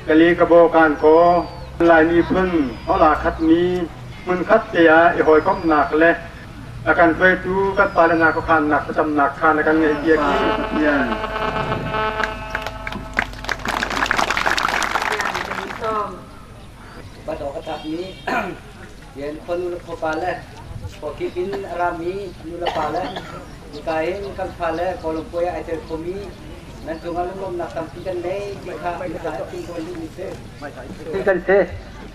Kali kabo kan ko Lai miphun hola khatmi hmunkhat te ah i hawikomhnak le a kan hruaitu kan pale hna khuakhannak thlacamnak kha na kan ngeihpiak i Pathian. Upat awk a tlakmi rian khua nu le khuapa le khuakip in a rami nu le pa le hika in kan fale Kawlungpuai ah ai tel khomi nan cungah lunglawmhnak tampi kan nei ti kha kan duhmi si. Kan si.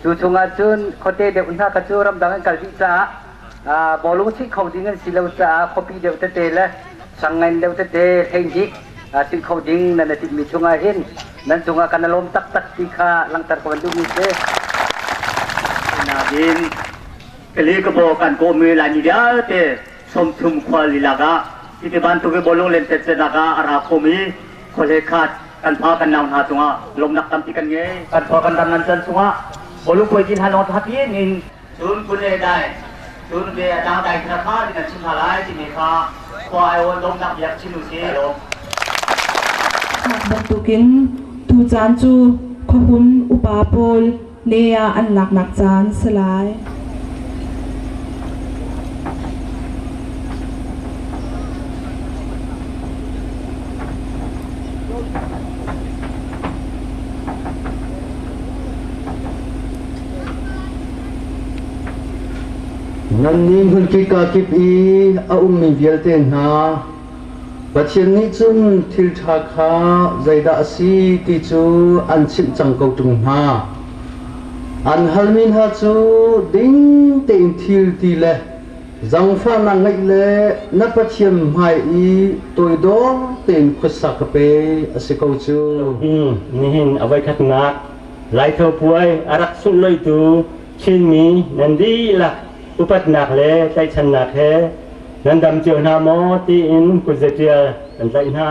Cu chungah cun khuate deuh hna kha cu ramdang an kal dih caah bawlung chuih kho ding an si lo caah khuapi deuh tete le sangngen deuh tete hleindik chuih kho ding nan i timhmi chungah hin nan cungah kan i lawm taktak ti kha langhter ka van duhmi si. Nain kali ka bo kan kawmi Laimi vialte 30 khua lilak ah hiti bantuk i bawlung lentecelhnak ah a ra khomi khuahlei khat kan pa kan nau hna cungah lawmnak tampi kan ngei. Kan khua kan ram nan can chungah bawlung puai ti hna lawng happy in cun kun le dai cun ve a dang dai kha kha ti kan chim hna lai timi kha khua ai awn lawmnak biak chim u si lawm. Bantukin tu caan cu khuahun upa pawl ne ah an laknak caan si lai. Nannih hmunkip kakip i a ummi vialte hna, Pathian nih cun thil ṭha kha zeidah a si ti cu an chimh cang ko ṭung hna. An halmi hna cu ding tein thil ti le Zaangfahnak ngeih le na Pathian hmai i toidor tein khuasa ka pe a si ko cu. Nihin a voikhatnak Laitho puai a rak sunhlawihtu Chinmi nan dihlak upatnak le tlaihchannak he nan dam cio hna maw tiin kutze ṭial kan tlaih hna.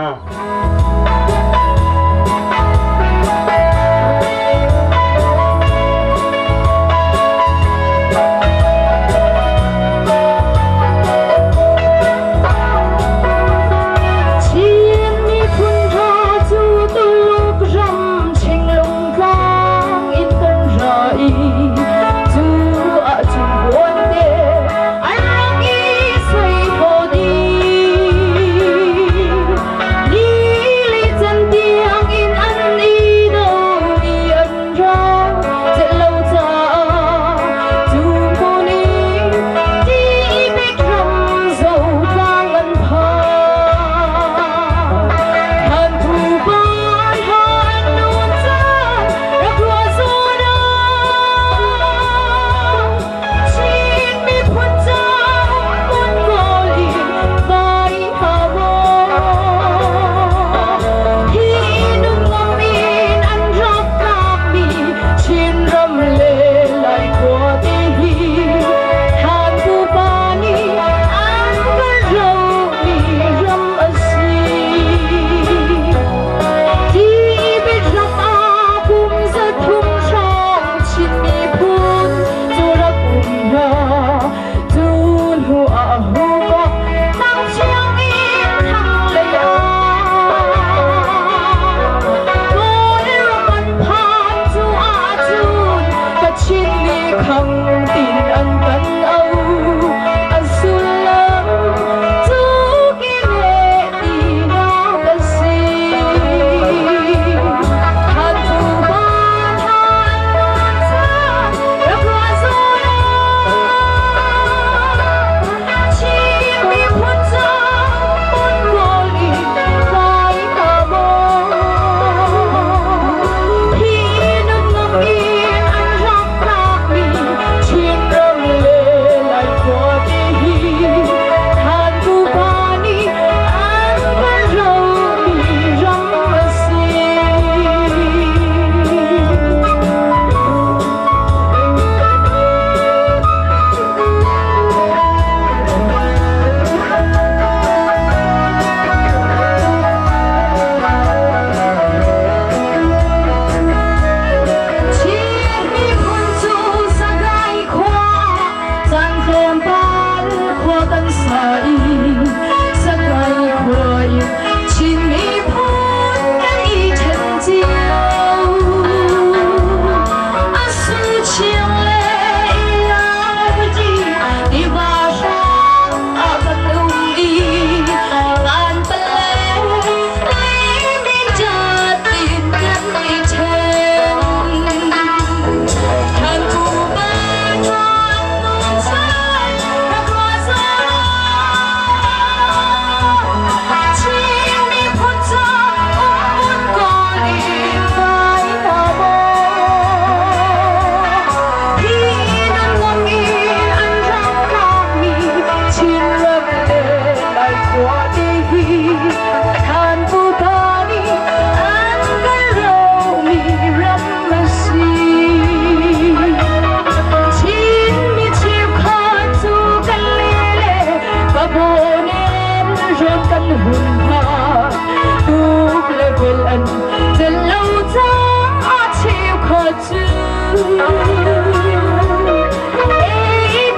AD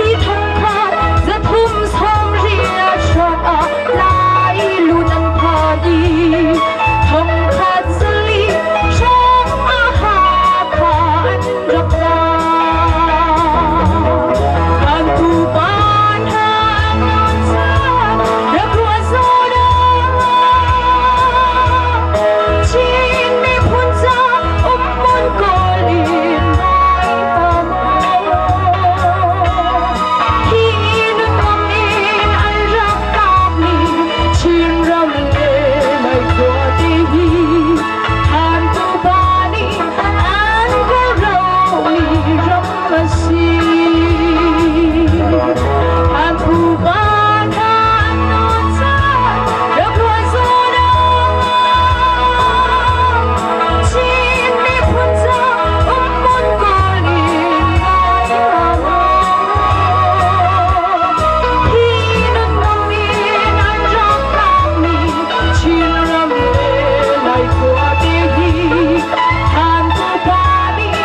1330 ah Lai lu nan phan i 1400 hrawng ah Hakha an rak ra. Kan pupa hna an caan rak ruah zawn ah Chin miphun ca umhmun kawl in ngai hna maw. Hi nunram in an rak kapmi Chinram le Lai khuate hi than pupa nih an kawlromi ram a si. Than pupa hna an nawl caan rak ruah zawn ah Chin miphun ca umhmun kawl in ngai hna maw. Hi nunram in an rak kapmi Chinram le Lai khuate hi than pupa nih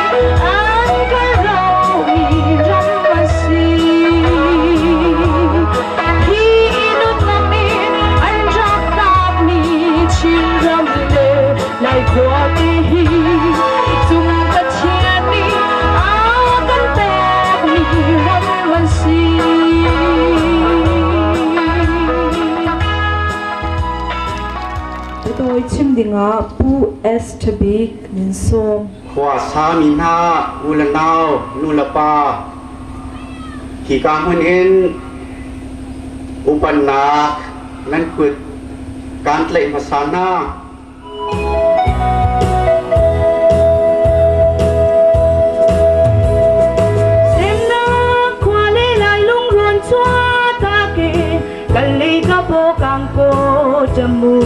an kalromi ram a si. Hi nunram in an rak kapmi Chinram le Lai khuate hi cung Pathian nih a kan pekmi ram an si. Biatawi chim dingah Pu S. Ṭhabik nan sawm. Khua sami hna u le nau, nu le pa, hika hmun in upannak nan kut kaan tlaih hmasa hna. Semnak khua le lai lungrawn chuahtak i kali ka paw ko jamu.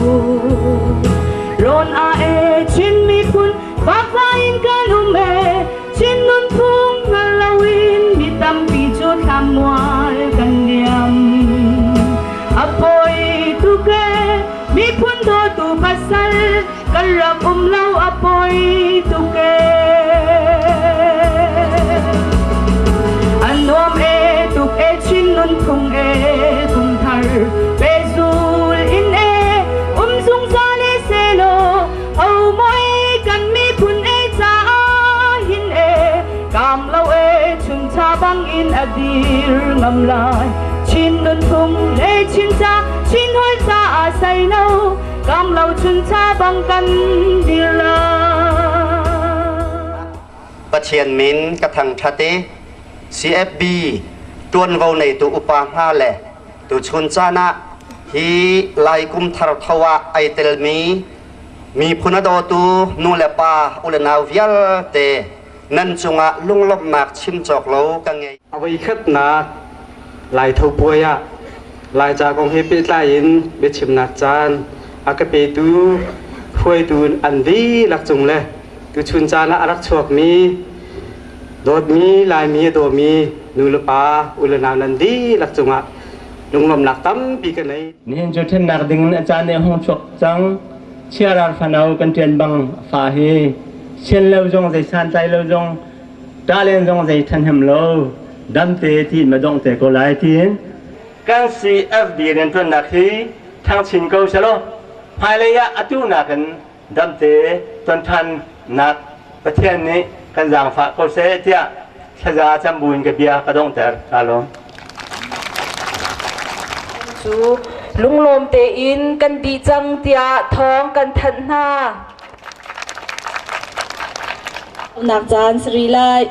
Rawn a e Chin miphun fakfa in kan um e Chin nunphung hngal loin mi tampi cu thlamual kan liam. A poi tuk e miphun dawtu pasal kan rak um lo a poi tuk e. An nuam e tuk e Chin nunphung e kum thar pehzul in e um zungzal e selaw o moi kan miphun e caah hin e kam lo e chuncha bang in a dir ngam lai Chin nunphung le Chin ca Chin hoi caah sai lo kam lo chuncha bang kan dir lai. Pathian min ka thangṭhat i CFB ṭuanvo neitu upa hna le tuchun caan ah hi Lai kum thar tho ah ai telmi miphun a dawtu nu le pa u le nau vialte nan cungah lunglawmhnak chim cawk lo ka ngei. A voikhatnak Lai Tho Puai ah Laica kong he pehtlai in biachimnak caan a ka petu hruaitu an dihlak cung le tuchun caan ah a rak chuakmi dawtmi Laimi a dawmi nu le pa u le nau nan dihlak cungah lunglawmhnak tampi ka nei. Nihin cu ṭhennak ding in a caan nih a hung chuak cang. Chiarar fano kan ṭian bang fa hi sian lo zong zei santlai lo zong ṭahlen zong zei ṭhahnem lo damte tiin ma dongh te ko lai tiin kan CFD rianṭuannak hi ṭhangchin ko selaw hmailei ah atu nakin damte ton ṭhannak Pathian nih kan zaangfah ko seh tiah thlaza cam buin ka bia ka donghter. Kaa lawm. Cu lunglawm tein kan dih cang tiah thawng kan thanh hna. Nak caan sari lai.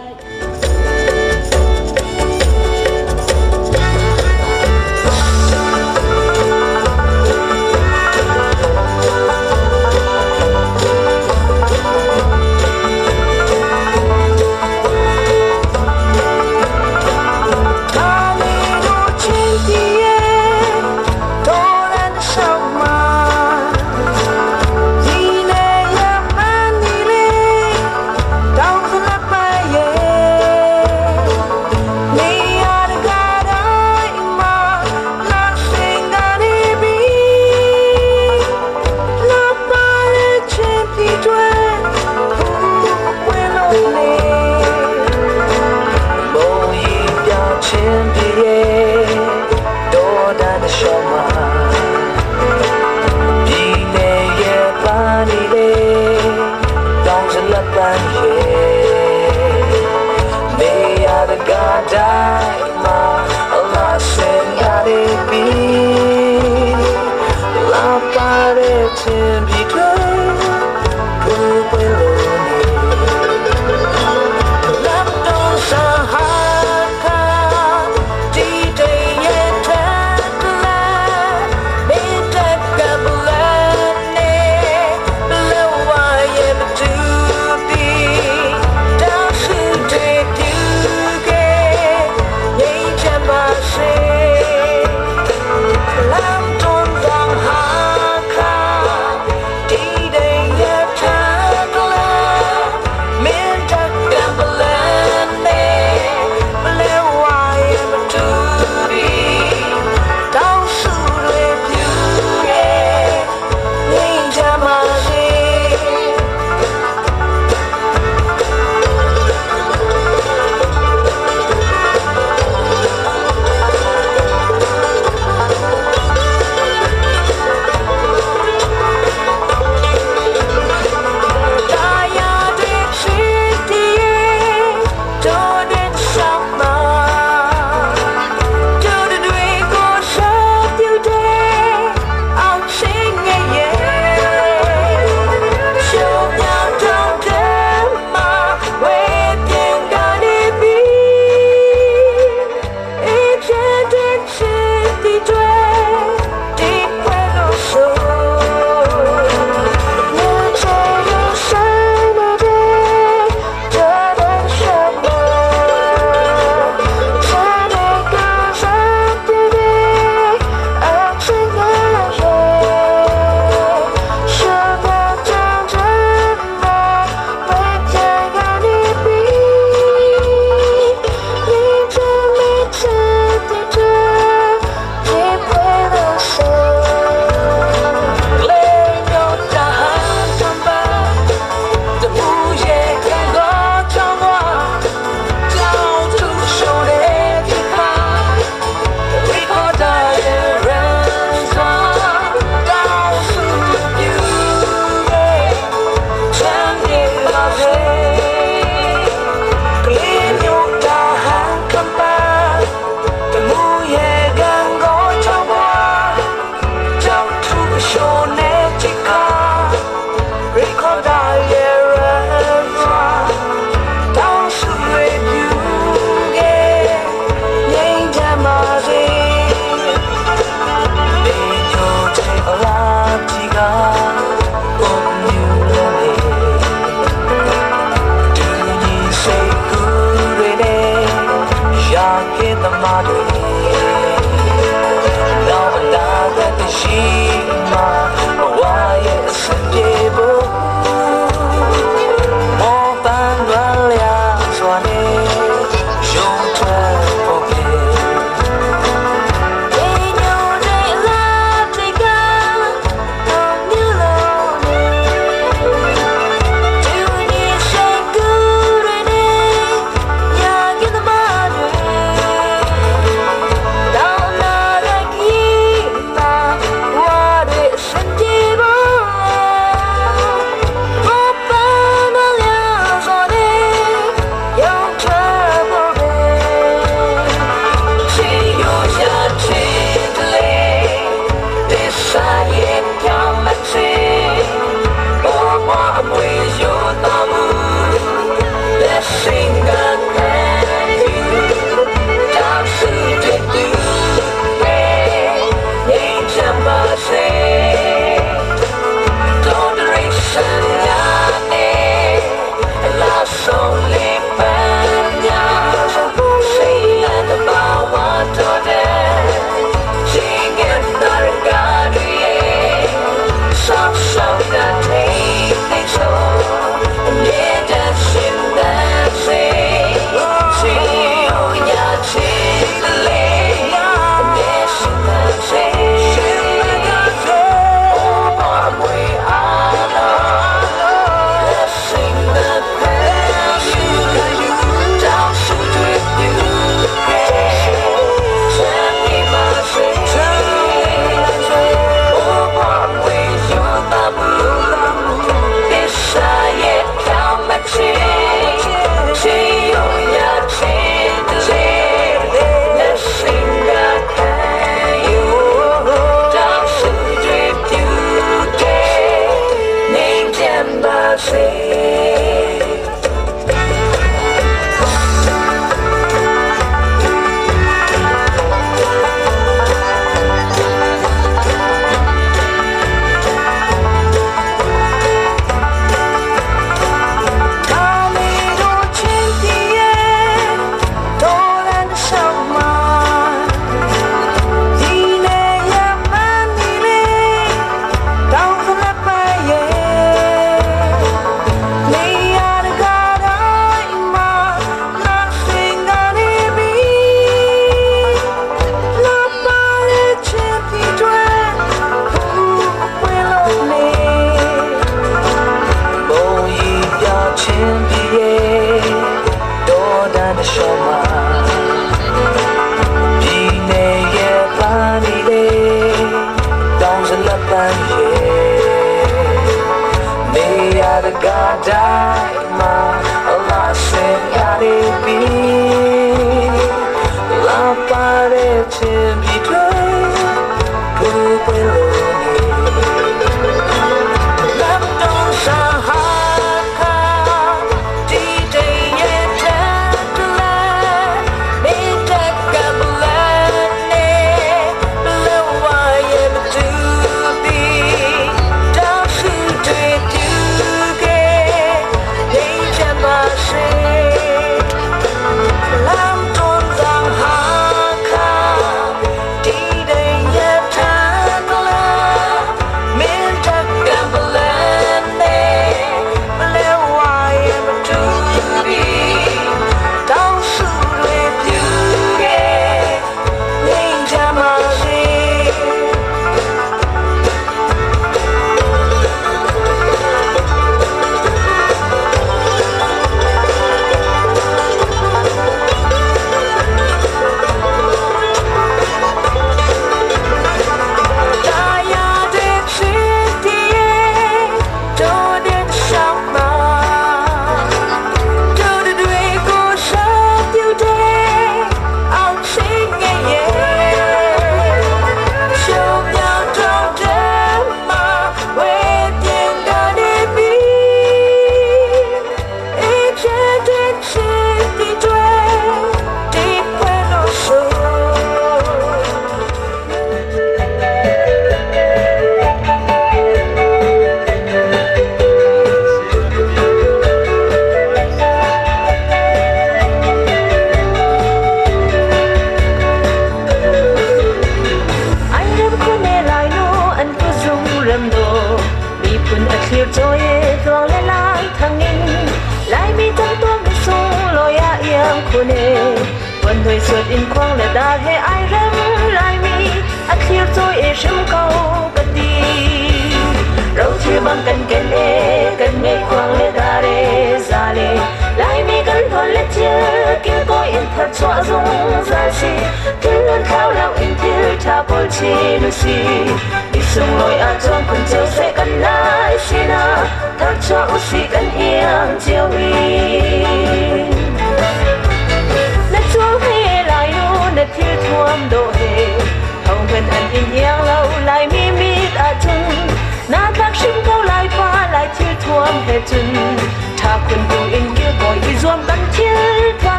seh.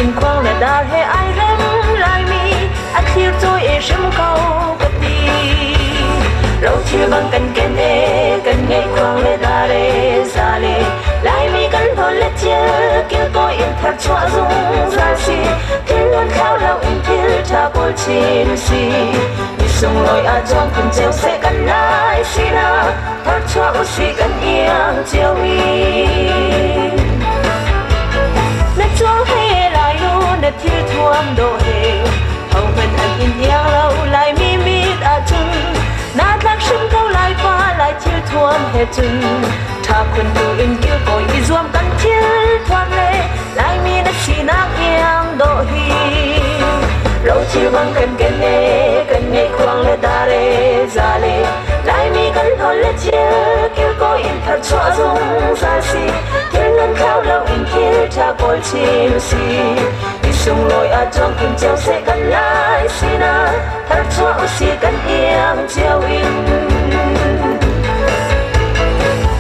in khuang le dar he ai rem laimi a thlir cawi e hrim ko ka ti. Rothil bang kan ken e kan ngei khuang le dar e za le Laimi kan hlawn le thil kilkawi in thar chuah zungzal si thil hlun thlau lo in thil ṭha kawl chin si mi sunglawi ah cuang khun cio seh kan lai sinak thar chuah usih kan iang cio i na cuang he lai nu na thil thuam dawh he hohmanh an in iang lo Laimi mit ahcun naa tlak hrim ko lai pa lai thil thuam he cun Ṭha khun tu in kilkawi i zuam kan thil thuam le Laimi na sinak iang dawh hi. Rothil bang kan ken e kan ngeih khuang le dar e za le Laimi kan hlawn le thil kilkawi in thar chuah zungzal si thil nun thlau lo in thil ṭha kawl chin si i sunglawi ah cuang kun cio seh kan lai sinah thar chuah usih kan iang cio in.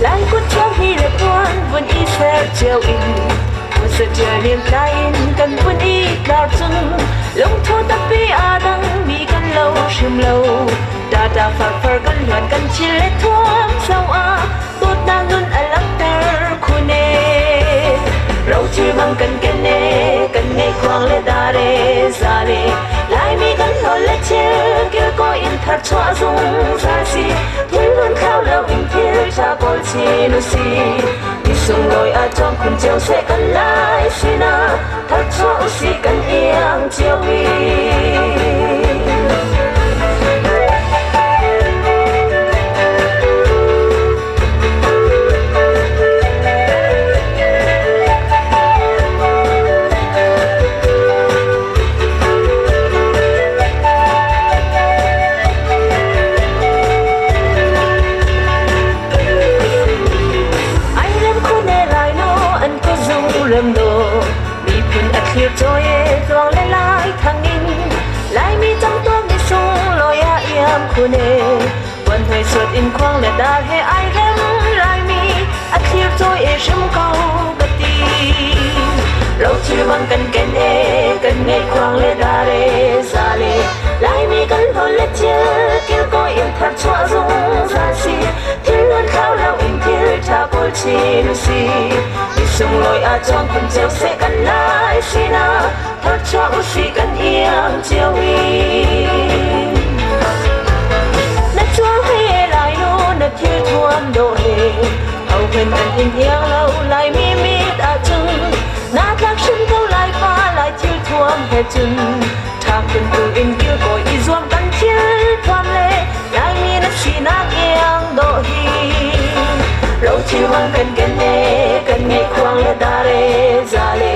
Lai kut thiam hi le puan vun i ser cio in saṭial lim tlai in kan vun i tlar cun lungthu tampi aa dang mi kan lo hrim lo tata farfar kan hluan kan thil le thuam so ah dawtnak nun a langhter khun e rothil bang kan ken e kan ngei khuang le dar e za le Laimi kan hlawn le thil kilkawi in thar chuah zungzal si thil hlun thlau lo in thil ṭha kawl chin usih mi sunglawi ah cawng khun cio seh kan lai sinah thar chuah usih kan iang cio i. Ai rem khun e lai no an ko zung rem lo miphun a thlir cawi e tluang le lai thang in Laimi cang tuak ni sung loi ah iam khun e Puan hnuai suat in khuang le dar he ai rem laimi a thlir cawi e hrim ko ka ti. Rothil bang kan ken e kan ngei khuang le dar e za le Laimi kan hlawn le thil kilkawi in thar chuah zungzal si thil hlun thlau lo in thil ṭha kawl chin si mi sunglawi ah cuang khun cio seh kan lai sinah thar chuah usih kan iang cio i. Na cuang he lai nu na thil thuam dawh he hohmanh an in iang lo Laimi mit ahcun naa tlak hrim ko lai pa lai thil thuam he cun ṭha khun tu in kilkawi i zuam kan thil thuam le Laimi na sinak iang dawh hi. Rothil bang kan ken e kan ngeih khuang le dar e za le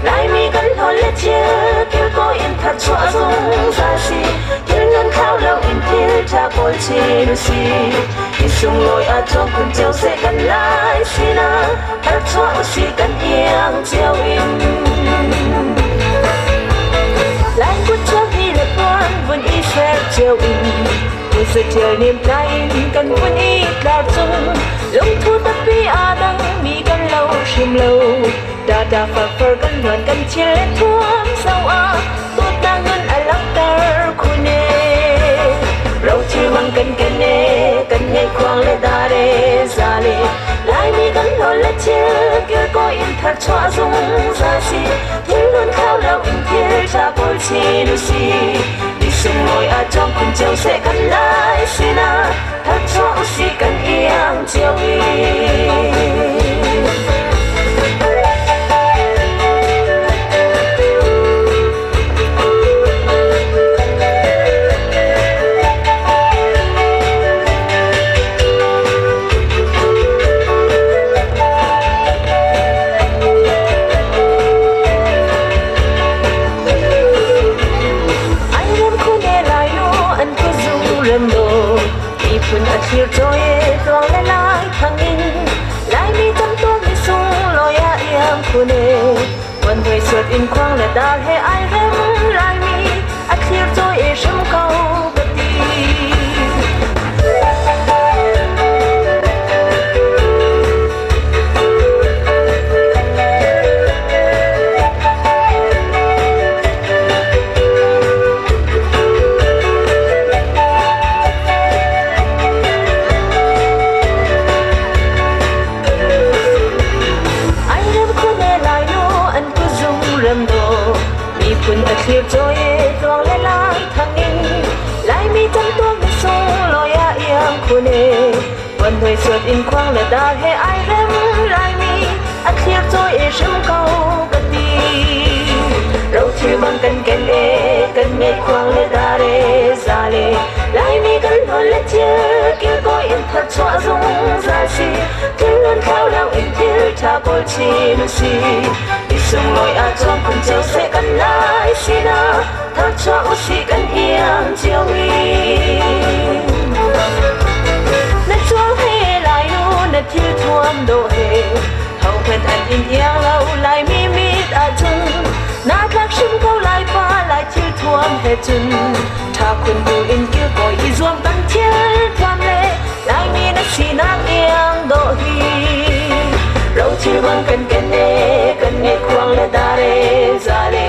Laimi kan hlawn le thil kilkawi in thar chuah zungzal si thil nun thlau lo in thil ṭha kawl chin si mi sunglawi ah cuang khun cio seh kan lai sinah thar chuah usih kan iang cio in. Lai kut chuak hi le puan vun i ser cio in saṭial nem tlai in kan vun i tlar cung lungthu tampi aa dang mi kan lo hrim lo tata far kan hluan kan thil le thuam so ah dawtnak nun a langhter khun e rothil bang kan ken e kan ngeih khuang le dar e za le Laimi kan hlawn le thil kilkawi in thar chuah zungzal si thil hlun thlau lo in thil ṭha kawl chin usih mi sunglawi ah cawng khun cio seh kan lai sinah thar chuah usih kan iang cio i. Ai rem khun e lai nu an ku zung rem lo miphun a thlir cawi e tluang le lai thang in Laimi tam tuak ni sung loi ah iang khun e Puan hnuai suat in khuang le dar he ai rem laimi a thlir cawi e hrim ko ka ti. Miphun a thlir cawi e tluang le lai thang in Laimi camtuak ni sunglawi ah iang khun e Puan hnuai suat in khuang le dar he ai rem Laimi a thlir cawi e hrim ko ka ti. Rothil bang kan ken e kan ngeih khuang le dar e za le Laimi kan hlawn le thil kilkawi in tharchuah zungzal si thil an thlau lo in thil ṭha kawl chin u si. I sunglawi ah cawm phun cio seh kan lai sinah tharchuah u si kan iang cio in. Na cuang he lai nu na thil thuam dawh he hohmanh an in iang lo Laimi mit ahcun naa tlak hrim ko lai pa lai thil thuam he cun ṭha khun bu in kilkawi i zuam kan thil thuam le Laimi na sinak iang dawh hi. Rothil bang kan ken e kan ngeih khuang le dar e za le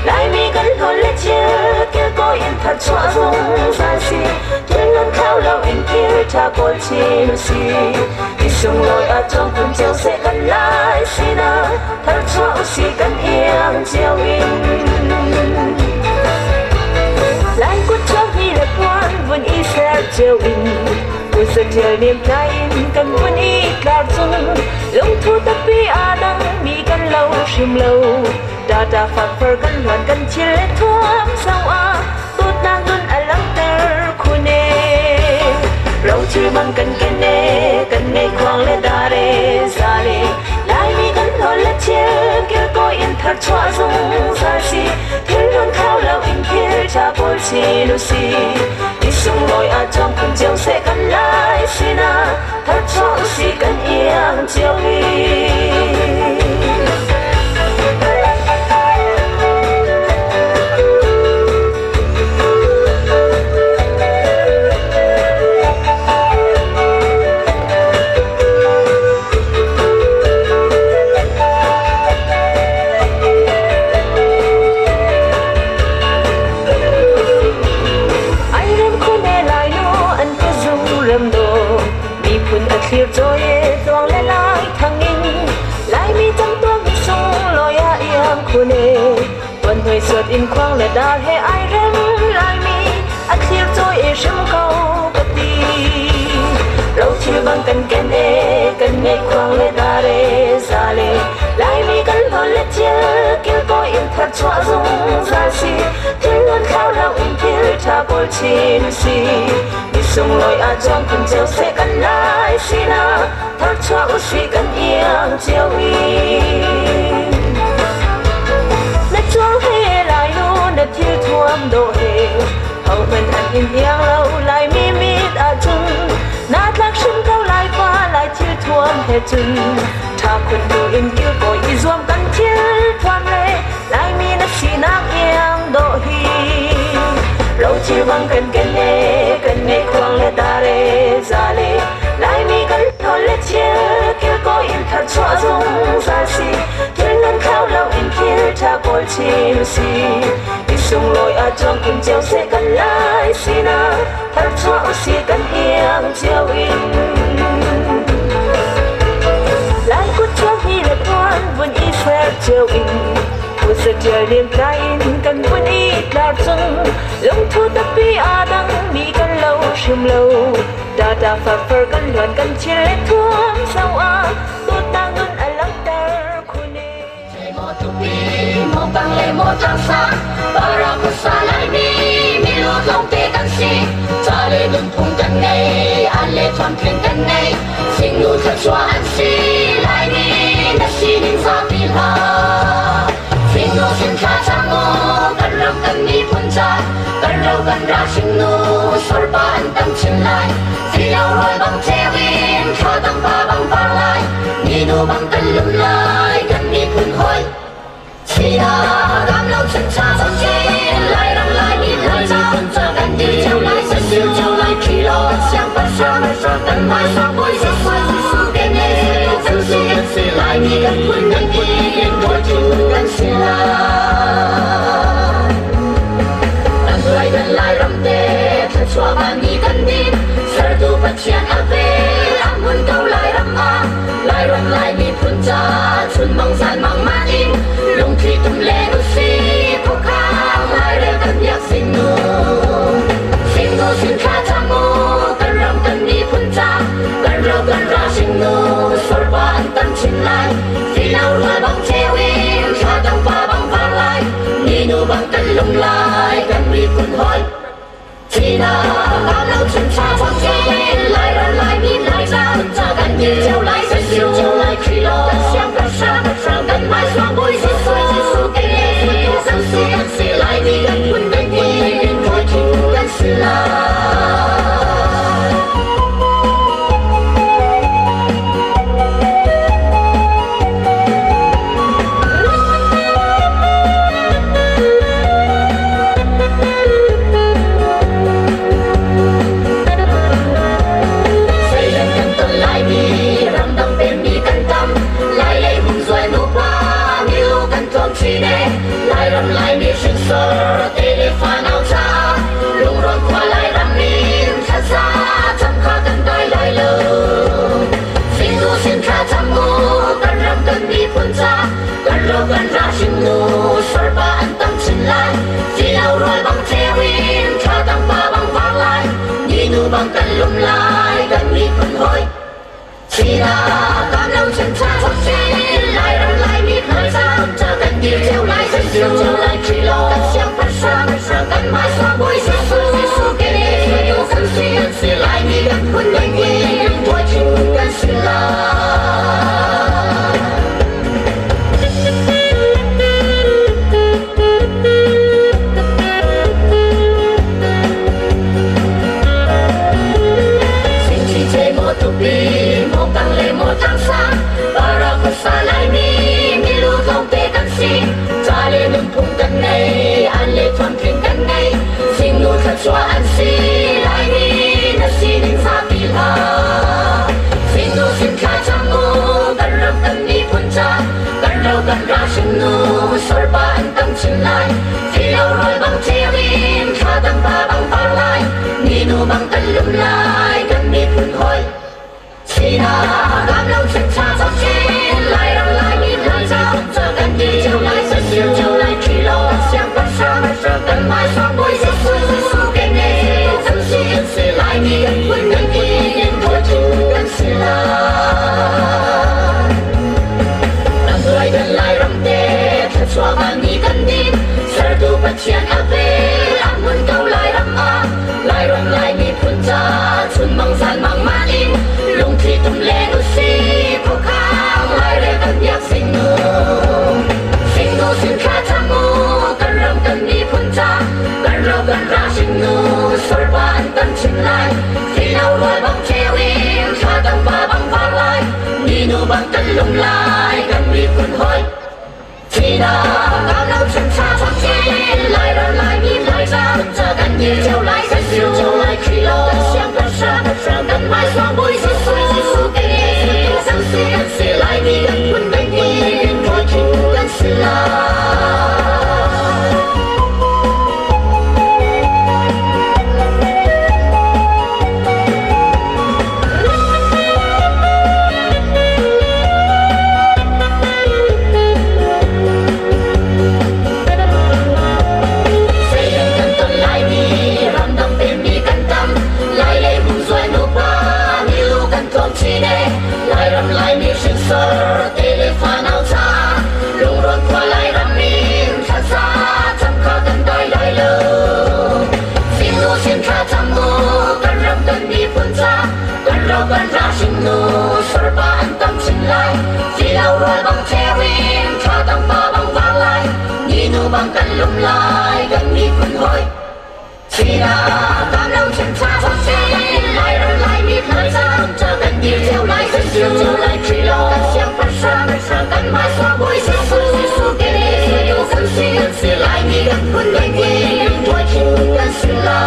Laimi kan hlawn le thil kilkawi in tharchuah zungzal si thil ngan thlau lo in thil ṭha kawl chin u si i sunglawi ah cawng phun cio seh kan lai sinah tharchuah u si kan iang cio in. Lai kut chuak ni le puan vun i ser cio in puisa ṭial nem tlai in kan vun i tlar cung lungthu tapi aa dang mi kan lo hrim lo tata fakfar kan hluan kan thil le thuam so ah dawtnak nun a langhter khun e rothil bang kan ken e kan ngei khuang le dar e za le Laimi kan hlawn le thil kilkawi in tharchuah zungzal si thil hlun thlau lo in thil ṭha pawl chin u si i sunglawi ah cawng phun cio seh kan lai sinah tharchuah u si kan iang cio hi. Ai rem khun e lai nu an ka zum rem do miphun a thlir cawi e tluang le lai thang in Laimi camtuak ni sunglawi ah iang khun e tuan hnuai suat in khuang le dar he ai rem Laimi a thlir cawi e hrim ko ka ti. Rothil bang kan ken e kan ngeih khuang le dar e za le Laimi kan hlawn le thil kilkawi in tharchuah zungzal si thil nun thlau lo in thil ṭha kawl chin si mi sunglawi ah cawng phun cio seh kan lai sinah tharchuah u si kan iang cio in. Na cuang he lai nu na thil thuam dawh he hohmanh an in iang lo Laimi mit ahcun naa tlak hrim ko lai pa lai thil thuam he cun ṭha khun bu in kilkawi i zuam kan thil thuam le Laimi na sinak iang dawh hi. Rothil bang kan ken e kan ngeih khuang le dar e za le Laimi kan hlawn le thil kilkawi in tharchuah zungzal si thil nan thlau lo in thil ṭha kawl chin u si i sunglawi ah cawng kun cio seh kan lai sinah tharchuah u si kan iang cio in. Lai kut chuak ni le puan vun i ser cio in pusa ṭial lim tlai in kan vun i tlar cung lungthu tapi aa dang mi kan lo hrim lo tata fakfar kan hluan kan thil le thuam so ah dawtnak nun a langhter khun e. Maw tupi, maw pang le maw tlang para khuasa Laimi milu tlawmte kan si. Ca le nunphung kan ngei, an le thuamtling kan ngei. Singnu thluachuah an si, Laimi na sining zapi hlah. Singnu sin thla cang u, kan ram kan miphun ca, kan ro kan ra hringnu, sorpa an tam chin lai. Filo rawl bang ceu in, thla dang pa bang par lai, ninu bang kan lum lai, kan miphun hawi. Sina ram lo chun cha chin lai ram lai mi lai cha kan dir cheu lai san dir cheu lai khi lo siang pa sang kan mai sang boi sa su ke ne kan si kan si lai mi kan phun kan phun kan chu kan si lai kan lai kan lai ram te thluachuah vanmi kan din sertu Pathian a vel a hmun ko lai ram ah lai ram lai miphun ca chun mang zan mang ma in lungthli tum len u si khokhan lai kan miphun hawi China kam lo chim cha chok chen lai ram lai mi lai cha cha kan dir cheu lai kan dir cheu lai khi lo kan siang kan sang sang kan mai sang boi Jesu Jesu ke kan si kan si lai mi kan phun kan ti kan kan si lai. Zeidan kan ton laimi ramdang pemmi kan tam Lai lei humzual nupa milu kan tlawm chin e Lairam Laimi hrinsor te le fanau caah lungrawn khua Lairam in thlaza cam kha kan dai lai lo Sinu sin thla cam u kan ram kan miphun ca kan ro kan ra hringnu sorpa an tam chin lai Filo rual bang cheu in thla tang pa bang vang lai ni nu bang kan lum lai kan miphun hawi China kam lo chen cha chok chen lai ram lai mi khai cha cha kan dir cheu lai kan dir cheu lai khi lo kan siang kan sang sang kan mai sa boi Jesu Jesu ke ne kan si kan si lai mi kan phun kan ti kan chin kan si lai. An si lai mi na sining zapi hlah Sinu sin thla cang u kan ram kan miphun ca kan ro kan ra hringnu sorpa an tam chin lai Filo rual bang cheu in thla tang pa bang par lai ni nu bang kan lum lai kan miphun hawi China kam lo chen cha chok chen lai ram lai mi lai cha cha kan ti cheu lai kan dir cheu lai khi lo kan siang kan sang kan mai sang boi Jesu Jesu ke ne kan si kan si lai mi kan phun kan ti kan thoi chin kan si lai Nam lai kan lai ram te thachua van ni kan din sertu Pathian a ve amun ko lai ram a lai ram lai mi phun cha chun mang zan mang man in lungthli tum len u si khuakhang lai re kan biak singnu singnu sin thla cam u kan ram kan miphun ca kan ro kan ra hringnu sorpa an tam chin lai filo rual bang cheu in thla tang pa bang vang lai ni nu bang kan lum lai kan miphun hawi China kam lo chen cha chok chen lai ram lai mi lai cha cha kan dir cheu lai kan dir cheu lai khi lo kan siang kan sang sang kan mai sang boi Jesu Jesu ke kan si kan si lai mi kan phun kan ti kan thoi chin kan si lai. Zeidan kan ton lai mi ramdang pemmi kan tam lai lei humzual nupa milu kan tlawm chin e lai ram lai mi hrinsor te le fanau ca lungrawn khua lai ram min thlaza cam kha kan dai lai lo Sinu sin thla cam u kan ram kan miphun ca kan ro kan ra hringnu sorpa an tam chin lai Filo rual bang cheu in thla tang pa bang vang lai ni nu bang kan lum lai kan miphun hawi China kam lo chen cha chok chen lai ram lai mi lai cha cha kan dir cheu lai kan dir cheu lai khi lo kan siang kan sang sang kan mai sang boi Jesu Jesu ke ne kan si kan si lai mi kan phun kan ti kan thoi chin kan si lai.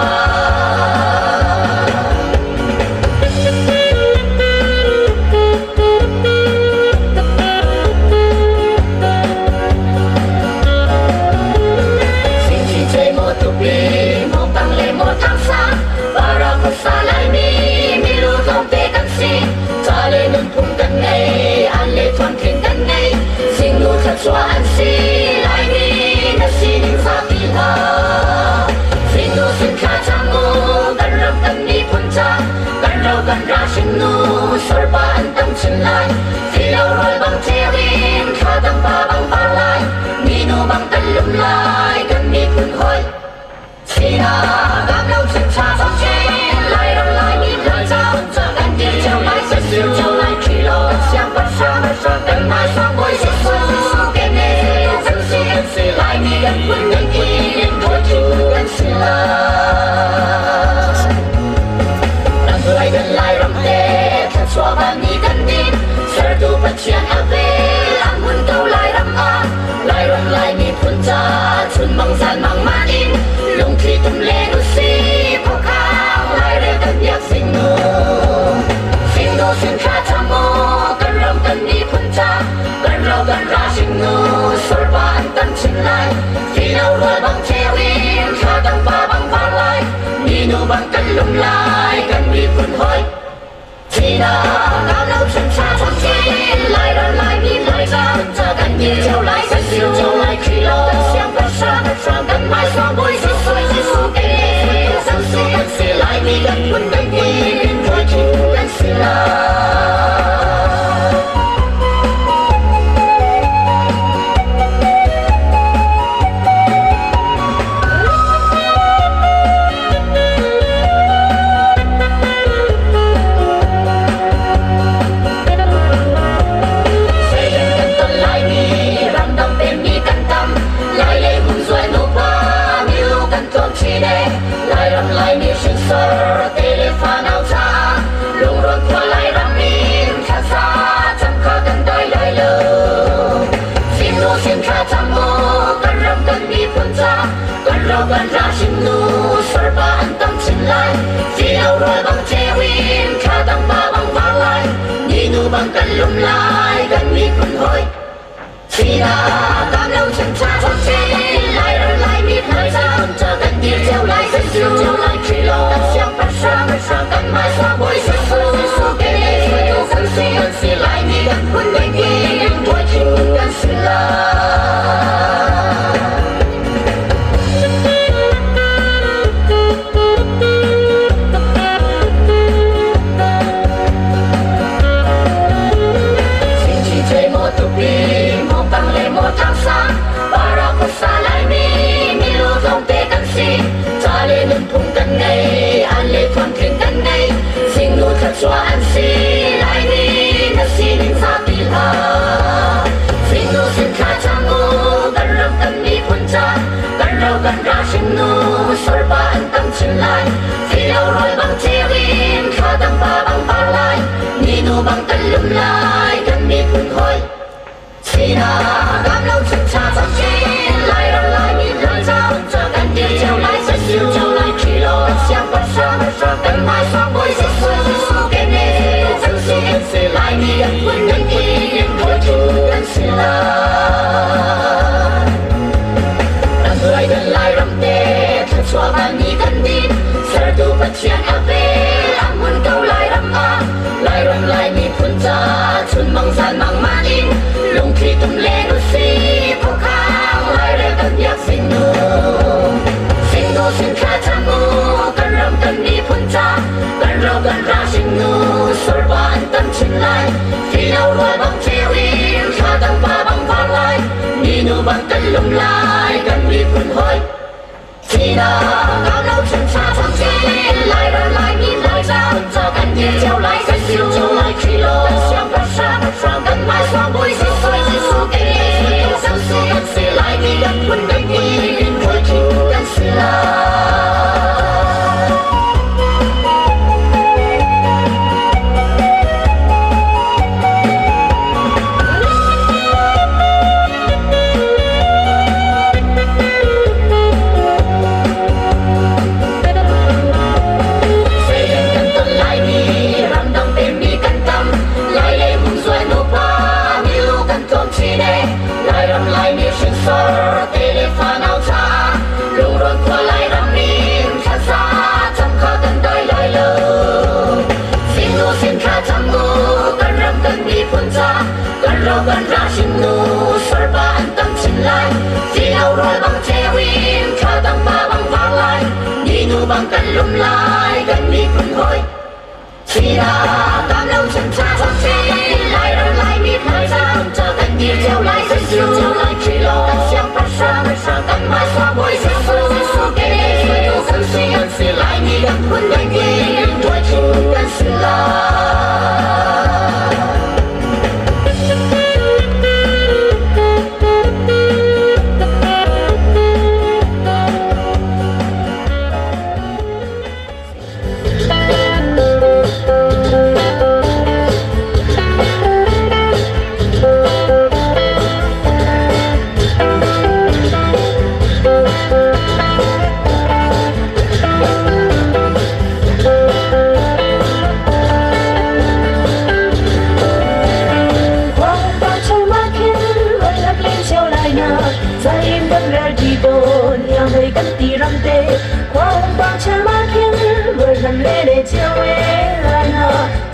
Sinchi che mo tupi mo tang le mo tang sa para ko sa lai mi mi lu tlawm te kan si cha le nunphung kan Sina kam lo chun cha chong chin lai ram lai mi lai ca cha kan dir cheu lai kan dir cheu lai khi lo kan siang pa sang sang kan mai sang boi Jesu Jesu ke kan si kan si lai mi kan phun kan ti thôi chin kan si lai. Bang kan lum lai kan mi phun hoi Sina kam lo chen cha chong chen lai ram lai mi lai cha cha kan dir cheu lai kan dir cheu lai khi lo kan siang pa sang sang kan mai sa boi Jesu Jesu ke kan si kan si lai mi kan phun kan ti thôi chin kan si lai. Chua an si lai mi na si ning sa ti la Sing nu sin tha chang u kan ram kan mi phun cha kan rau kan ra sinh nu sor pa an tam chin lai phi lo roi bang che win tha dang pa bang pa lai ni nu bang kan lum lai kan mi phun hoi Sina kam lo chen cha chong chin lai ram lai mi lai cha cha kan dir cheu lai kan dir cheu lai khi lo kan siang pa sang sang kan mai sang boi Jesu Jesu ke ne kan si kan si lai mi kan phun kan ti thôi chin kan si lai. Kan lai kan lai ram te thla chua ban ni kan din ser tu Pathian a ve amun kau lai ram a lai ram lai mi phun cha chun mang san mang ma in lung thi tum le nu si pho khang lai re kan yak sing nu sing nu sing tha chang u kan ram kan mi phun cha kan rau kan ra sing nu sor ba an tam chin lai phi lo roi bang che win tha dang pa bang vang lai ni nu bang kan lum lai kan mi phun hoi Sina kam lo chen cha chong chin lai ram lai mi lai cha cha kan dir cheu lai kan dir cheu lai khi lo kan siang pa sang sang kan mai sang boi Jesu Jesu ke kan si kan si lai mi kan phun kan ti thôi chin kan si lai. Kan ra sinh nu sor pa an tam chin lai phi lo roi bang che win tha dang pa bang vang lai ni nu bang kan lum lai kan mi phun hoi Sina kam lo chen cha chong chin lai ram lai mi lai cha cha kan dir cheu lai kan dir cheu lai khi lo kan siang pa sang sang kan mai sa boi Jesu Jesu ke kan si kan si lai mi kan phun kan ti thôi chin kan si lai.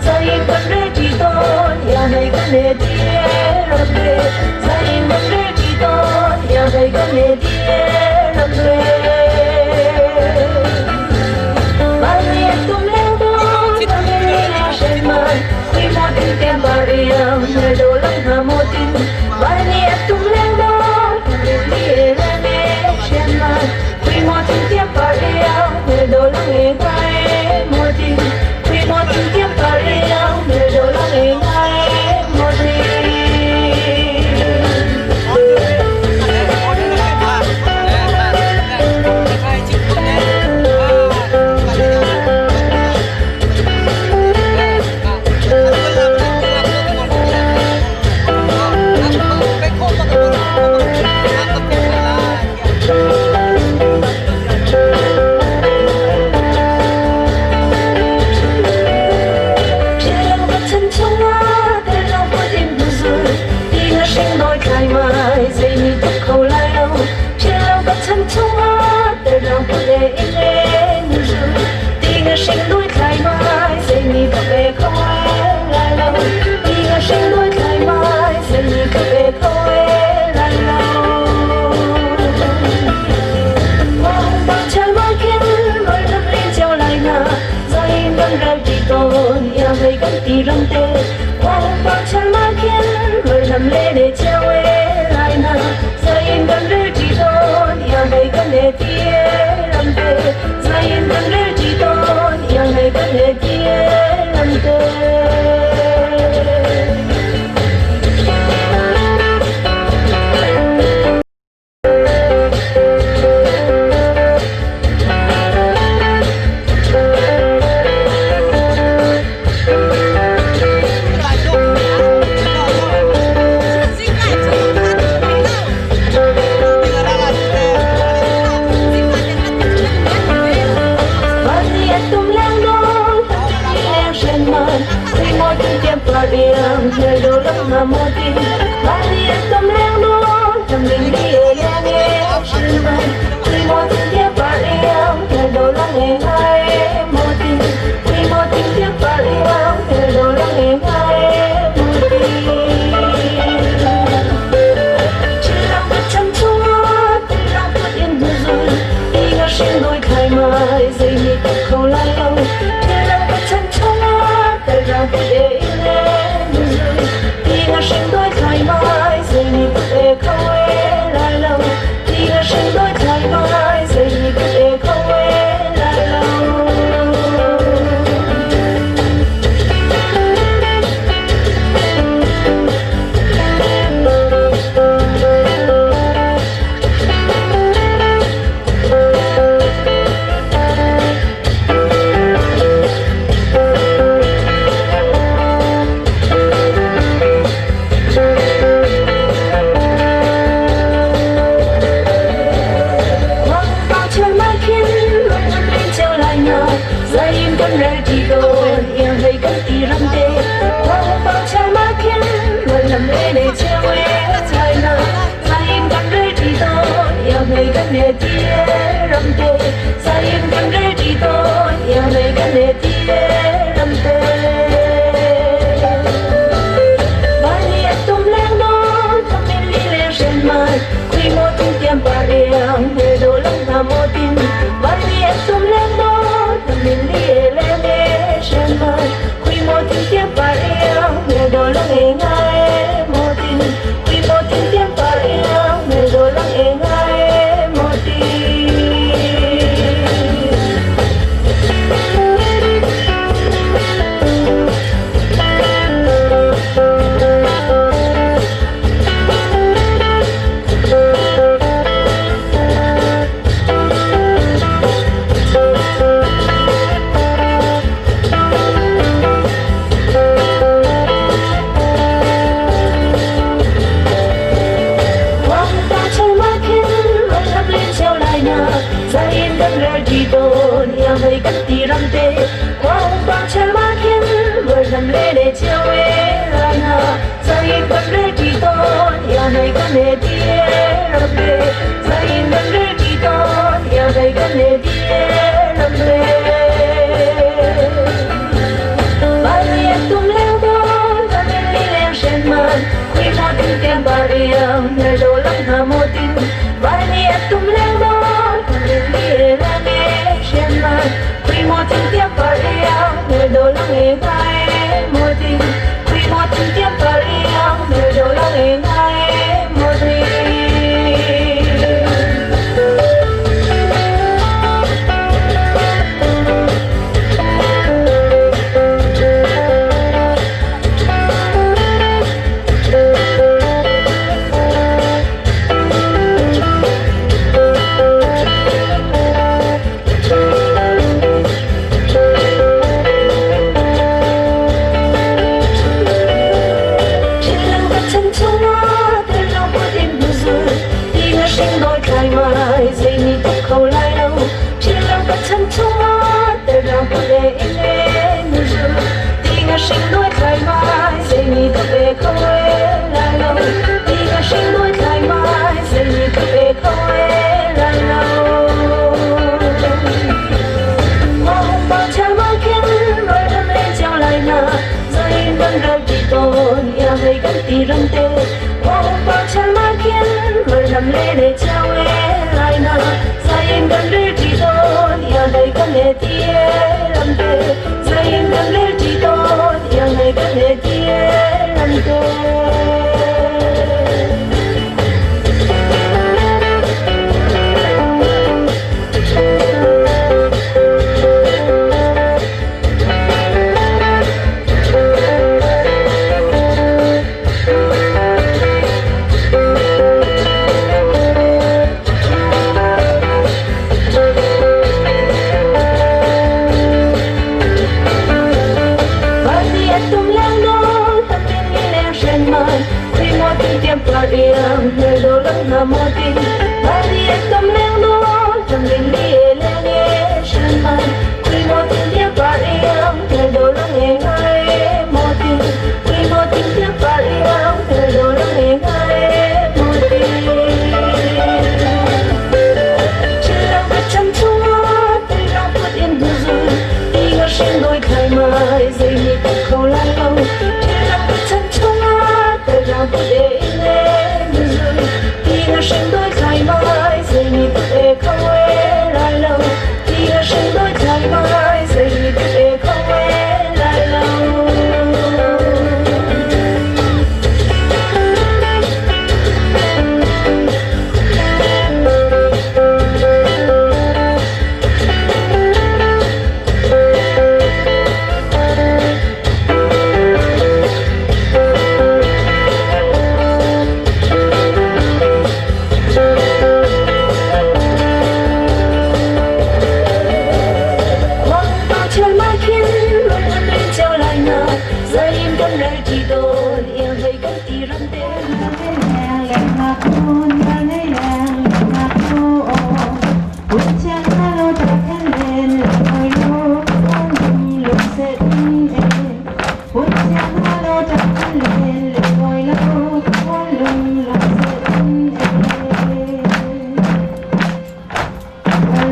Chiều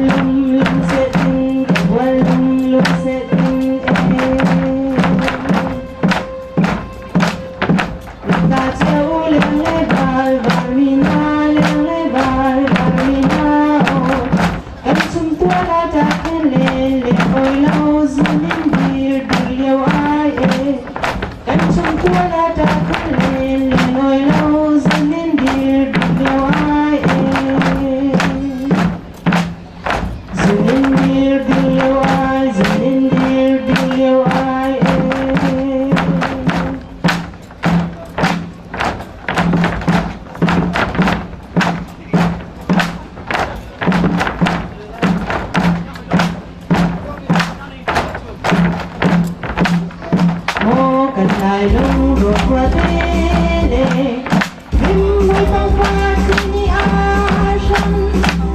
lum lum se tin ka hual lum lum se tin e. Ta cheu leng le val val mi na leng le val val mi na o kan chung tua la ta khen le le oi lo zunin dir dir liao ai e kan chung tua la ta khen le le oi lo zunin dir dir liao ai e zunin dir dir liao ai zunin dir dir liao ai e. Mo kan lai lung ruột qua tê lệ Rim mùi phong pha xin ni a sân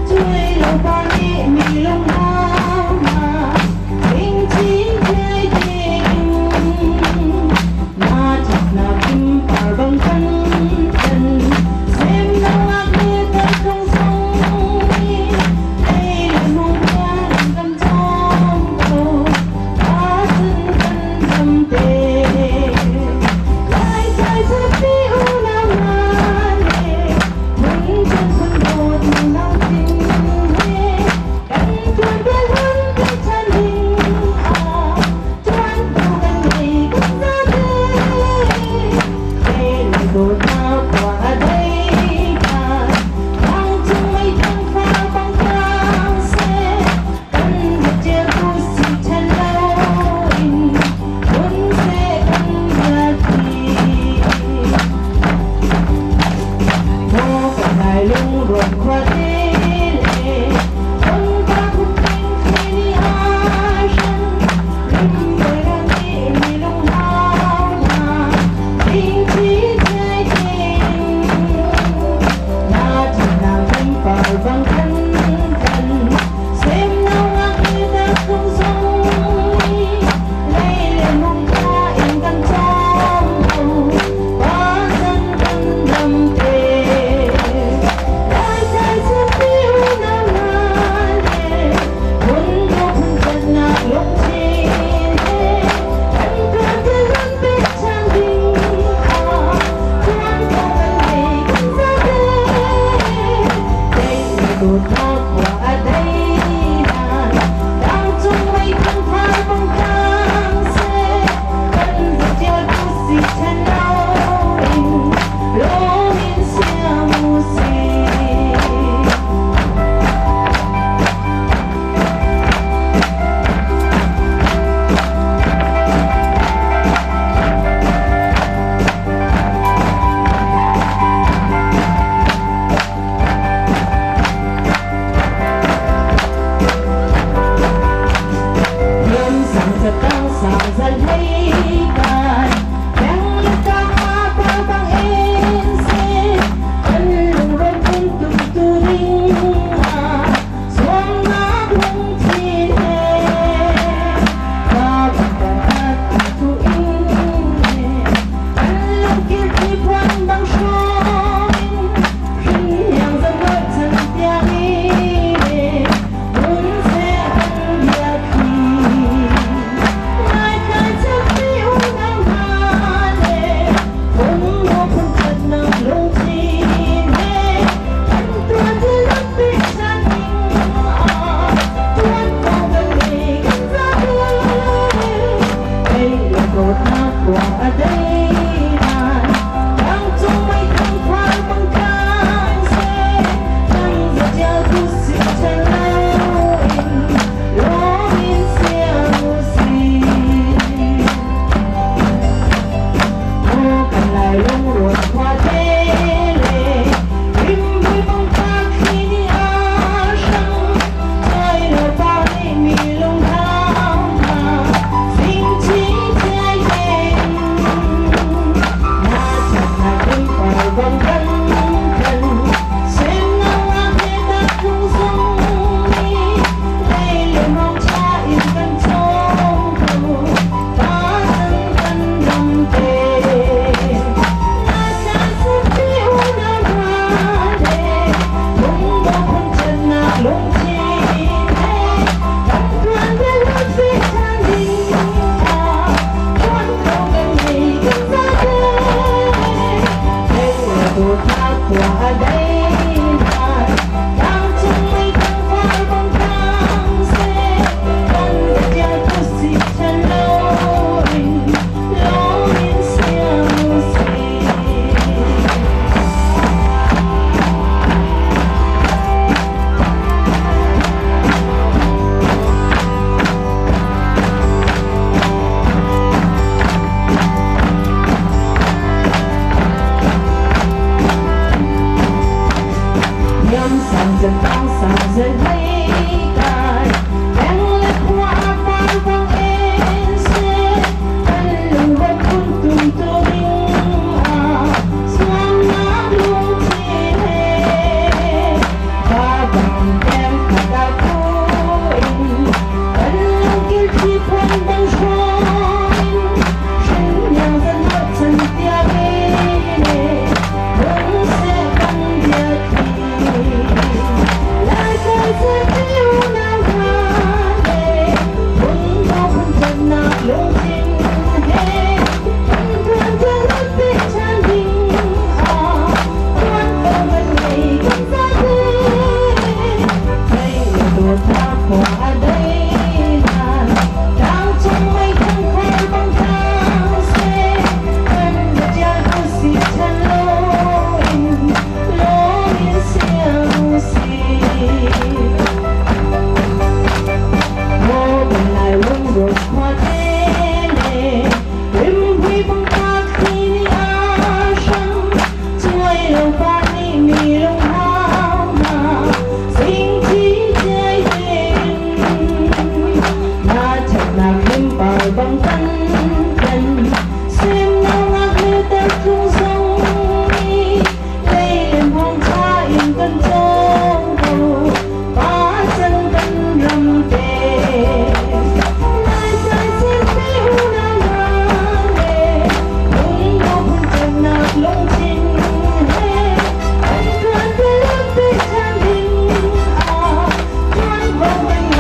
Chuối lâu pa ni mi lung hao mà Tình chín chơi tình Na chặt na kim par băng cân chân Xem nắng ác như ta không sống Đây là mong qua làm trong cầu Ta xin thân dâm tê. Lại trái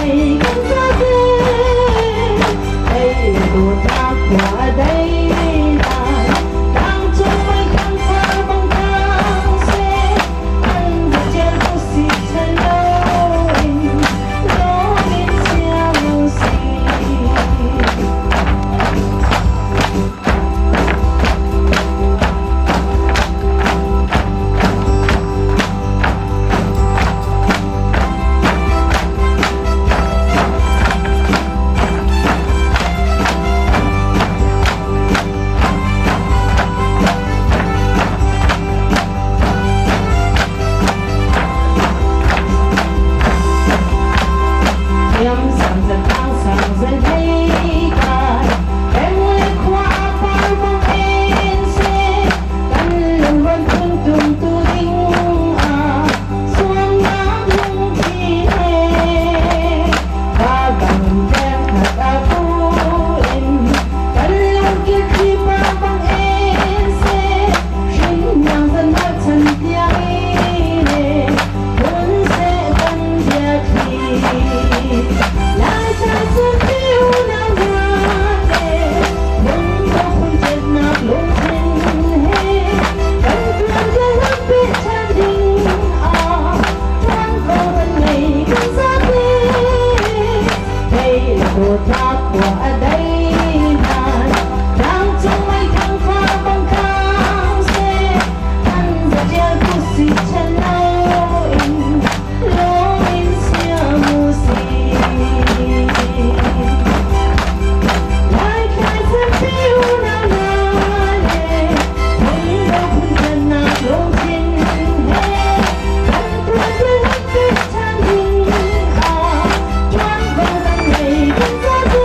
ngei kan zate. Ei dawtnak khua dei lai, tlangcung mei thang far bang kang seh, an zatial tu si chan loin lawm in siang u sih. Thiam sang zatlang sang zan hlei kai, peng le khua par bang en seh, kan lungruan phun tum tu ding ah, suannak lungthli he, ba bang peng khat a pu in, kan lungkil thli par bang en seh, hringnang zan hal chan tiang in e, hun seh kan bia thli. Lai ca cu unau hna le lungtho phun ṭetnak lungthin he kan tuanbia lam peh ṭhan ding ah ṭuanvo kan ngei kan zate. Hei dawtnak khua a dei hlan tlangcung meithang far bang kang seh an zatial tu si ṭhen loin lawm in siang u sih. Lai thlai zapi unau hna le phungdo phun lungthin he kan tuanbia lam peh ṭhan ding ah ṭuanvo kan ngei kan zate.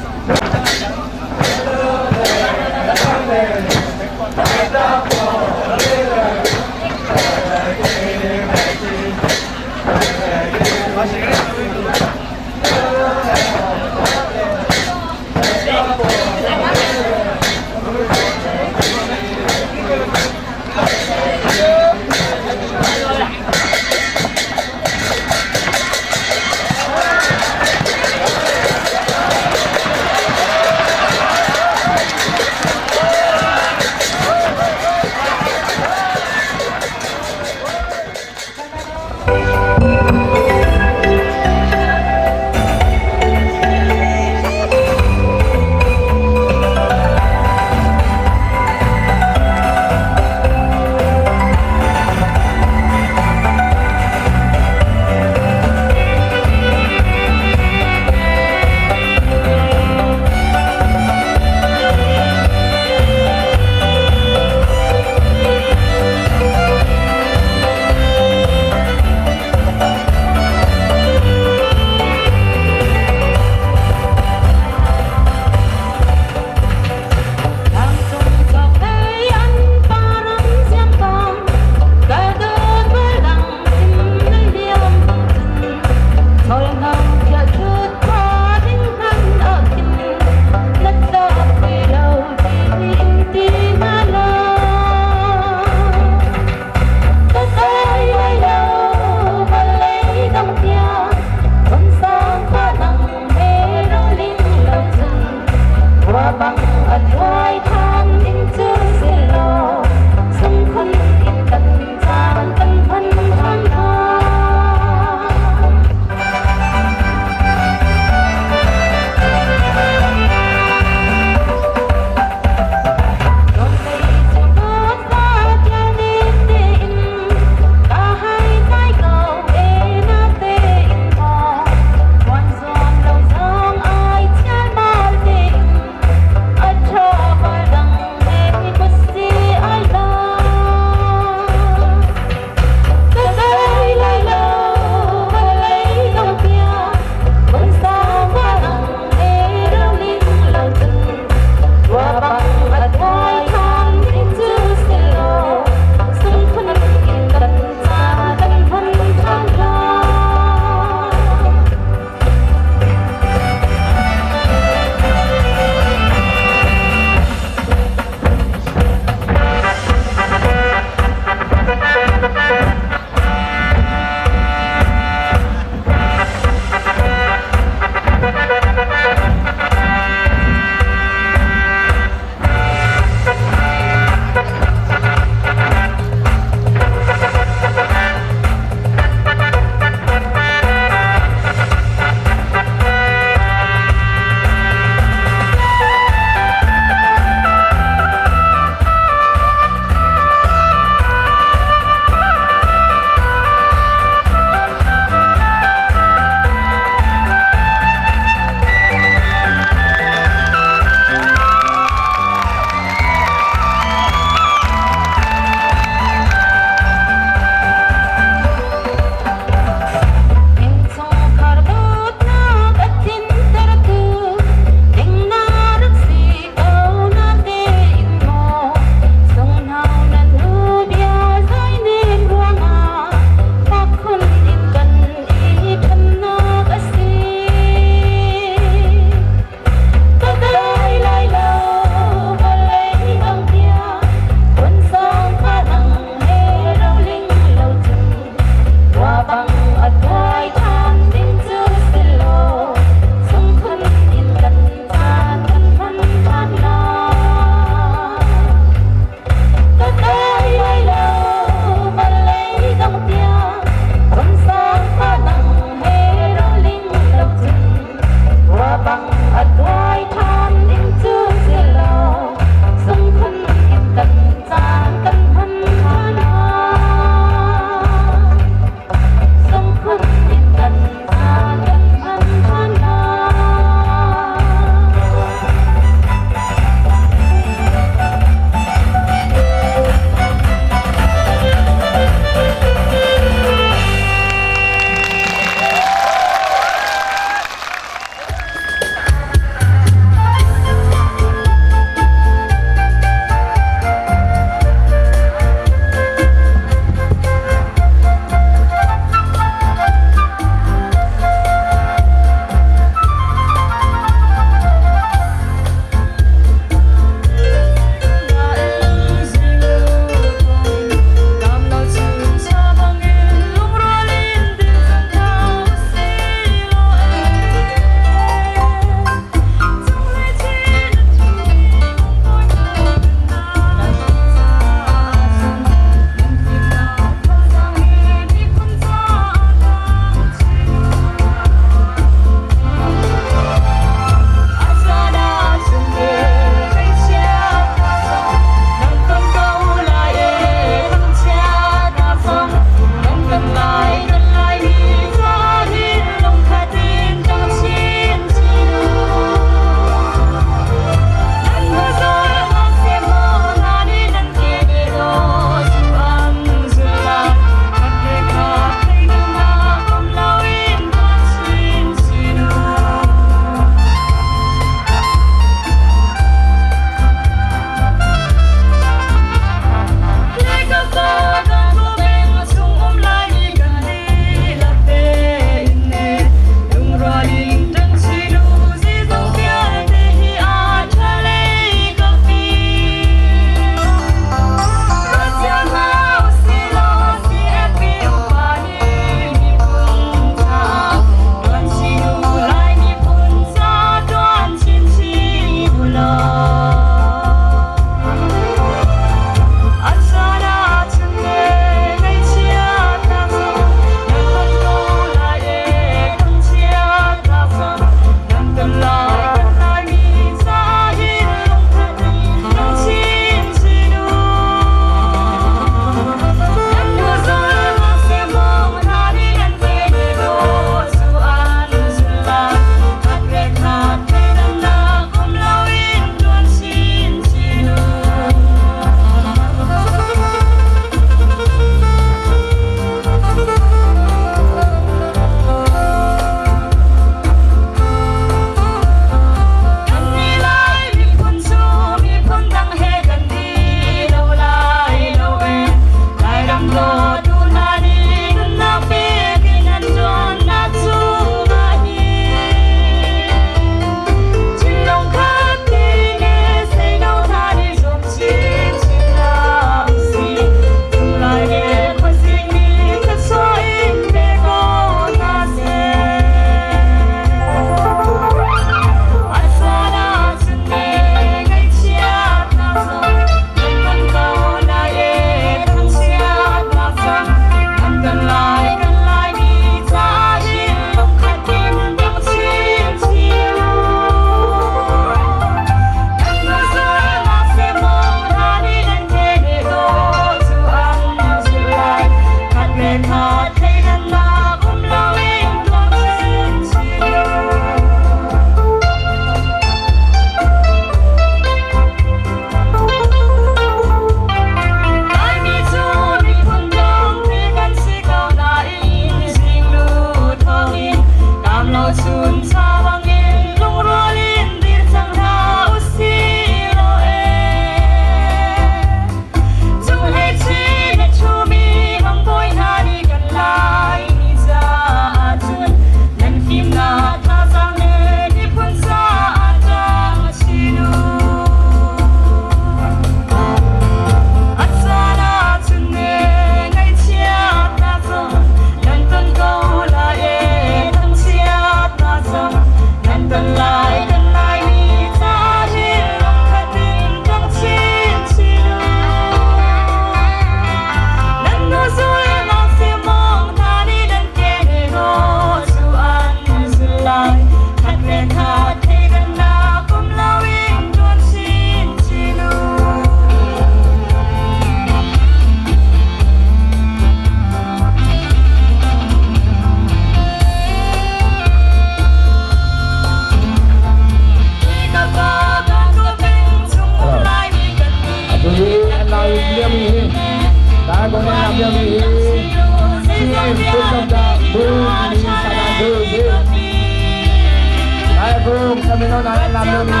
Lai an lam liomi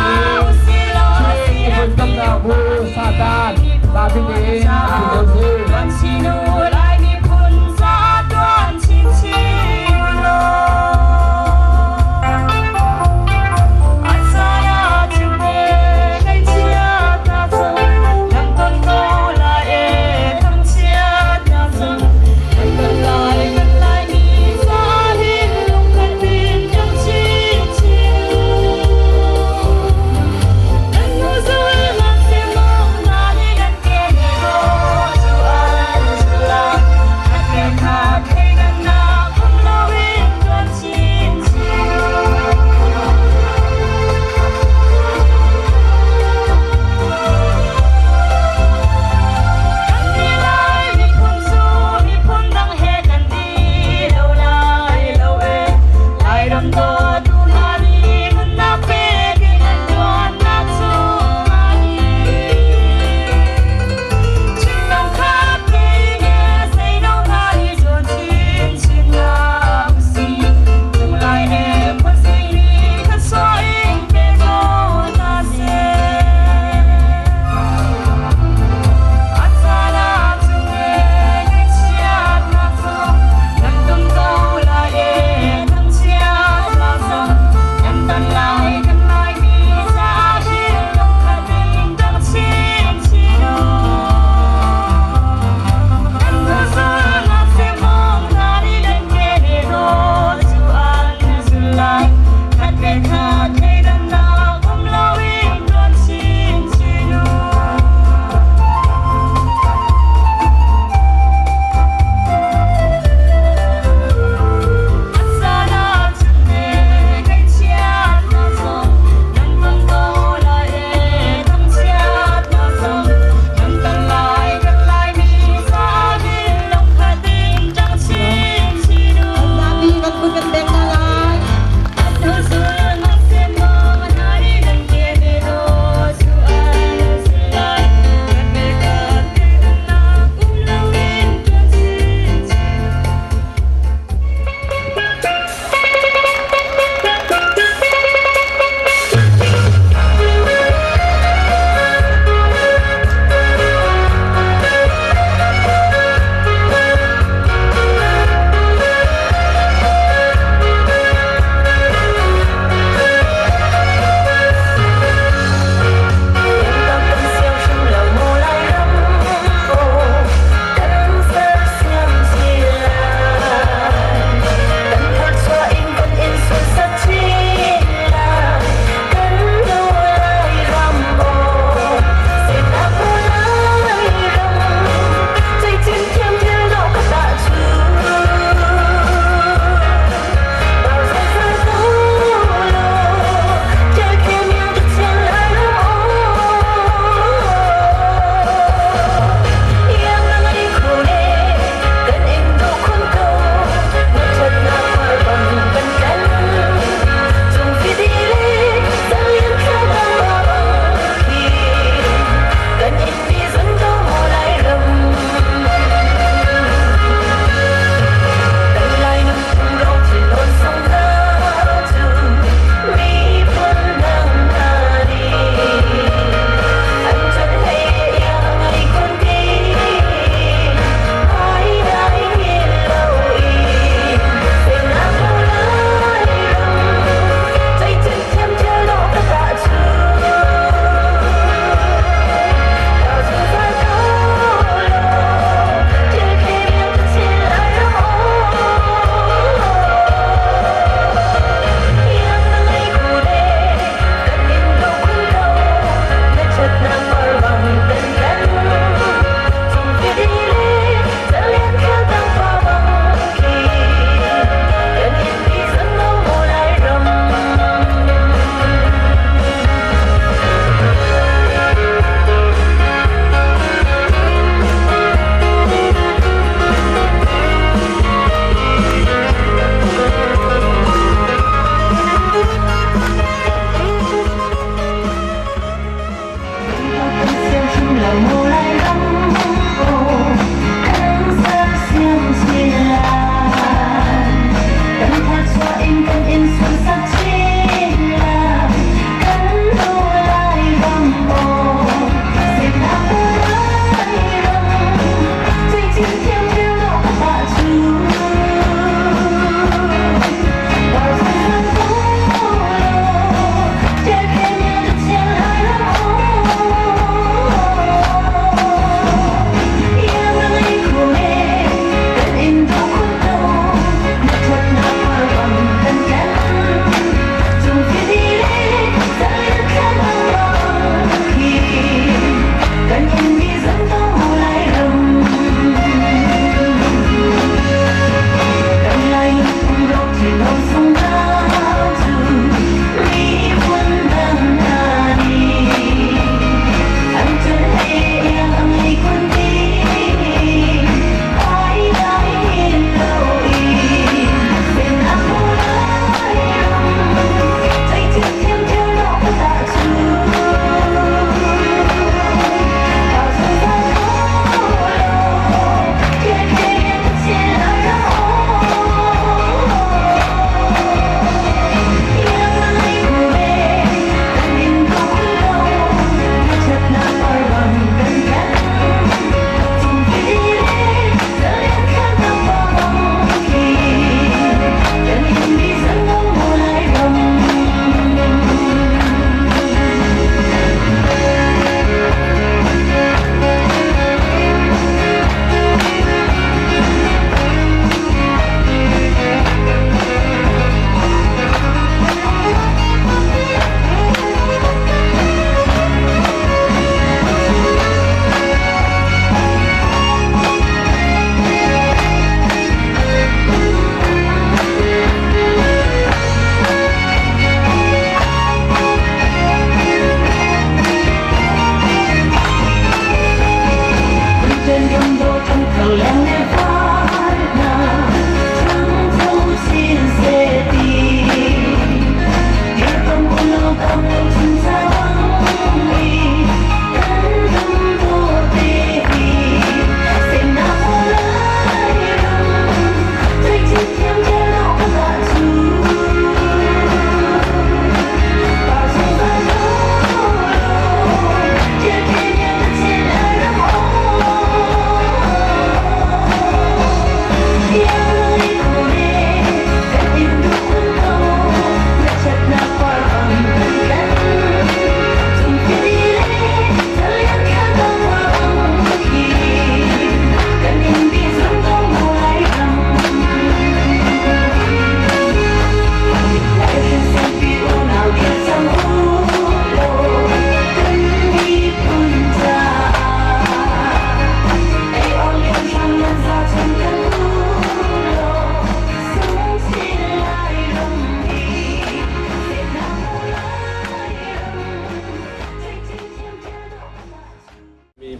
Chin miphun tamnak bu Satan zapi tein an si.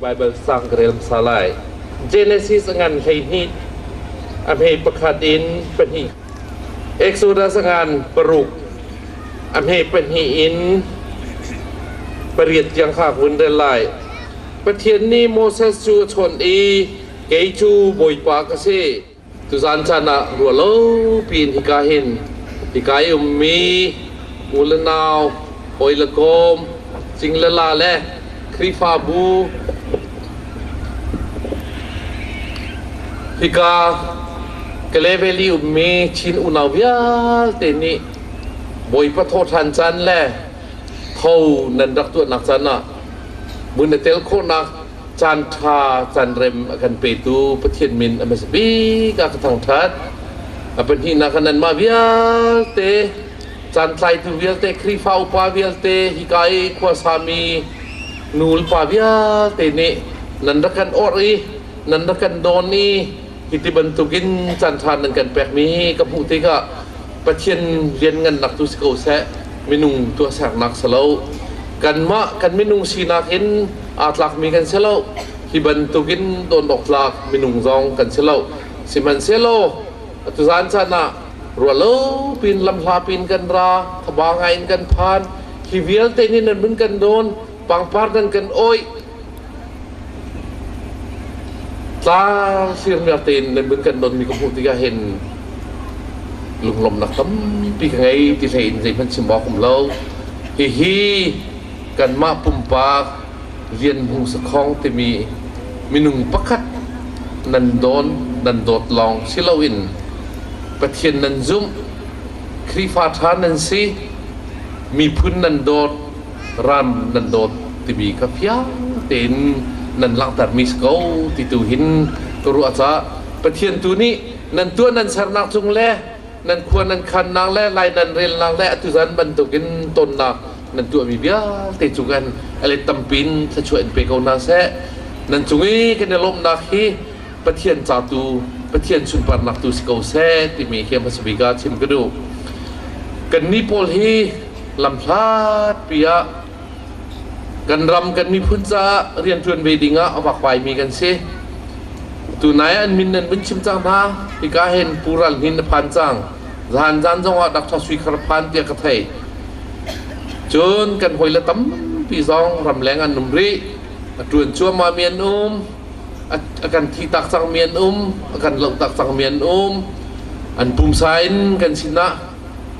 Bible sang ka rel hmasa lai. Genesis ngan 12 a hme pakhat in pahnih. Exodus ngan paruk a hme pahnih in pariat tiang kha hun rel lai. Pathian nih Moses cu a chawnh i kei cu Bawipa ka si. Tuzan caan ah ruahlo piin hika hin hika i ummi u le nau, hawi le kawm, cing le la le Khrihfabu hika Kalay i ummi Chin unau vialte nih Bawipa thawhṭhan caan le tho nan rak tuahnak caan ah vun i tel khawhnak caan ṭha caan rem a kan petu Pathian min a hmasa bik ah ka thangṭhat. A pahnihnak ah nanmah vialte caan tlaitu vialte Khrihfa upa vialte hika i khuasami nu le pa vialte nih nan rak kan orh i nan rak kan dawn i hiti bantukin caan ṭha nan kan pekmi ka hmuh tikah Pathian lianngannak tu si ko seh, minung tuahsernak si lo. Kanmah kan minung sinak in aa tlakmi kan si lo. Hi bantukin dawn awk tlak minung zong kan si lo. Sihmanhsehlaw atu zan caan ah ruahlo pin lamhla pin kan ra, thaba ngai in kan phan. Hi vialte nih nan mun kan dawn, pangpar nan kan awih. Tlang sirmiar tein nan mun kan donmi ka hmuh tikah hin lunglawmhnak tampi ka ngei ti hlei in zeihmanh chim awk um lo. Hihi kanmah pumpak Lian Hmung Sakhong timi minung pakhat nan dawn nan dawt lawng si loin Pathian nan zumh, Khrihfa ṭha nan si, miphun nan dawt, ram nan dawt timi kha fiang tein nan langhtermi si ko ti tu hin ka ruah caah Pathian tu nih nan tuah nan sernak cung le nan khua nan khannak le lai nan relnak le atu zan bantukin tonnak nan tuahmi vialte cu kan a let tampin thluachuah in pe ko hna seh. Nan cung i kan i lawmhnak hi Pathian ca tu Pathian sunparnak tu si ko seh timi khi hmasa bik ah chim ka duh. Kannih pawl hi lamhlatpi ah kan ram kan miphun caah rianṭuan ve ding ah a vakvaimi kan si. Tunai an min nan vun chim cang hna. Hika hin Pu Ral Hnin a phan cang. Zahan zan zong ah Dr. Sui Khar phan tiah ka thei. Cun kan hawile tampi zong ramleng an um rih. A ṭuan cuahmah mi an um. A kan thi tak cangmi an um. A kan loh tak cangmi an um. An pumsa in kan sinah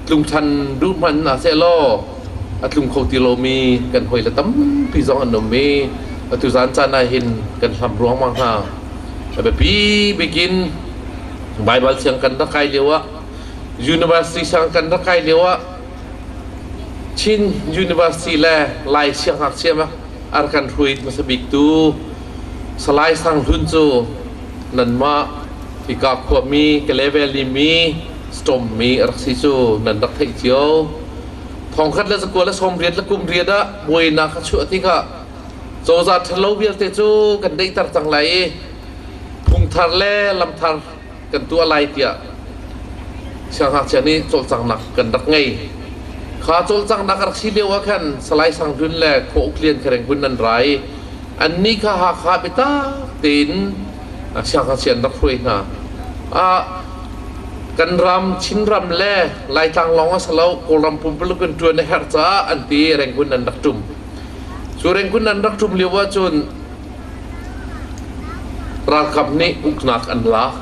tlung ṭhan duh hmanh hna sehlaw a tlung kho ti lomi kan hawile tampi zong an um i atu zan caan ah hin kan hlam ruangmang hna. A biapi bik in Baibal siang kan rak kai lio ah University siang kan rak kai lio ah Chin University le Lai siangngakchia a rak kan hruai hmasa bik tu Salai Sang Hlun cu nanmah hika khuami Kalay Valley mi Storm mi a rak si cu nan rak theih cio. Thongkhat le zakua le sawmriat le kum riat ah buainak a chuah tikah cozah ṭhalo vialte cu kan daihter cang lai i phungthar le lamthar kan tuah lai tiah siangngakchia nih cawlcanghnak kan rak ngei. Kha cawlcanghnak a rak si lio ah khan Salai Sang Hlun le Khua Uk Lian Khereng an ra i annih kha Hakha biatak tein siangngakchia an rak hruai hna. Kan ram Chinram le Laitlang lawng a si lo, Kawlram pumpuluk in ṭuan a herh caah an ti Rangoon an rak ṭum. Cu Rangoon an rak ṭum lio ahcun ralkap nih uknak an lak.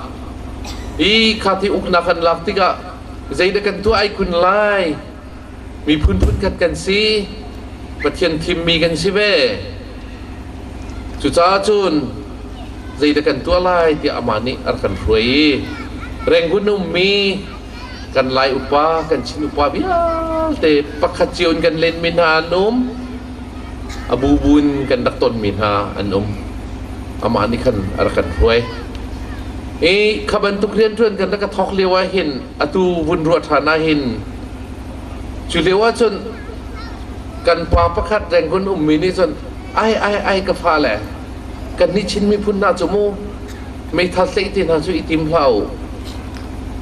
I kha ti uknak an lak tikah zeidah kan tuah ai kun lai? Miphun phunkhat kan si, Pathian thimmi kan si ve. Cucaah cun zeidah kan tuah lai tiah amah nih a rak kan hruai i Rangoon ummi kan Lai upa, kan Chin upa vialte pakhat cio in kan lenmi hna an um. A bubu in kan rak tonmi hna an um. Amah nih khan a rak kan hruai. I kha bantuk rianṭuan kan rak ka thawk lio ah hin atu vun ruah ṭhan ah hin cu lio ah cun kan pa pakhat Rangoon ummi nih cun ai ai ai ka fale kannih Chin miphun hna cu mu meithal tlaih te hna cu i tim hlah u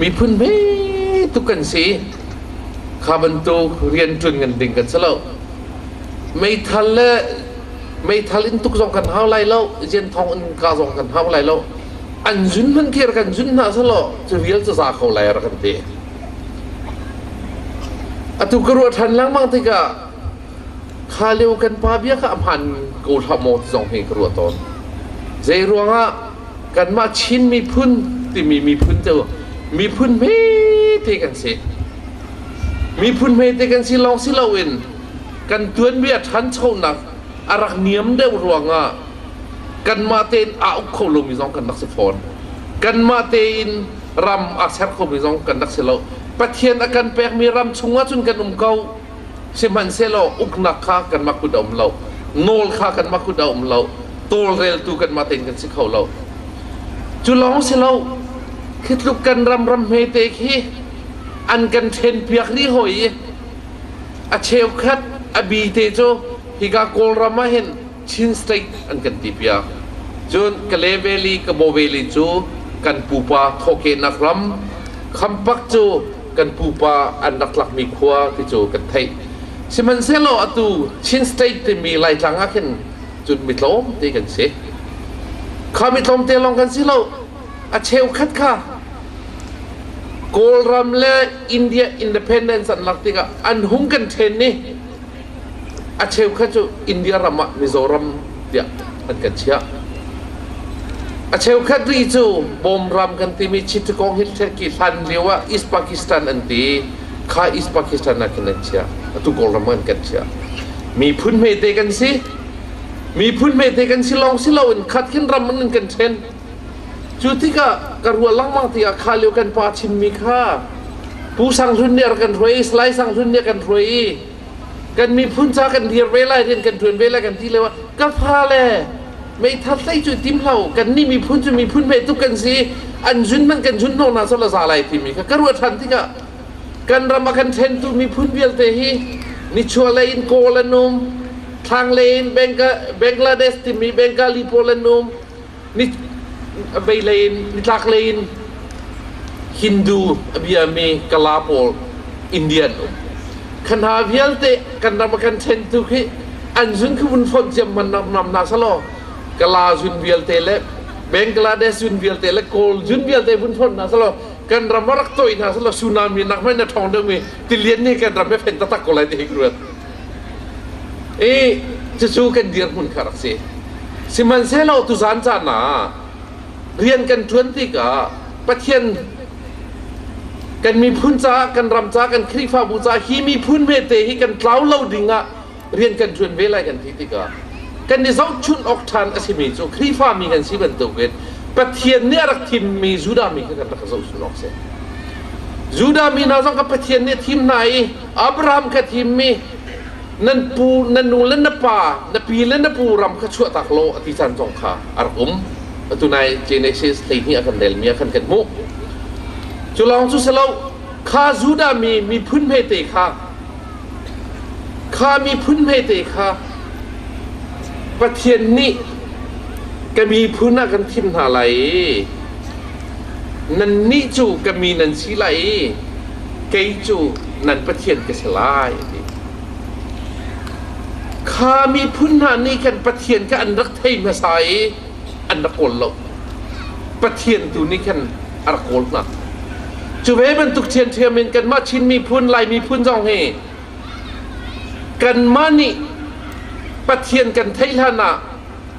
miphun hme tuk kan si kha bantuk rian ṭuan ngan ding kan si lo meithal le Meithal in tuk zong kan hau lai lo, zian thong in ka zong kan hau lai lo. An zun hman khi kan zun hna selaw cu vial cu za ko lai rak kan ti. Atu ka ruah ṭhan lengmang tikah kha lio kan pa bia kha a hmaan ko hlah maw ti zong hi ka ruah tawn. Zei ruangah kanmah Chin miphun timi miphun cu miphun hmete kan si. Miphun hmete kan si lawng si loin kan tuanbia ṭhanchonak a rak niam deuh ruangah kanmah tein aa uk kho lomi zong kan rak si fawn. Kanmah tein ram aa ser khomi zong kan rak si lo. Pathian a kan pekmi ram chungah cun kan um ko. Sihmanhsehlaw uknak kha kanmah kut a um lo. Nawl kha kanmah kut a um lo. Tawlreltu kanmah tein kan si kho lo. Cu lawng si lo, khi tluk kan ram ram hmete khi an kan ṭhenpiak rih hawi i a cheukhat a bi te cu hika Kawlram ah hin Chin State an kan ti piak. Cun Kale Valley, Kabo Valley cu kan pupa thawhkehnak ram, Khampak cu kan pupa an rak tlakmi khua ti cu kan theih. Sihmanhsehlaw atu Chin State timi Laitlang ah khin cun mi tlawmte kan si. Kha mi tlawmte lawng kan si lo. A cheukhat kha Kawlram le India independence an lak tikah an hung kan ṭhen i a cheukhat cu India ram ah Mizoram tiah an kan chiah. A cheukhat rih cu Bawmram kan timi Chittagong Hill Turkey hlan lio ah East Pakistan an ti kha East Pakistan ah khin an chiah. Atu Kawlram ah an kan chiah. Miphun hmete kan si. Miphun hmete kan si lawng si loin khat khin ram an kan ṭhen. Cu tikah ka ruah lengmang tikah kha lio kan pa chimmi kha Pu Sang Hlun nih a rak kan hruai i Salai Sang Hlun nih a kan hruai i kan miphun ca kan dir ve lai rian kan ṭuan ve lai kan ti lio ah ka fale meithal hlei cu tim hlah u kannih miphun cu miphun hme tuk kan si an zun hmanh kan zun hnawh hna sawh la za lai timi kha ka ruah ṭhan tikah kan ram a kan ṭhentu miphun vialte hi nichuahlei in Kawl an um thlanglei in Bangladesh timi Bengali pawl an um ni beilei in nitlaklei in Hindu a biami Kala pawl Indian um kha hna vialte kan ram a kan ṭhentu khi an zun khi vun fonh ciam man nam hna selaw Kala zun vialte le Bangladesh zun vialte le Kawl zun vialte vun fonh hna selaw kan ram a rak toih hna selaw tsunami nak hmanh na ṭhawng deuhmi tilian nih kan ram he fen taktak ko lai ti hi ka ruat. I cucu kan dirhmun kha rak si. Sihmanhsehlaw tuzan caan ah rian kan ṭuan tikah Pathian kan miphun caah, kan ram caah, kan Khrihfabu caah hi miphun hmete hi kan tlau lo ding ah rian kan ṭuan ve lai kan ti tikah kan i zohchunh awk ṭhan a simi cu Khrihfami kan si bantukin Pathian nih a rak thimmi Judah mi kha kan rak zohchunh awk si. Judah mi hna zong kha Pathian nih a thim hna i Abraham kha thimmi nan pu na nu le na pa na pi le na pu ram kha chuahtak law a ti caan zong kha a rak um. Atu nai Genesis 12 a kan relmi ah khan kan hmuh. Cu lawng cu si lo kha Judah mi miphun hmete kha kha miphun hmete kha Pathian nih ka miphun ah kan thim hna lai i nannih cu ka mi nan si lai i kei cu nan Pathian ka si lai a ti. Kha miphun hna nih khan Pathian kha an rak thei hmasa i an rak kawl lo. Pathian tu nih khan a rak kawl hna. Cu ve bantuk ṭhiamṭhiam in kanmah Chin miphun, Lai miphun zong hi kanmah nih Pathian kan theih hlan ah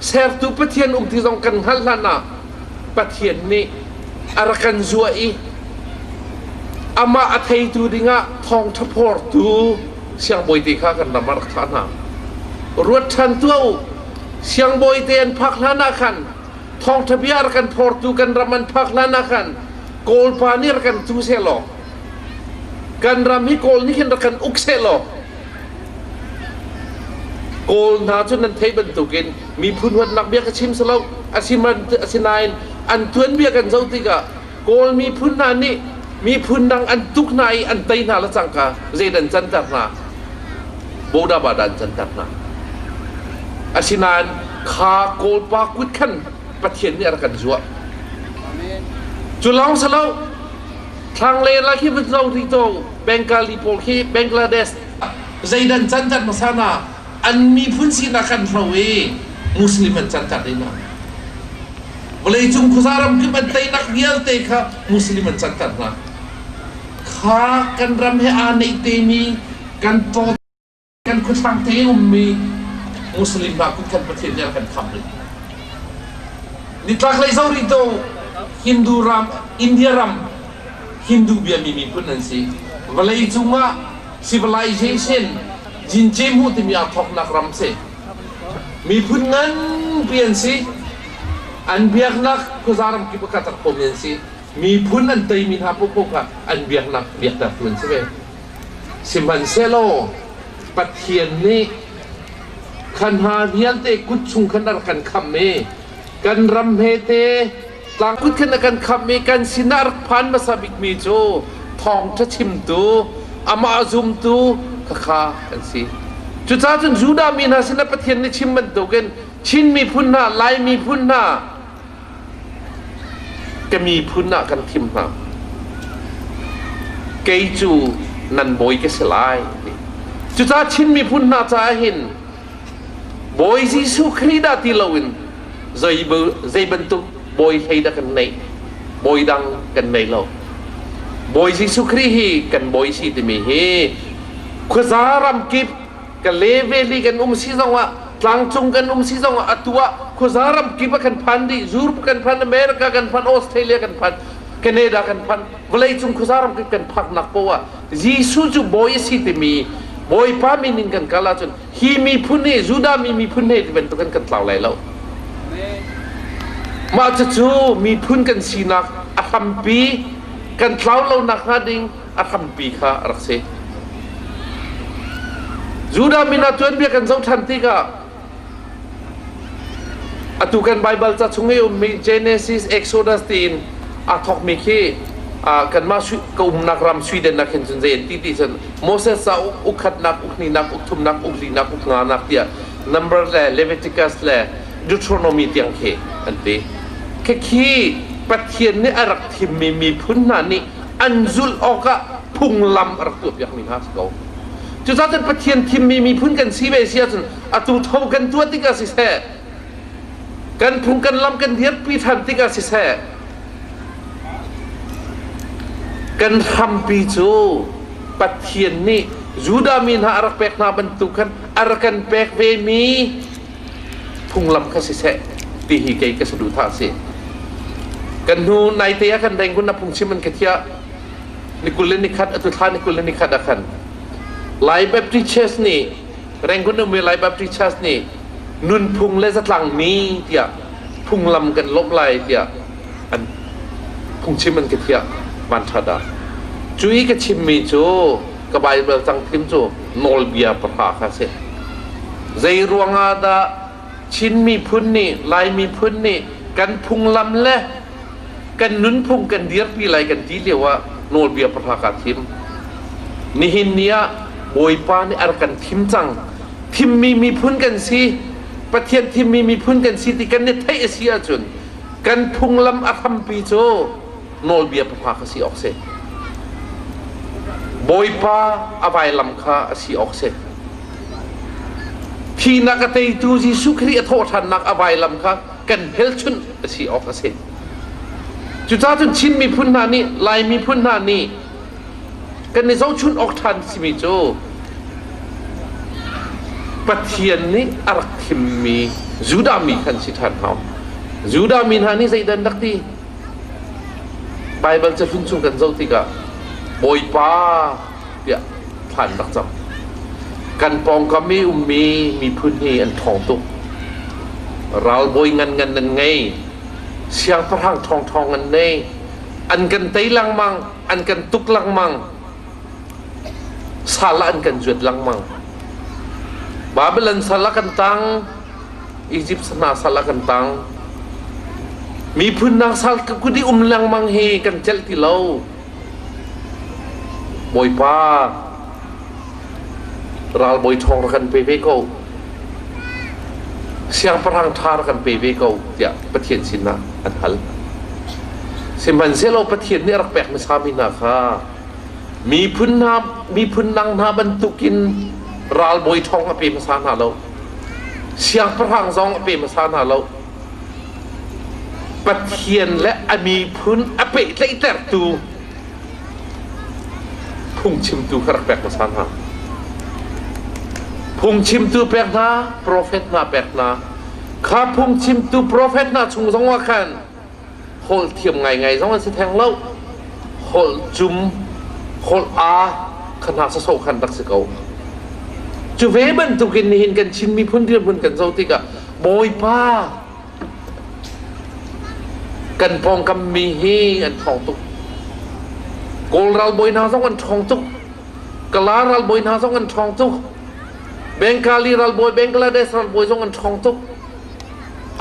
sertu Pathian um ti zong kan hngalh hlan ah Pathian nih a rak kan zuah i amah a theitu dingah thawngṭha phortu siangbawi te kha kan ram ah rak thlah hna. Ruat ṭhan tuah u, siangbawi te an phak hlan ah khan thawngṭha bia rak kan phortu kan ram an phak hlan ah khan Kawlpa nih rak kan tu sehlaw kan ram hi Kawl nih khin rak kan uk sehlaw Kawl hna cu nan theih bantukin miphun huatnak bia ka chim si lo asinain an tuanbia kan zoh tikah Kawl miphun hna nih miphun dang an tuk hna i an tei hna le cangka zeidan canter hna boda bada an canter hna asinain kha Kawlpa kut khan Pathian nih a rak kan zuah cu lawng si lo thlanglei la khi vun zo rih to Bengali pawl khi Bangladesh zeidan canter hmasa na. An miphun sinak kan hro i Muslim an canter dih hna. Vawleicung khuaza ramkip an teinak vialte kha Muslim an canter hna. Kha kan ram he aa neih temi kan taw kan khuathlang te ummi Muslim hna kut khan Pathian nih a kan khamh rih. Nitlaklei zoh rih to Hindu ram, India ram Hindu biami miphun an si. Vawlei cungah civilization Jince hmuh timi aa thawknak ram si. Miphun nganpi an si. An biaknak khuaza ram kip ah ka khomi an si. Miphun an teimi hna paohpaoh kha an biaknak biaktertu an si ve. Sihmanhsehlaw Pathian nih kha hna vialte kut chung khan a rak kan khamh i kan ram hmete tlang kut khan a kan khamh i kan sinah a rak phan hmasa bikmi cu thawngṭha chimtu amah zumtu khakha an si. Cucaah cun Judah mi hna sinah Pathian nih chim bantukin Chin miphun hna, Lai miphun hna, ka miphun ah kan thim hna. Kei cu nan bawi ka si lai. Cucaah Chin miphun hna caah hin Bawi Jesuh Khrih dah ti loin zei bantuk bawi hlei dah kan neih? Bawi dang kan nei lo. Bawi Jesuh Khrih hi kan bawi si timi hi khuaza ram kip ka level i kan um si zongah tlangcung kan um si zongah atu ah khuaza ram kip ah kan phan dih. Europe kan phan, America kan phan, Australia kan phan, Canada kan phan, vawleicung khuaza ram kip kan phaknak poah ah Jesuh cu bawi a si timi Bawipa min in kan kal ahcun hi miphun hi Judah mi miphun he ti bantuk in kan tlau lai lo. Mah cucu miphun kan sinak a hrampi kan tlau lo nakhnga ding a hrampi kha a rak si. Judah min ah tuanbia kan zoh ṭhan tikah atu kan Baibal ca chung i ummi Genesis, Exodus tiin aa thawkmi khi kanmah ka umnak ram Sweden ah khin cun zei an ti ti cun Moses ca uk khatnak, uk hnihnak, uk thumnak, uk linak, uk nganak tiah number le Leviticus le Deuteronomy tiang khi an ti. Khikhi Pathian nih a rak thimmi miphun hna nih an zulh awkah phunglam a rak tuahpiakmi hna a si ko. Cucaah cun Pathian thimmi miphun kan si ve si ahcun atu tho kan tuah tikah siseh, kan phung kan lam kan dirpi ṭhan tikah siseh, kan hrampi cu Pathian nih Judah mi hna a rak pek hna bantuk khan a rak kan pek vemi phunglam kha siseh ti hi kei ka saduhthah a si. Kan hnu naite ah kan Rangoon ah phungchim an ka thiah. Ni 21 atu thla ni 21 ah khan Lai Baptist Church nih Rangoon ummi Lai Baptist Church nih nunphung le zatlang mi tiah phunglam kan lawmh lai tiah an phungchim an ka thiah van ṭha dah. Cu i ka chimmi cu ka Bible cang thim cu nawlbia pahra kha a si. Zei ruangah dah Chin miphun nih Lai miphun nih kan phunglam le kan nunphung kan dirpi lai kan ti lio ah nawlbia pahra kaa thim. Nihin ni ah Bawipa nih a rak kan thim cang. Thimmi miphun kan si, Pathian thimmi miphun kan si ti kan i theih a si ahcun kan phunglam a hrampi cu nawlbia pahra kha si awk si. Bawipa a vailam kha a si awk si. Thihnak a teitu Jesuh Khrih a thawhṭhannak a vailam kha kan hmelchunh a si awk a si. Cucaah cun Chin miphun hna nih Lai miphun hna nih kan i zohchunh awk ṭhan simi cu Pathian nih a rak thimmi Judah mi khan si ṭhan hau. Judah mi hna nih zeidah an rak ti? Baibal cahlun chung kan zoh tikah Bawipa tiah thla an rak cam. Kan pawngkam i ummi miphun hi an ṭhawng tuk. Ralbawi nganngan an ngei. Siangpahrang ṭhawngṭhawng an nei. An kan tei lengmang, an kan tuk lengmang. Sal ah an kan zuat lengmang. Babylon sal ah kan tang, Egypt hna sal ah kan tang. Miphun dang sal kut i um lengmang hi kan celh ti lo. Bawipa, ralbawi ṭhawng rak kan pe ve ko. Siangpahrang ṭha rak kan pe ve ko tiah Pathian sinah an hal. Sihmanhsehlaw Pathian nih a rak pek hmasa mi hna kha miphun hna miphun dang hna bantukin Ralbawi ṭhawng a pe hmasa hna lo. Siangpahrang zong a pe hmasa hna lo. Pathian le a miphun a pehtlaihtertu phungchimtu kha rak pek hmasa hna. Phungchimtu pek hna, profet hna pek hna. Kha phungchimtu profet hna chung zong ah khan holh thiam ngaingai zong an si theng lo. Holh cum, holh aa kha hna sawsawh khan rak si ko. Cu ve bantukin nihin kan Chin miphun dirhmun kan zoh tikah Bawipa kan pawngkam mi hi an ṭhawng tuk. Kawl ralbawi hna zong an ṭhawng tuk. Kala ralbawi hna zong an ṭhawng tuk. Bengali ralbawi, Bangladesh ralbawi zong an ṭhawng tuk.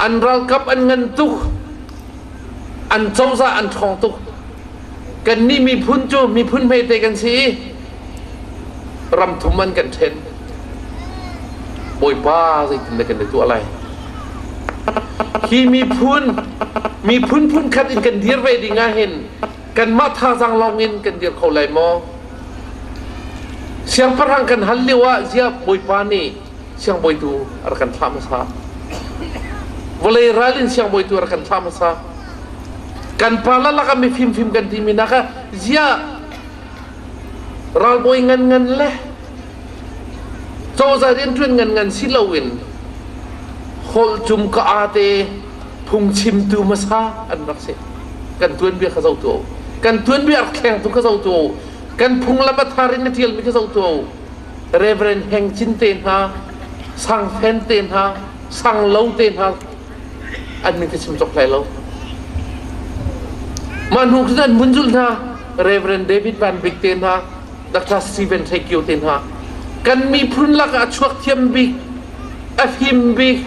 An ralkap an ngan tuk. An cozah an ṭhawng tuk. Kannih miphun cu miphun hmete kan si i ram thum an kan ṭhen. Bawipa zeitindah kan i tuah lai? Hi miphun miphun phunkhat in kan dir ve ding ah hin kanmah thazaang lawng in kan dir kho lai maw? Siangpahrang kan hal lio ah ziah Bawipa nih siangbawitu a rak kan thlah hmasa. Vawlei ral in siangbawitu a rak kan thlah hmasa. Kan pa lalak ah mifim fim kan timi nak ah ziah ralbawi ngan ngan le cozah rianṭuan ngan ngan si loin holh cum ka aa te phungchimtu hmasa an rak si. Kan tuanbia kha zoh tuah u. Kan tuanbia rak thlengtu kha zoh tuah u. Kan phunglam a thar in a ṭialmi kha zoh tuah u. Reverend Heng Cin te hna, Sang Fen te hna, Sang Lo te hna an min ka chim cawk lai lo. Mah hnu khin an vun zulh hna Reverend David Van Bik te hna, Dr. Stephen Thekio te hna. Kan miphun lakah a chuak thiam bik, a fim bik,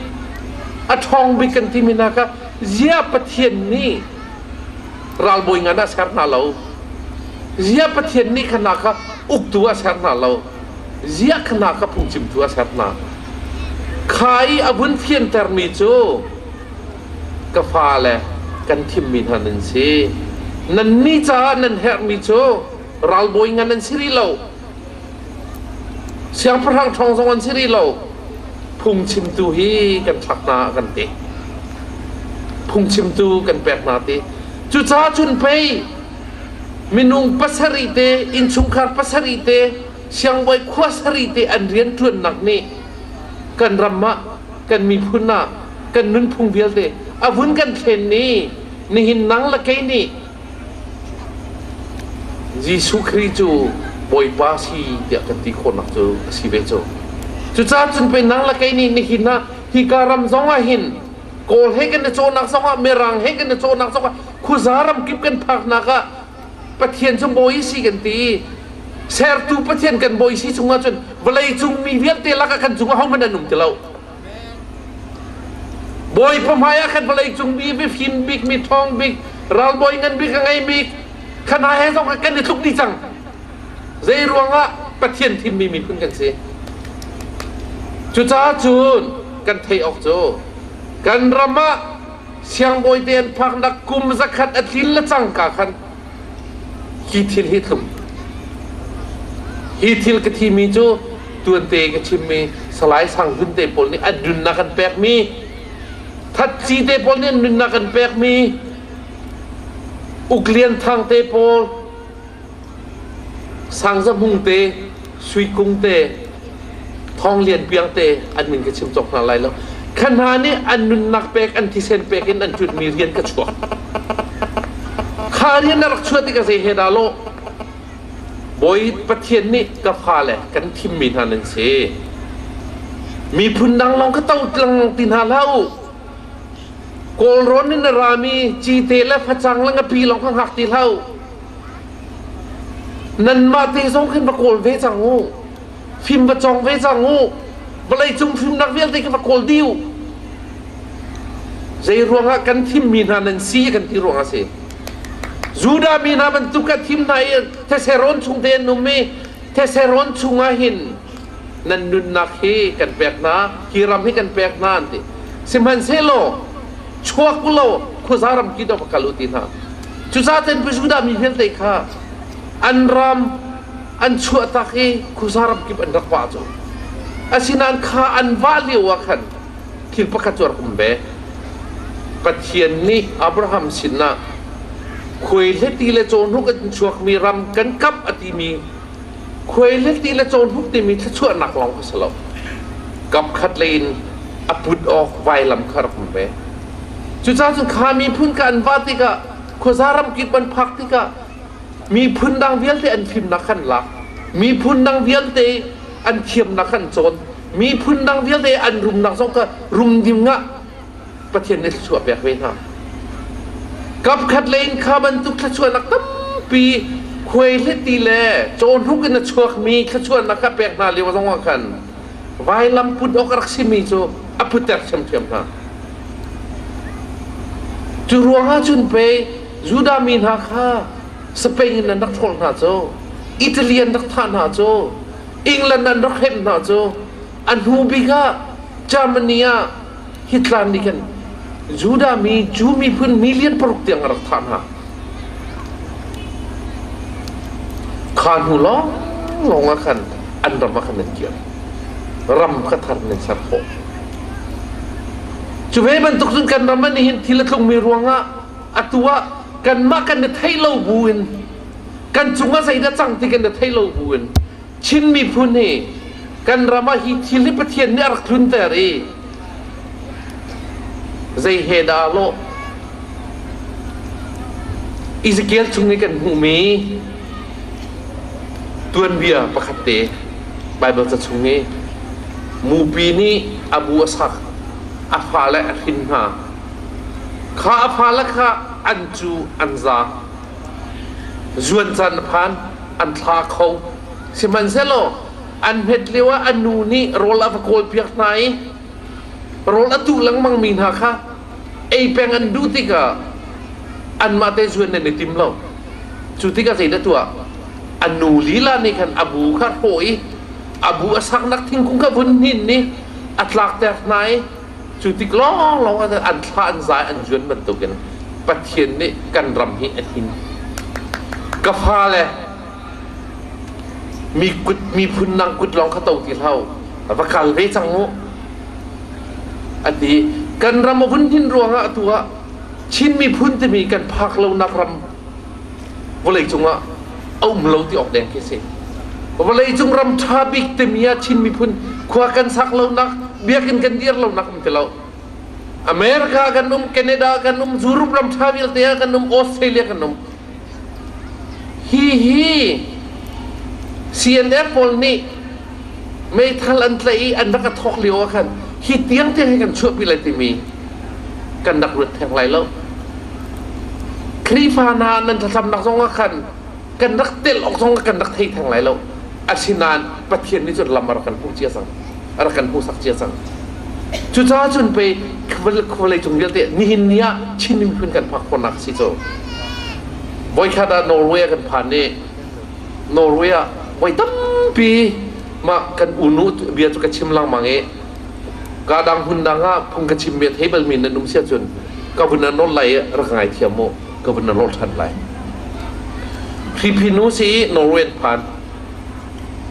a ṭhawng bik kan timi hna kha zia Pathian nih ralbawi ngan ah ser hna lo. Zia Pathian nih kha hna kha uktu ah ser hna lo. Zia kha hna kha phungchimtu ah ser hna. Kha i a vun fiantermi cu ka fale kan thimmi hna nan si. Nannih caah nan herhmi cu ralbawi ngan an si rih lo. Siangpahrang ṭhawng zong an si rih lo. Phungchimtu hi kan thlak hna kan ti. Phungchimtu kan pek hna ti. Cucaah cun pei minung pasarih te, innchungkhar pasarih te, siangbawi khua sarih te an rianṭuannak nih kan ram ah, kan miphun ah, kan nunphung vialte a vun kan thlen ni nihin nang le kei nih Jesuh Khrih cu Bawipa si tiah kan ti khawhnak cu a si ve cu. Cucaah cun pei nang le kei nih nihin ah hika ram zong ah hin Kawl he kan i cawhnak zong ah Mirang he kan i cawhnak zong ah khuza ram kip kan phaknak ah Pathian cu bawi si kan ti i sertu Pathian kan bawi si chungah cun vawlei cung mi vialte lakah kan cungah hohmanh an um ti lo. Bawipa hmaiah khan vawlei cung mi mifim bik, mi ṭhawng bik, ralbawi ngan bik a ngei bik, kha hna he zong kan i tluk dih cang. Zei ruangah Pathian thimmi miphun kan si. Cucaah cun kan theih awk cu kan ram ah siangbawi te an phaknak kum zakhat a tlin le cangka khan hi thil hi tlung. Hi thil ka thimi cu tuante ka chimmi Salai Sang Hlun te pawl nih an nunnak an pekmi, Thatci te pawl nih an nunnak an pekmi, Uk Lian Thang te pawl, Sang Za Hmung te, Sui Kung te, Thawng Lian Piang te an min ka chim cawk hna lai lo. Kha hna nih an nunnak pek, an thisen pek in an ṭuanmi rian ka chuak. Kha rian na rak chuah tikah zei he dah lawh? Bawi Pathian nih ka fale kan thimmi hna nan si. Miphun dang lawng ka to tlang ti hna hlah u. Kawlrawn in a rami cite le facang le ngapi lawng kha hngak ti hlah u. Nanmah te zong khin va kawl ve cang u. Fim va cawng ve cang u. Vawleicung fimnak vialte khi va kawl dih u. Zei ruangah kan thimmi hna nan si kan ti ruangah a si. Judah mi hna bantuk ka thim hna i Theserawn chung te an um i Theserawn chungah hin nan nunnak hi kan pek hna, hi ram hi kan pek hna an ti. Sihmanhsehlaw chuak u law khuaza ram ki dawh va kal u ti hna. Cucaah cun Judah mi vialte kha an ram an chuahtak i khuaza ram kip an rak vah cu. Asinain kha an vah lio ah khan thil pakhat cu a rak um ve. Pathian nih Abraham sinah khuaihleti le cawhnuk in chuakmi ram kan kamh a timi khuaihleti le cawhnuk timi thluachuahnak lawng kha si lo. Kap khat lei in a put awk vailam kha rak um ve. Cucaah cun kha miphun kha an vah tikah khuaza ram kip an phak tikah miphun dang vialte an fimnak khan lak. Miphun dang vialte an thiamnak khan cawn. Miphun dang vialte an rumnak zong kha rum ding ah Pathian nih thluachuah pek ve hna. Kapkhat lei in kha bantuk thluachuahnak tampi khuaihliti le cawhnuk in a chuakmi thluachuahnak kha pek hna lio zong ah khan vailam put awk a rak simi cu a putter ṭhiamṭhiam hna. Cu ruangah cun pei Judah mi hna kha Spain in an rak ṭhawl hna cu, Italy an rak thah hna cu, England an rak hrem hna cu, a hnu bik ah Germany ah Hitler nih khan Judah mi Jew miphun million paruk tiang a rak thah hna. Kha hnu lawng lawng ah khan an ram ah khan an kir. Ram kha thar in an ser khawh. Cu ve bantuk cun kan ram ah nihin thil a tlungmi ruangah atu ah kanmah kan i theih lo bu in kan cungah zeidah cang ti kan i theih lo bu in Chin miphun hi kan ram ah hi thil hi Pathian nih a rak tlunter i zei he dah lawh Ezekiel chung i kan hmuhmi tuanbia pakhat te Baibal ca chung i mupi nih a bu a sak a fale a hrin hna kha a fale kha an cu an za zuan caan a phan an thla kho. Sihmanhsehlaw an hmet lio ah a nu nih rawl a va kawlpiak hna i rawl a tuh lengmang mi hna kha ei peng an duh tikah anmah te zuan an i tim lo. Cu tikah zeidah tuah? A nu lila nih khan a bu kha hrawh i a bu a saknak thingkung kha vun hnin i a tlakter hna i cu tik lawnglawng ah an thla an zai an zuan bantukin Pathian nih kan ram hi a hin. Ka fale mi kut miphun nang kut lawng kha to ti hlah va kal ve cang mu a ti. Kan ram a vun hin ruangah atu ah Chin miphun timi kan phak lonak ram vawlei cungah a um lo ti awk deng khi si. Vawlei cung ram ṭha bik timi ah Chin miphun khua kan sak lonak, biakinn kan dir lonak um ti lo. America kan um, Canada kan um, Europe ram ṭha vialte ah kan um, Australia kan um. Hi hi CNF pawl nih meithal an tlaih i an rak a thawk lio ah khan hi tiang tiang hi kan chuahpi lai timi kan rak ruat theng lai lo. Khrihfa hna nan thlacamnak zong ah khan kan rak tel awk zong kan rak thei theng lai lo. Asinain Pathian nih cun lam a rak kan hmuh cia cang. A rak kan hmuhsak cia cang. Cucaah cun pei vawlei cung vialte nihin ni ah Chin miphun kan phak khawhnak si cu. Voikhat ah Norway ah kan phan i Norway ah voi tampi mah kan unu bia cu ka chim lengmang i ka dang hmun dang ah phung ka chim mi a thei balmi nan um sia cun ka vun an nawl lai i rak ngaithiam mu ka vun an nawl ṭhan lai. Hriphi nu si i Norway an phan.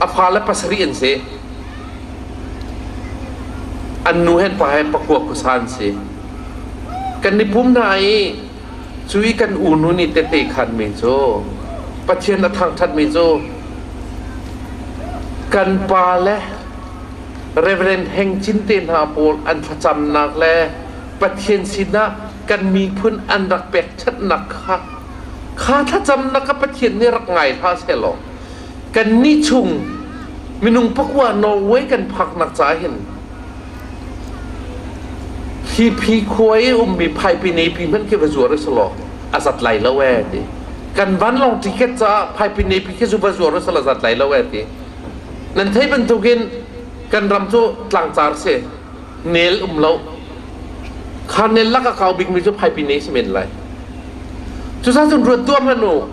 A fale pasarih an si. An nu hen pa he pakua khuasa an si. Kan i pum hna i cu i kan unu nih tete khanmi cu Pathian a thangṭhatmi cu kan pa le Reverend Heng Cin te hna pawl an thlacamnak le Pathian sinah kan miphun an rak pekchanhnak kha kha thlacamnak kha Pathian nih rak ngai hlah sehlaw kannih chung minung pakua Norway kan phaknak caah hin hi phi khua i ummi phaipine pi hmanh khi va zuar u selaw a zat lai lo ee ti kan vanlawng ticket caah phaipine pi khi zu va zuar u selaw a zat lai lo ee ti nan theih bantukin kan ram cu tlangcar si nel um lo kha nel lak a kau bikmi cu phaipine si men lai cucaah cun ruat tuah hmanh u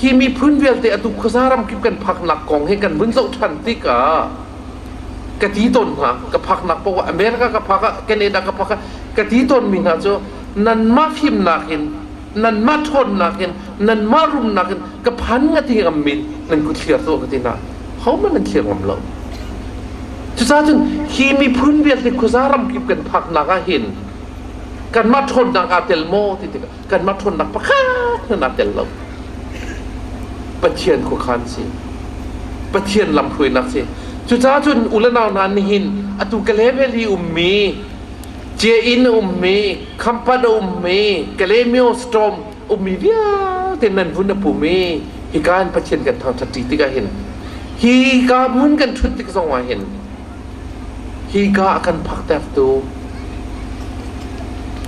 hi miphun vialte atu khuaza ramkip kan phaknak kong hi kan vun zoh ṭhan tikah ka ti tawn hna ka phaknak paoh ah America ka phak ah Canada ka phak ah ka ti tawnmi hna cu nanmah fimnak in nanmah ṭhawnnak in nanmah rumnak in ka phan nga ti ngam min nan kut thlir tuah ka ti hna hohmanh nan thlir ngam lo. Cucaah cun hi miphun vialte khuaza ramkip kan phaknak ah hin kanmah ṭhawnnak aa tel maw ti tikah kanmah ṭhawnnak pakhat hmanh aa tel lo. Pathian khuakhan si. Pathian lamhruainak si. Cucaah cun u le nau hna nihin atu Kale Valley ummi, Cie-inn a ummi, Khampat a ummi, Kalaymyo Storm ummi vialte nan vun a pum i hika in Pathian kan thangṭhat ṭi tikah hin hika hmun kan ṭhut tik zongah hin hika a kan phaktertu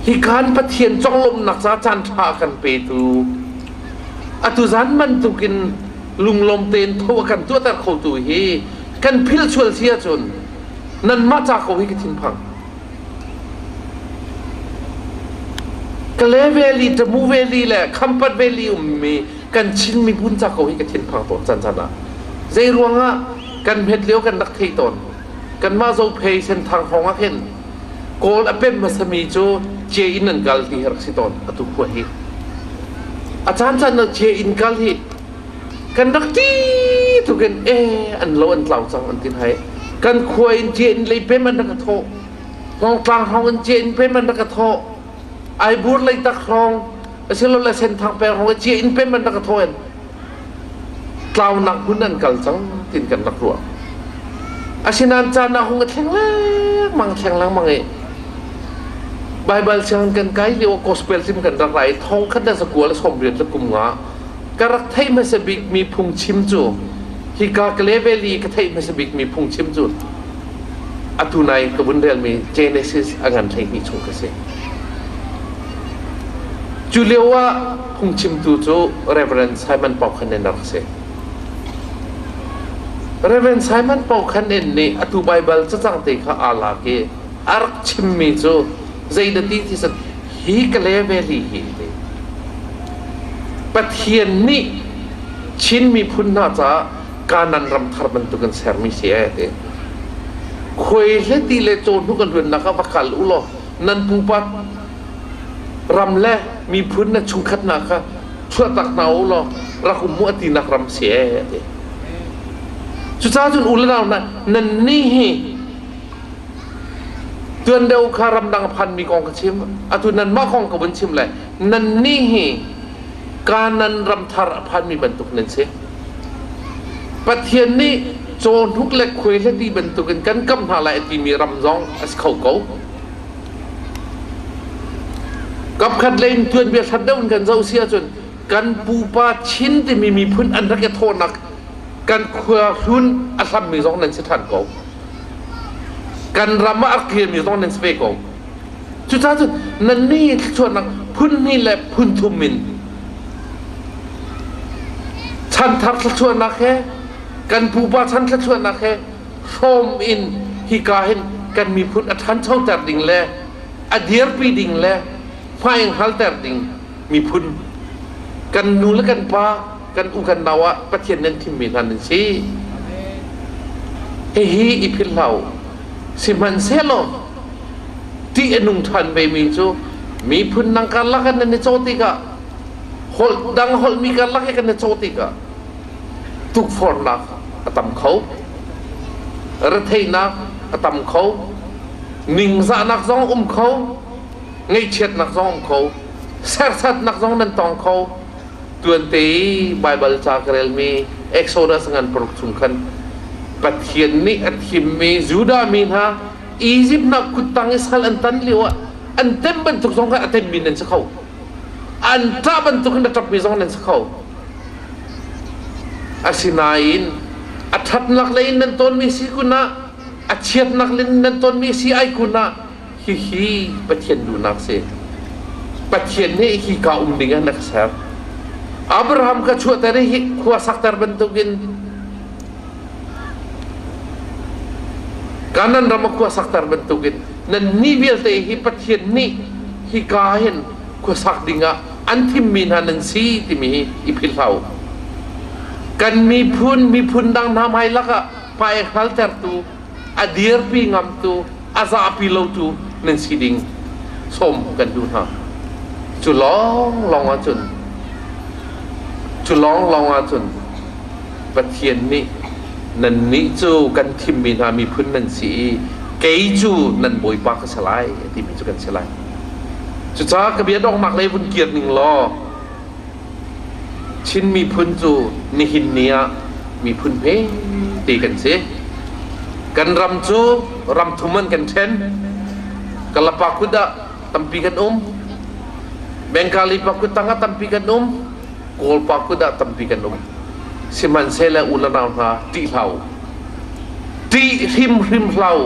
hika in Pathian conglawmhnak ca caan ṭha a kan petu atu zan bantukin lunglawm tein tho a kan tuahter khotu hi kan philh sual si ahcun nanmah ca ko hi ka thinphang. Kale Valley, Tamu Valley le Khampat Valley ummi kan Chin miphun ca ko hi ka thinphang tawn caan caan ah. Zei ruangah kan hmet lio kan rak thei tawn. Kanmah Zophei Senthang hrawng ah khin Kawl a pem hmasami cu Cie in an kal ti hi rak si tawn atu khua hi. A caan caan ah Cie in kal hi kan rak ti tuk in e an lo an tlau cang an tin hai. Kan khua in Cie in lei pem an rak ka thawh. Hngawngtlang hrawng in cie in pem an rak ka thawh. Aibur leitak hrawng asilole Senthang peng hrawng i cie in pem an rak ka thawh in tlaunak hmun an kal cang tin kan rak ruah. Asinain caan ah hung a thleng lengmang thleng lengmang i Baibal sianginn kan kai lio gospel sim kan rak ra i thong khat le zakua le sawmriat le kum nga ka rak theih hmasa bik mi phungchim cu hika Kale Valley ka theih hmasa bik mi phungchim cu Atu nai ka vun relmi Genesis a ngan 12 chung ka si. Cu lio ah phungchimtu cu Reverend Simon Paukhanen a rak si. Reverend Simon Paukhanen nih atu Baibal cacang te kha aa lak i a rak chimmi cu zeidah ti ti hi ka le veli hi ti. Pathian nih Chin miphun hna caah Kanan ram thar bantuk in sermi si ee ti. Khuai le ti le cawhnuk an ruannak ah va kal u law nan pupa ram le miphun na chungkhat hna kha chuahtak hna u law rak um mu a tinak ram si ee ti. Cucaah cun u le nau hna nan nih hi tuan deuh kha ramdang a phanmi kong ka chim atu nanmah kong ka vun chim le nan nih hi Kanan ram thar a phanmi bantuk nan si. Pathian nih cawhnuk le khuai le ti bantukin kan kam hna lai a timi ram zong a si kho ko. Kapkhat lei in tuanbia hlat deuh in kan zoh si ahcun kan pupa Chin timi miphun an rak i thawhnak kan khua hlun a hlammi zong nan si ṭhan ko. Kan ram ah a rak kirmi zong nan si ve ko. Cucaah cun nannih thluachuahnak phun hnih le phun thum in chanthar thluachuahnak he kan pupa chan thluachuahnak he hrawm in hika hin kan miphun a ṭhanchoter ding le a dirpi ding le hmai hngalter ding miphun kan nu le kan pa kan u kan nau ah Pathian nan thimmi hna nan si. Hihi i philh hlah u. Sihmanhsehlaw ṭih a nung ṭhan vemi cu miphun dang karlak ah nan i cawh tikah holh dang holhmi karlak he kan i cawh tikah tukforhnak a tam kho, retheihnak a tam kho, ningzahnak zong um kho, ngaihchiatnak zong um kho, serhsatnak zong nan tong kho. Tuante i Baibal ca ka relmi Exodus ngan paruk chung khan Pathian nih a thimmi Judah mi hna Egypt hna kuttang i sal an tan lio ah an tem bantuk zong kha a temmi nan si kho. An ṭah bantuk in a ṭapmi zong nan si kho. Asinain a ṭhatnak lei in nan tawnmi si kun ah a chiatnak in nan tawnmi si ai kun ah hihi Pathian duhnak si. Pathian nih hika um ding ah na ka ser. Abraham ka chuahter i hi khua sakter bantukin Kanan ram a khua sakter bantukin nan ni vialte hi Pathian nih hika hin khua sak dingah an thimmi hna nan si timi hi i philh hlah u. Kan miphun miphun dang hna hmai lakah hmai hngaltertu a dirpi ngamtu a zahpi lotu nan si ding sawm kan duh hna. Cu lawnglawng ahcun cu lawnglawng ahcun Pathian nih Nannih cu kan thimmi hna miphun nan si i kei cu nan Bawipa ka si lai, a timi cu kan si lai. Cucaah ka bia donghnak lei vun kir ning law, Chin miphun cu nihin ni ah miphun hme te kan si. Kan ram cu ram thum an kan ṭhen. Kalapa kut ah tampi kan um. Bengali pa kut tang ah tampi kan um. Kawl pa kut ah tampi kan um. Sihmanhsehlaw u le nau hna, ṭih hlah u. Ṭih hrimhrim hlah u.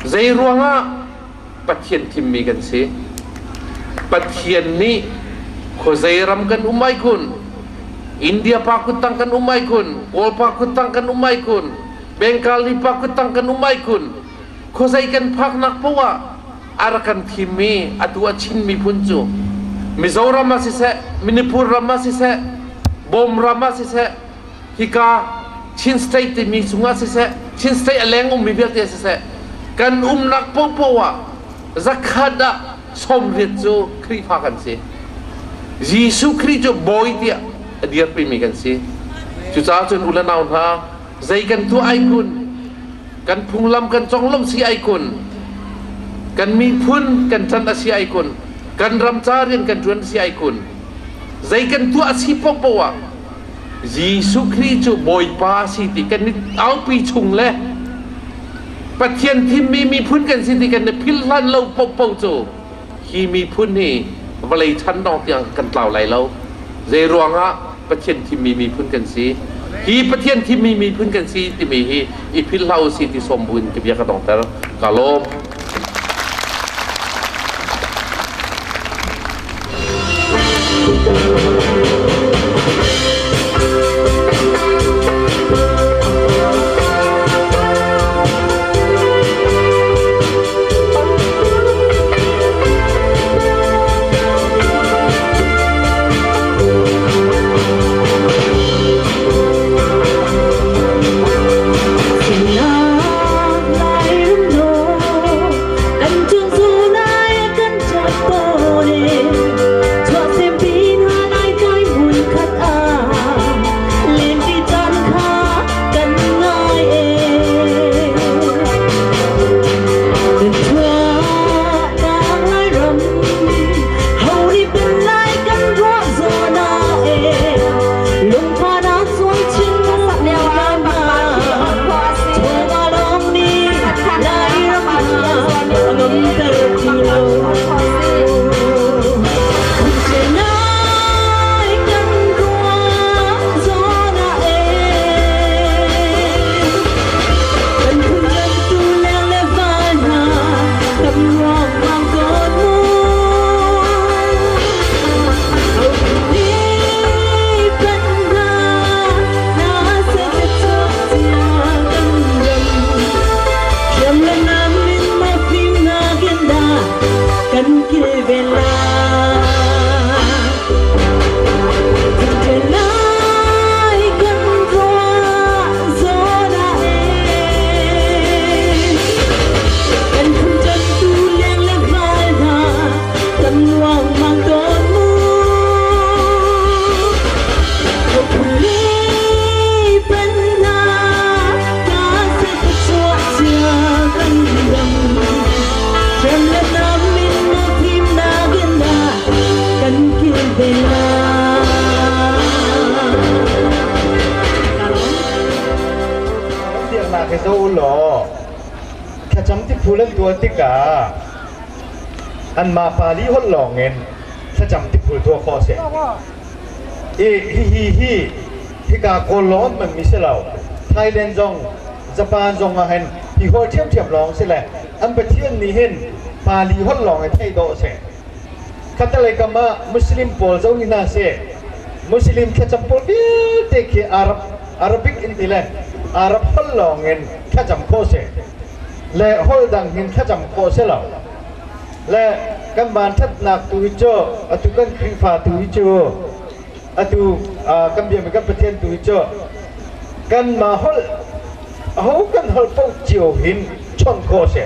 Zei ruangah Pathian thimmi kan si. Pathian nih khuazei ram kan um ai kun, India pa kuttang kan um ai kun, Kawl pa kuttang kan um ai kun, Bengali pa kuttang kan um ai kun, khuazei kan phaknak poah ah a rak kan thimmi atu a Chin miphun cu Mizoram ah siseh, Manipur ram ah siseh, Bawm ram ah siseh, hika Chin State timi chungah siseh, Chin State a leng ummi vialte siseh, kan umnak paohpaoh ah zakhat ah 80 cu Khrihfa kan si. Jesuh Khrih cu bawi tiah a dirpimi kan si. Cucaah cun u le nau hna, zei kan tuah ai kun, kan phunglam kan conglawmh si ai kun, kan miphun kan ṭan a si ai kun, kan ram ca rian kan ṭuan a si ai kun, zei kan tuah a si paohpaoh ah Jesuh Khrih cu Bawipa a si ti kan i aupi chung le Pathian thimmi miphun kan si ti kan i philh hlan lo paohpaoh cu hi miphun hi vawlei chan dong tiang kan tlau lai lo. Zei ruangah Pathian thimmi miphun kan si? Hi Pathian thimmi miphun kan si timi hi i philh hlah u si ti sawm buin ka bia ka dongter. Ka lawm. Biaknak hi zoh u law thlacam tiphul an tuah tikah anmah pali holh lawngin thlacam tiphul tuah khawh a si. I hihi hi hika Kawl lawng an hmanmi si lo. Thailand zong Japan zong ah hin hi holh ṭhiamṭhiam lawng si le an Pathian nih hin pali holh lawng i theih dawh a si. Khattelei kam ah Muslim pawl zoh ni hna sih. Muslim thlacam pawl vialte khi Arab Arabic in ti le Arab holh lawng in thlacam khawh si. Le holh dang hin thlacam khawh si lo. Le kan vanṭhatnak tu hi cu atu kan Khrihfa tu hi cu atu kan biami kan Pathian tu hi cu kanmah holh aho kan holh paoh cio hin chawnh khawh a si.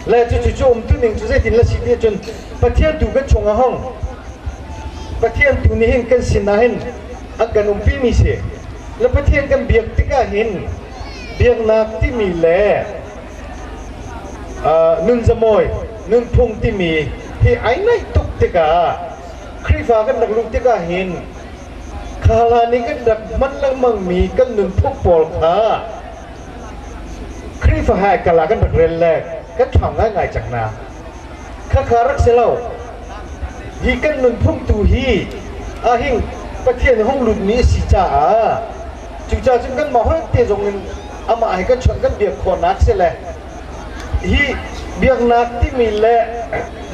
Le cucu cu umtu ning cu zeitin la si ti ahcun Pathian tu kan chung ah hong Pathian tu nih hin kan sin ah hin a kan umpi mi si. Le Pathian kan biak tikah hin Biaknak timi le nunzamawi, nunphung timi hi ai naih tuk tikah Khrihfa kan rak luh tikah hin kha hlan i kan rak hman lengmangmi kan nunphung pawl kha Khrihfa he kal ah kan rak rel le kan ṭhawng ngaingai cang na. Khakha rak si lo. Hi kan nunphung tu hi ahhin Pathian hung lutmi a si caah cucaah cun kanmah holh te zong in amah he kan chawnh kan biak khawhnak si le hi biaknak timi le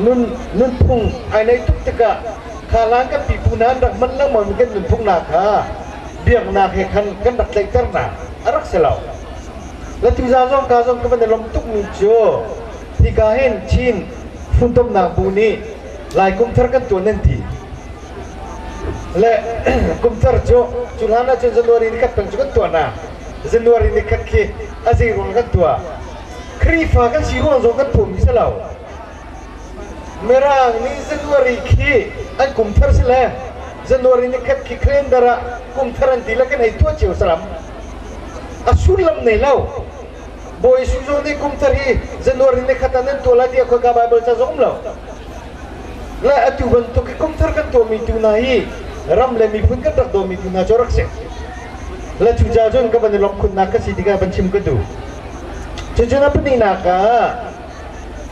nun nunphung ai naih tuk tikah kha hlan kan pipu hna an rak hman lengmang mi kan nunphung hna kha biaknak he khan kan rak tlaihter hna a rak si lo. Le tuzaan zong ka zong ka van i lawmh tukmi cu hika hin Chin funtomnak bu nih Lai kumthar kan tuan nan ti. Le kumthar cu cu hlan ahcun January ni khat peng cu kan tuah na. January ni khat khi a zei ruang kan tuah. Khrihfa kan si ruang zong kan tuahmi si lo. Mirang nih January khi an kumthar si le January ni khat khi calendar ah kumthar an ti le kan hei tuah cio saram. A sullam nei lo. Bawi Jesuh zong nih kumthar hi January ni khat ah nan tuah lai tiah khoika Bible ca zong um lo. Le atu bantuk i kumthar kan tuahmi tu hna hi ram le miphun kan rak dawmi tu hna cu rak si. Le cucaah cun ka van i lawmh khunnak ka si tikah van chim ka duh. Cucun a pahnihnak ah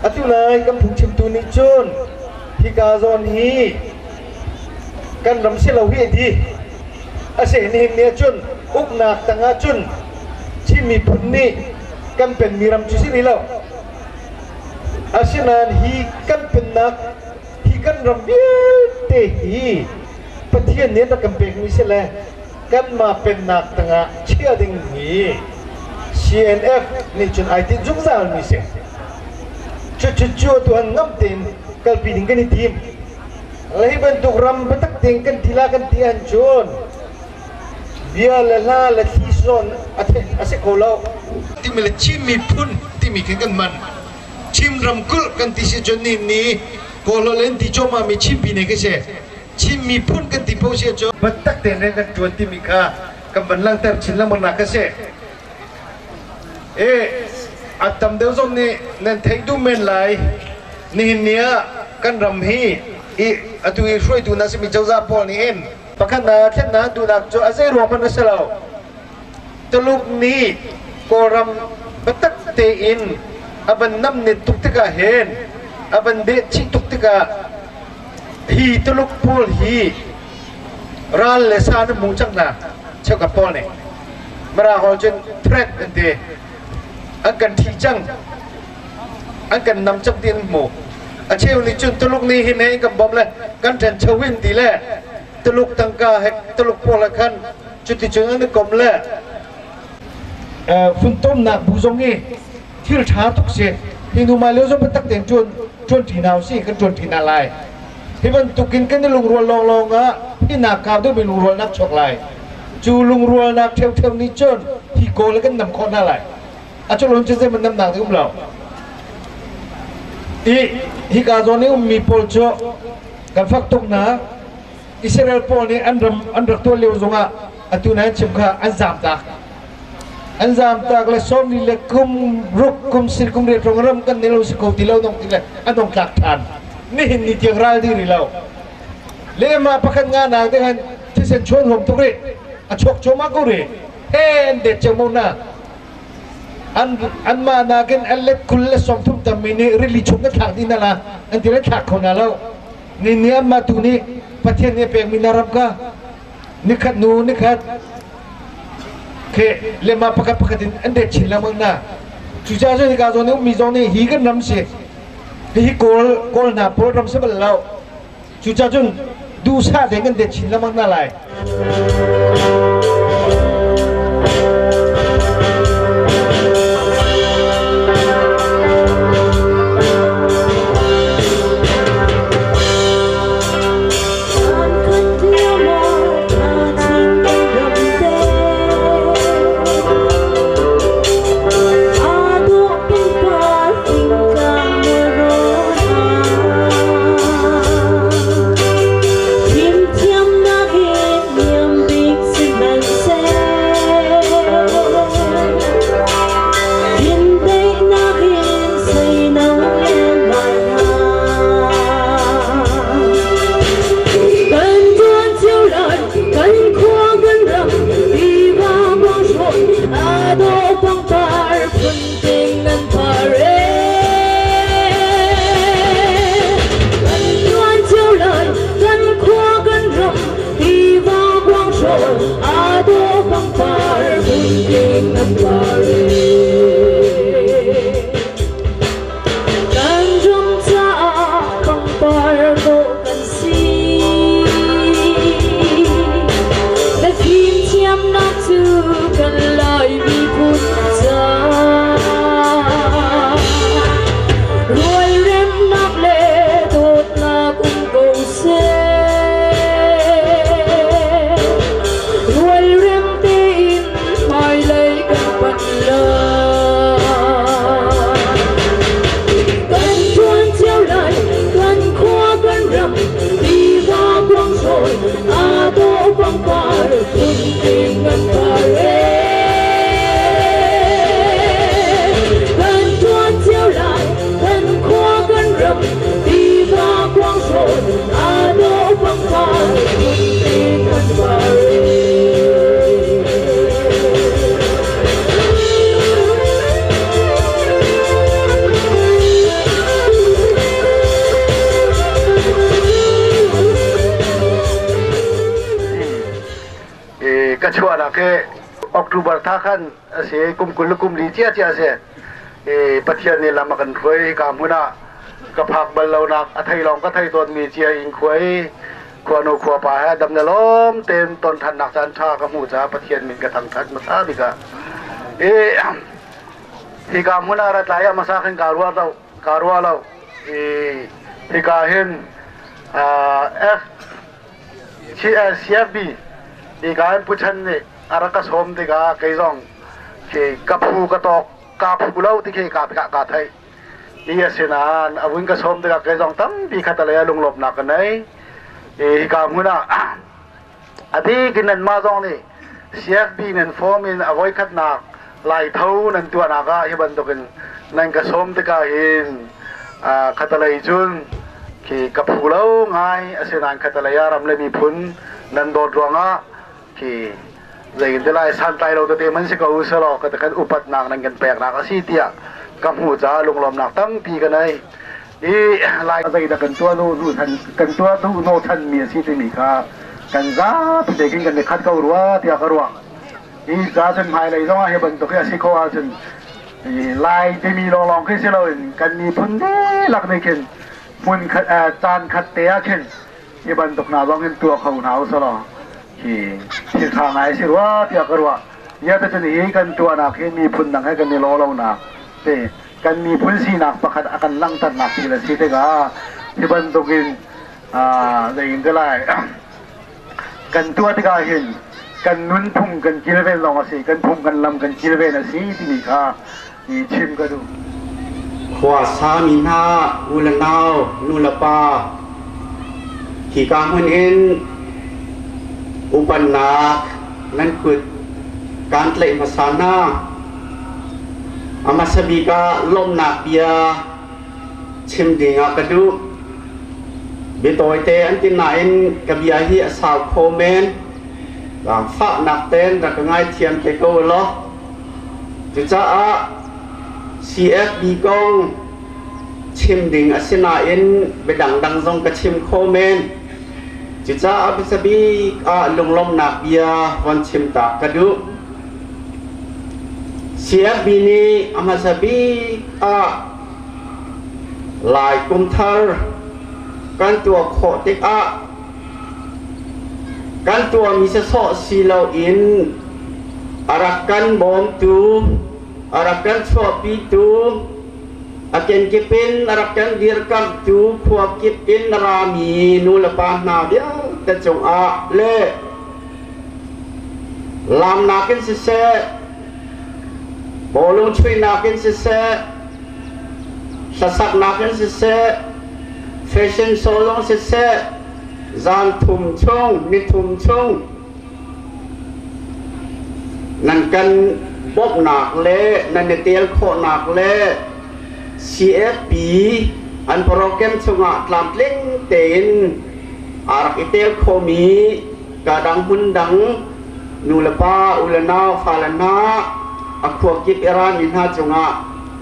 atu lai kan phungchimtu nih cun hika zawn hi kan ram si lo hi a ti. A si nihin ni ahcun uknak tangah cun Chin miphun nih kan penmi ram cu si rih lo. Asinain hi kan pennak hi kan ram vialte hi Pathian nih an rak kan pekmi si le kanmah pennak tangah chia ding hi CNF nih cun ai tinh zungzalmi si. Cucu cu atu han ngam tein kalpi ding kan i tim. Le hi bantuk ram biatak tein kan ti la kan ti ahcun bia le hla le thli zawn a si kho lo. Timi le Chin miphun timi khi kan hman. Chin ramkulh kan ti si cun ni ni Kawlholh in ti cuahmah mi Chin pine khi si. Chin miphun kan ti paoh si ahcun biatak tein rian kan ṭuan timi kha kan van langhter chin lengmang nak a si. E a tam deuh zong nih nan theih duh men lai. Nihin ni ah kan ram hi i atu i hruaitu na simi cozah pawl nih hin pakhat na thlennak duhnak cu a zei ruang hmanh a si lo. Tuluk nih Kawlram biatak tein a van namnet tuk tikah hin a van dehchih tuk tikah hi Tuluk pawl hi ral le sa an hmu cang hna cheukhat pawl nih Mirang holh cun threat an ti an kan ṭhih cang an kan nam cang ti an hmu a cheu nih cun Tuluk nih hin he kan bawmh le kan ṭhancho in ti le Tuluk tangka he Tuluk pawl he khan cuticun an i kom le funtomnak bu zong hi thil ṭha tuk si hi hnu mai lio zong biatak tein ṭuan ṭuanṭi hna usih kan ṭuanṭi hna lai hi bantukin kan i lungrual lawnglawng ah hi nak kau deuhmi lungrualnak chuak lai cu lungrualnak ṭheuṭheu nih cun hi kawl kan nam khawh hna lai a cu lon cu zeihmanh namnak ding um lo i hika zawn i ummi pawl cu kan fak tuk hna Israel pawl nih an ram an rak tuah lio zongah atu nan chim kha an zaamtak an zaamtak le sawmli le kum ruk kum sil kum riat rong ram kan nei lo si ko ti lo nong ti le an dong tlak ṭhan nihin ni tiang ral di rih lo le ma pakhat nga nak ding han thisen chuan huam tuk rih a chuak cuahmah ko rih he an det ceu mo na an anmah nakin an let 20 le 30 tammi nih rili chung kan thlak dih na la an ti le thlak kho na lo ni ni anmah tu nih Pathian nih a pekmi na ram ka nikhat nu nikhat khi lema pakhat pakhat in an det chin lengmang na cucaah cun hika zawn i ummi zong nih hi kan ram si hihi kawl kawl hna pawl ram si bal lo cucaah cun duhsah tein kan det chin lengmang hna lai. nak he October tha khan a si kum 20 le kum 40 cia cia si. I Pathian nih lam a kan hruai ka hmun ah ka phak bal lo nak a thei lawng ka thei tawn mi cia in khuai khuanu khuapa he dam le lawm tein ton than nak caan tha ka hmu caah Pathian min ka thangthat hmasa bik ah i hika hmun ah rat lai ah hmasa khin ka ruah lo ka ruah lo i hika hin F CFB hika hin Puchan nih a rak ka sawm tikah kei zong khi ka phu ka tawk ka phu lo ti khi ka ka theih i asinain a vun ka sawm tikah kei zong tampi khat le lunglawmhnak ka nei. I hika hmun ah a bik in nanmah zong nih CFB nan form in a voikhatnak lai tho nan tuahnak ah hi bantukin nan ka sawm tikah hin khatalei cun khi ka phu lo ngai. Asinain khatalei ah ram le miphun nan dawt ruangah khi zeitin te lai santlai lo tete man si ko selaw ka kan upatnak nan kan peknak a si tiah ka hmuh caah lunglawmnak tampi ka nei. I lai zeidah kan tuah nu nu than kan tuah duh no than mi a si timi kha kan zapi te kin kan i khat ko rua tiah ka ruah. I ca cun hmailei zong ah hi bantuk hi a si khawh ahcun lai timi lawnglawng khi si loin kan miphun dihlak nih khin hmun khat caan khat te ah khin hi bantuk hna zong in tuah kho hna usalaw hi thil ṭha ngai si rua tiah ka ruah. Ya te cun hi kan tuahnak hi miphun dang he kan i lawh lonak te kan miphun sinak pakhat a kan langhternak thil a si tikah hi bantukin zeiin te lai kan tuah tikah hin kan nunphung kan kilven lawng a si, kan phung kan lam kan kilven a si timi kha i chim ka duh. Khua sami hna u le nau, nu le pa, hika hmun in upannak nan kut kaan tlaih hmasa hna. A hmasa bik ah lawmhnak bia chim ding ah ka duh. Biatawite an ti nain ka bia hi a sau kho men. Zaangfahnak tein rak ka ngaithiam te ko law. Cucaah CFB kong chim ding a si nain biadangdang zong ka chim kho men. Cucaah hmasa bik ah lunglawmhnak bia von chim ta ka duh. CFB nih a hmasa bik ah Lai Kum Thar kan tuah khawh tikah kan tuahmi sawsawh si loin a rak kan bawmtu, a rak kan chuahpitu, a kenkip in a rak kan dirkamhtu, khua kip in a rami nulepa hna vialte cungah le lamnak in siseh, bawlung chuihnak in siseh, hlasaknak in siseh, fashion show zong siseh, zan thum chung, ni thum chung nan kan bawmhnak le nan i tel khawhnak le CFP an program chungah tlamtling tein aa rak i tel khomi ka dang hmun dang nu le pa, u le nau, fale hna, a khua kip i rami hna cungah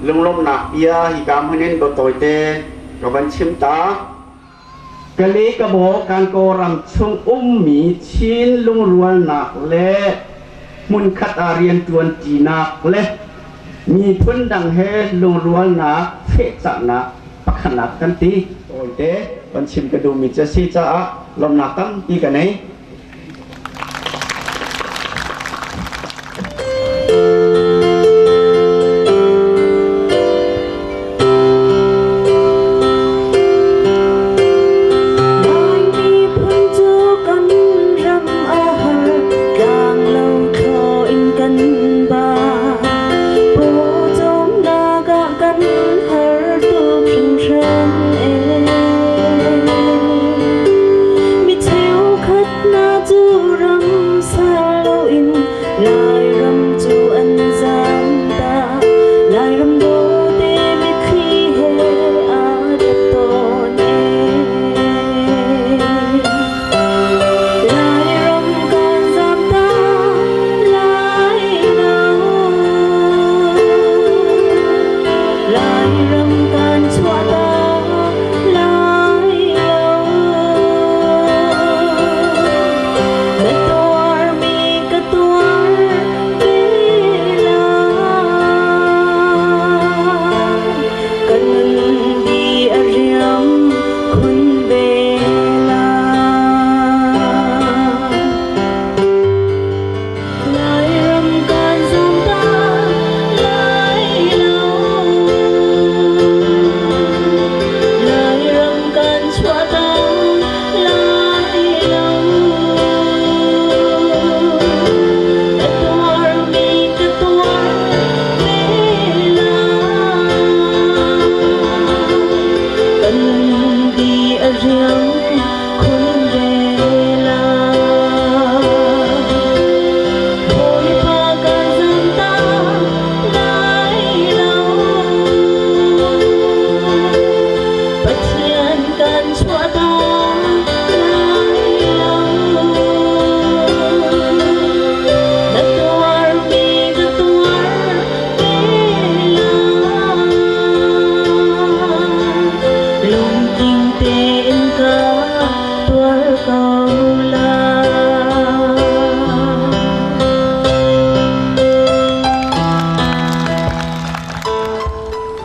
lunglawmhnak bia hika hmun in dawtawite ka van chim ta. Kale ka baw Kankaw ram chung ummi Chin lungrualnak le hmunkhat ah rianṭuan ṭinak le miphun dang he lungrualnak fehcahnak pakhatnak kan ti. Tawite van chim ka duhmi cu a si caah lawmhnak tampi ka nei. Laimi cu kan ram a har, tlanglo thlaw in kan ba. Pawcawmnak ah kan har tuk hringhran ee. Mi cheukhat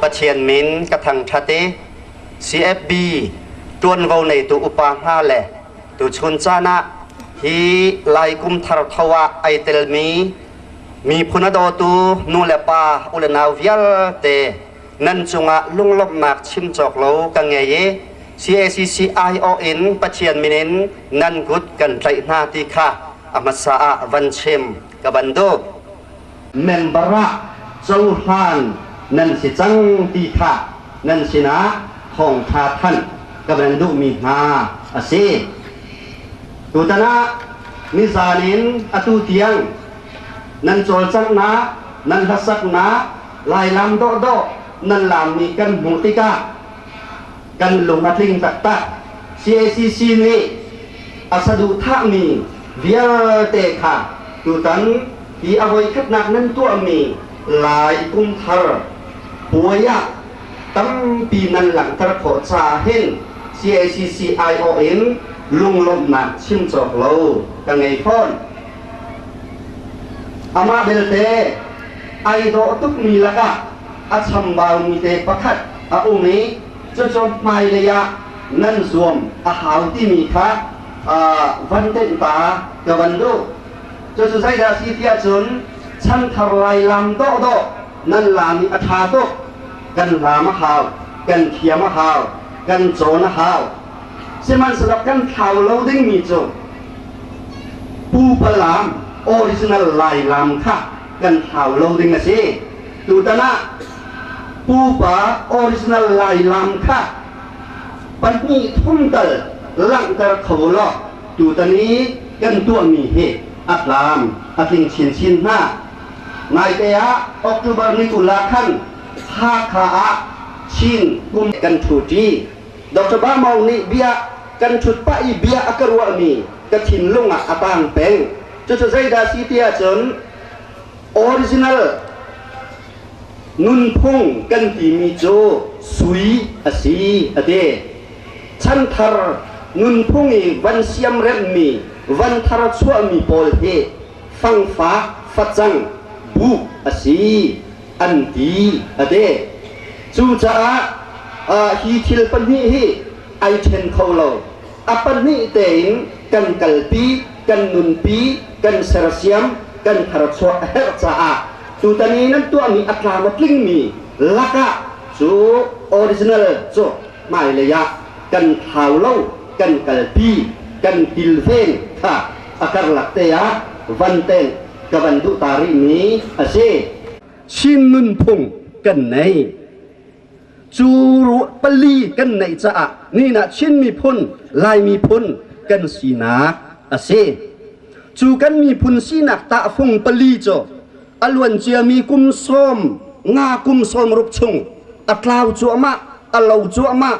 Pathian min ka thangṭhat i CFB ṭuanvo neitu upa hna le tuchun caan ah hi Lai kum thar tho ah ai telmi miphun a dawtu nu le pa u le nau vialte nan cungah lunglawmhnak chim cawk lo ka ngei i CACC aiawh in Pathian min in nan kut kan tlaih hna ti kha a hmasa ah van chim ka van duh. Member ah cohlan nan si cang ti kha nan sinah thawngṭha thanh ka van duhmi hna a si. Tutan ah nizan in atu tiang nan cawlcanghnak, nan hlasaknak, Lailam dawhdawh nan laammi kan hmuh tikah kan lung a tling taktak. CACC nih a saduhthahmi vialte kha tutan hi a voikhatnak nan tuahmi Lai Kum Thar puai ah tampi nan langhter khawh caah hin CACC aiawh in lunglawmhnak chim cawk lo ka ngei fawn. Amah belte ai dawh tukmi lakah a chambaumi te pakhat a um i cucu hmailei ah nan zuam a hau timi kha van tenh ta ka van duh. Cucu zeidah si tiah cun chanthar lailam dawhdawh nan lam i a ṭha tuk. Kan lam a hau, kan thiam a hau, kan cawn a hau. Sihmanhsehlaw kan thlau lo dingmi cu pupa lam, original Lai lam kha kan thlau lo ding a si. Tutan ah pupa original Lai lam kha pahnih thum tal langhter kho law tutan i kan tuahmi hi a tlam a tling chinchin hnga. Naite ah October ni 20 ah khan Hakha ah Chin kum kan ṭhuṭi. Dr. Ba Maung nih bia kan ṭhut pah i bia a ka ruahmi ka thinlung ah a tang peng. Cucu zeidah si ti ahcun original nunphung kan timi cu sui a si a ti. Chanthar nunphung i van siamremhmi, van thar chuahmi pawl hi fangfak facang buk a si an ti a ti. Cucaah hi thil pahnih hi ai ṭhen kho lo. A pahnih tein kan kalpi, kan nunpi, kan sersiam, kan tharchuah a herh caah tutan i nan tuahmi a tlam a tlingmi lakah cu original cu hmailei ah kan thlau lo, kan kalpi, kan kilven kha a karlak te ah van ten ka van duh ta rihmi a si. Chin nunphung kan nei. Cu pali kan neih caah nihin ah Chin miphun, Lai miphun kan sinak a si. Cu kan miphun sinak tahfung pali cu a luanciami kum 50 kum 60 chung a tlau cuahmah, a lo cuahmah.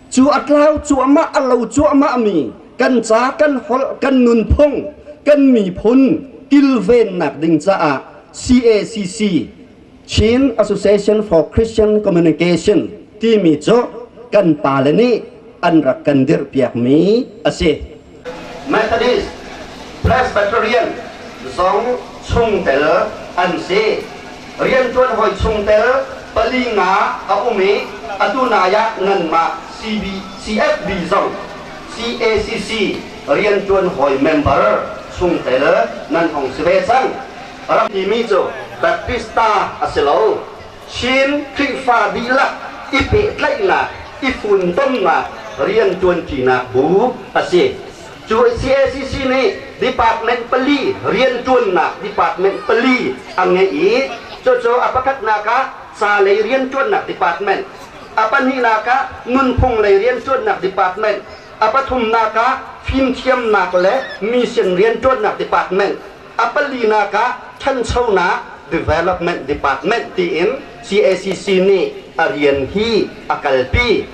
Cu a tlau cuahmah, a lo cuahmah mi kan ca, kan holh, kan nunphung, kan miphun kilvennak ding caah CACC Chin Association for Christian Communication timi cu kan pale nih an rak kan dirhpiakmi a si. Methodist, Presbyterian zong chungtel an si. Rianṭuan hawi chungtel pali nga a um i atu nai ah nanmah CB, CFB zong CACC rianṭuan hawi member chungtel nan hong si ve cang. Ram timi cu Baptista a si lo. Chin Khrihfa dihlak i pehtlaihnak, i funtomnak, rianṭuanṭinak bu a si. Cu CACC nih department pali rianṭuannak department pali a ngeih i cucu a pakhatnak ah ca lei rianṭuannak department, a pahnihnak ah nunphung lei rianṭuannak department, a pathumnak ah fimthiamnak le mission rianṭuannak department, a palinak ah ṭhanchonak Development Department tiin CACC nih a rian hi a kalpi.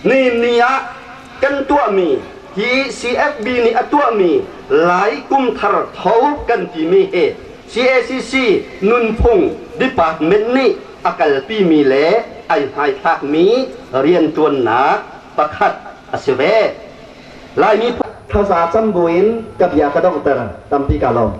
Nihin ni ah kan tuahmi hi CFB nih a tuahmi Lai Kum Thar Tho kan timi hi CACC nunphung department nih a kalpimi le ai hmaithlakmi rianṭuannak pakhat a si ve. Laimi thaza cam buin ka bia ka donghter tampi ka lawm.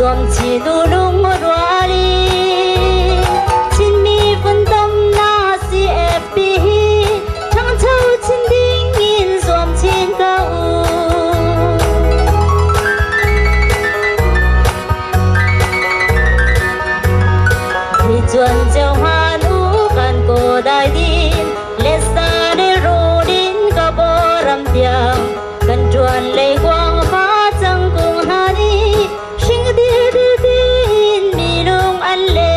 Zuam chin u lungrual in Chinmi funtomnak CFP hi ṭhangcho chin ding in zuam chin ko u. Hi chuan cio hman u kan ko dai din le sa le ro din ka bo ram tiang kan ṭuan lei kuang ma cang kung hna ni hring dir dir tin mi lung an le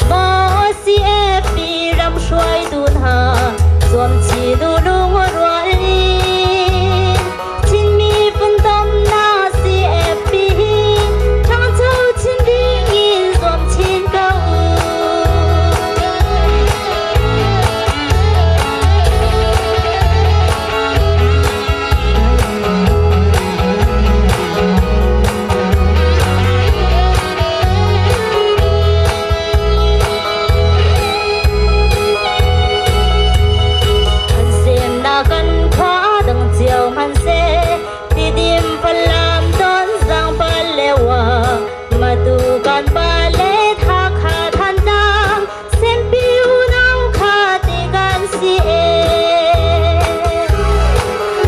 maw CFP ram hruaitu hna zuam chin u lung rual in Chinmi funtomnak CFP hi ṭhangcho chin ding in zuam chin ko u. An semnak kan khua dang cio hmanhseh Tidim Falam Tonzang Palewa Matu kan pale Hakha Thantlang Sempi unau kha ti kan si e.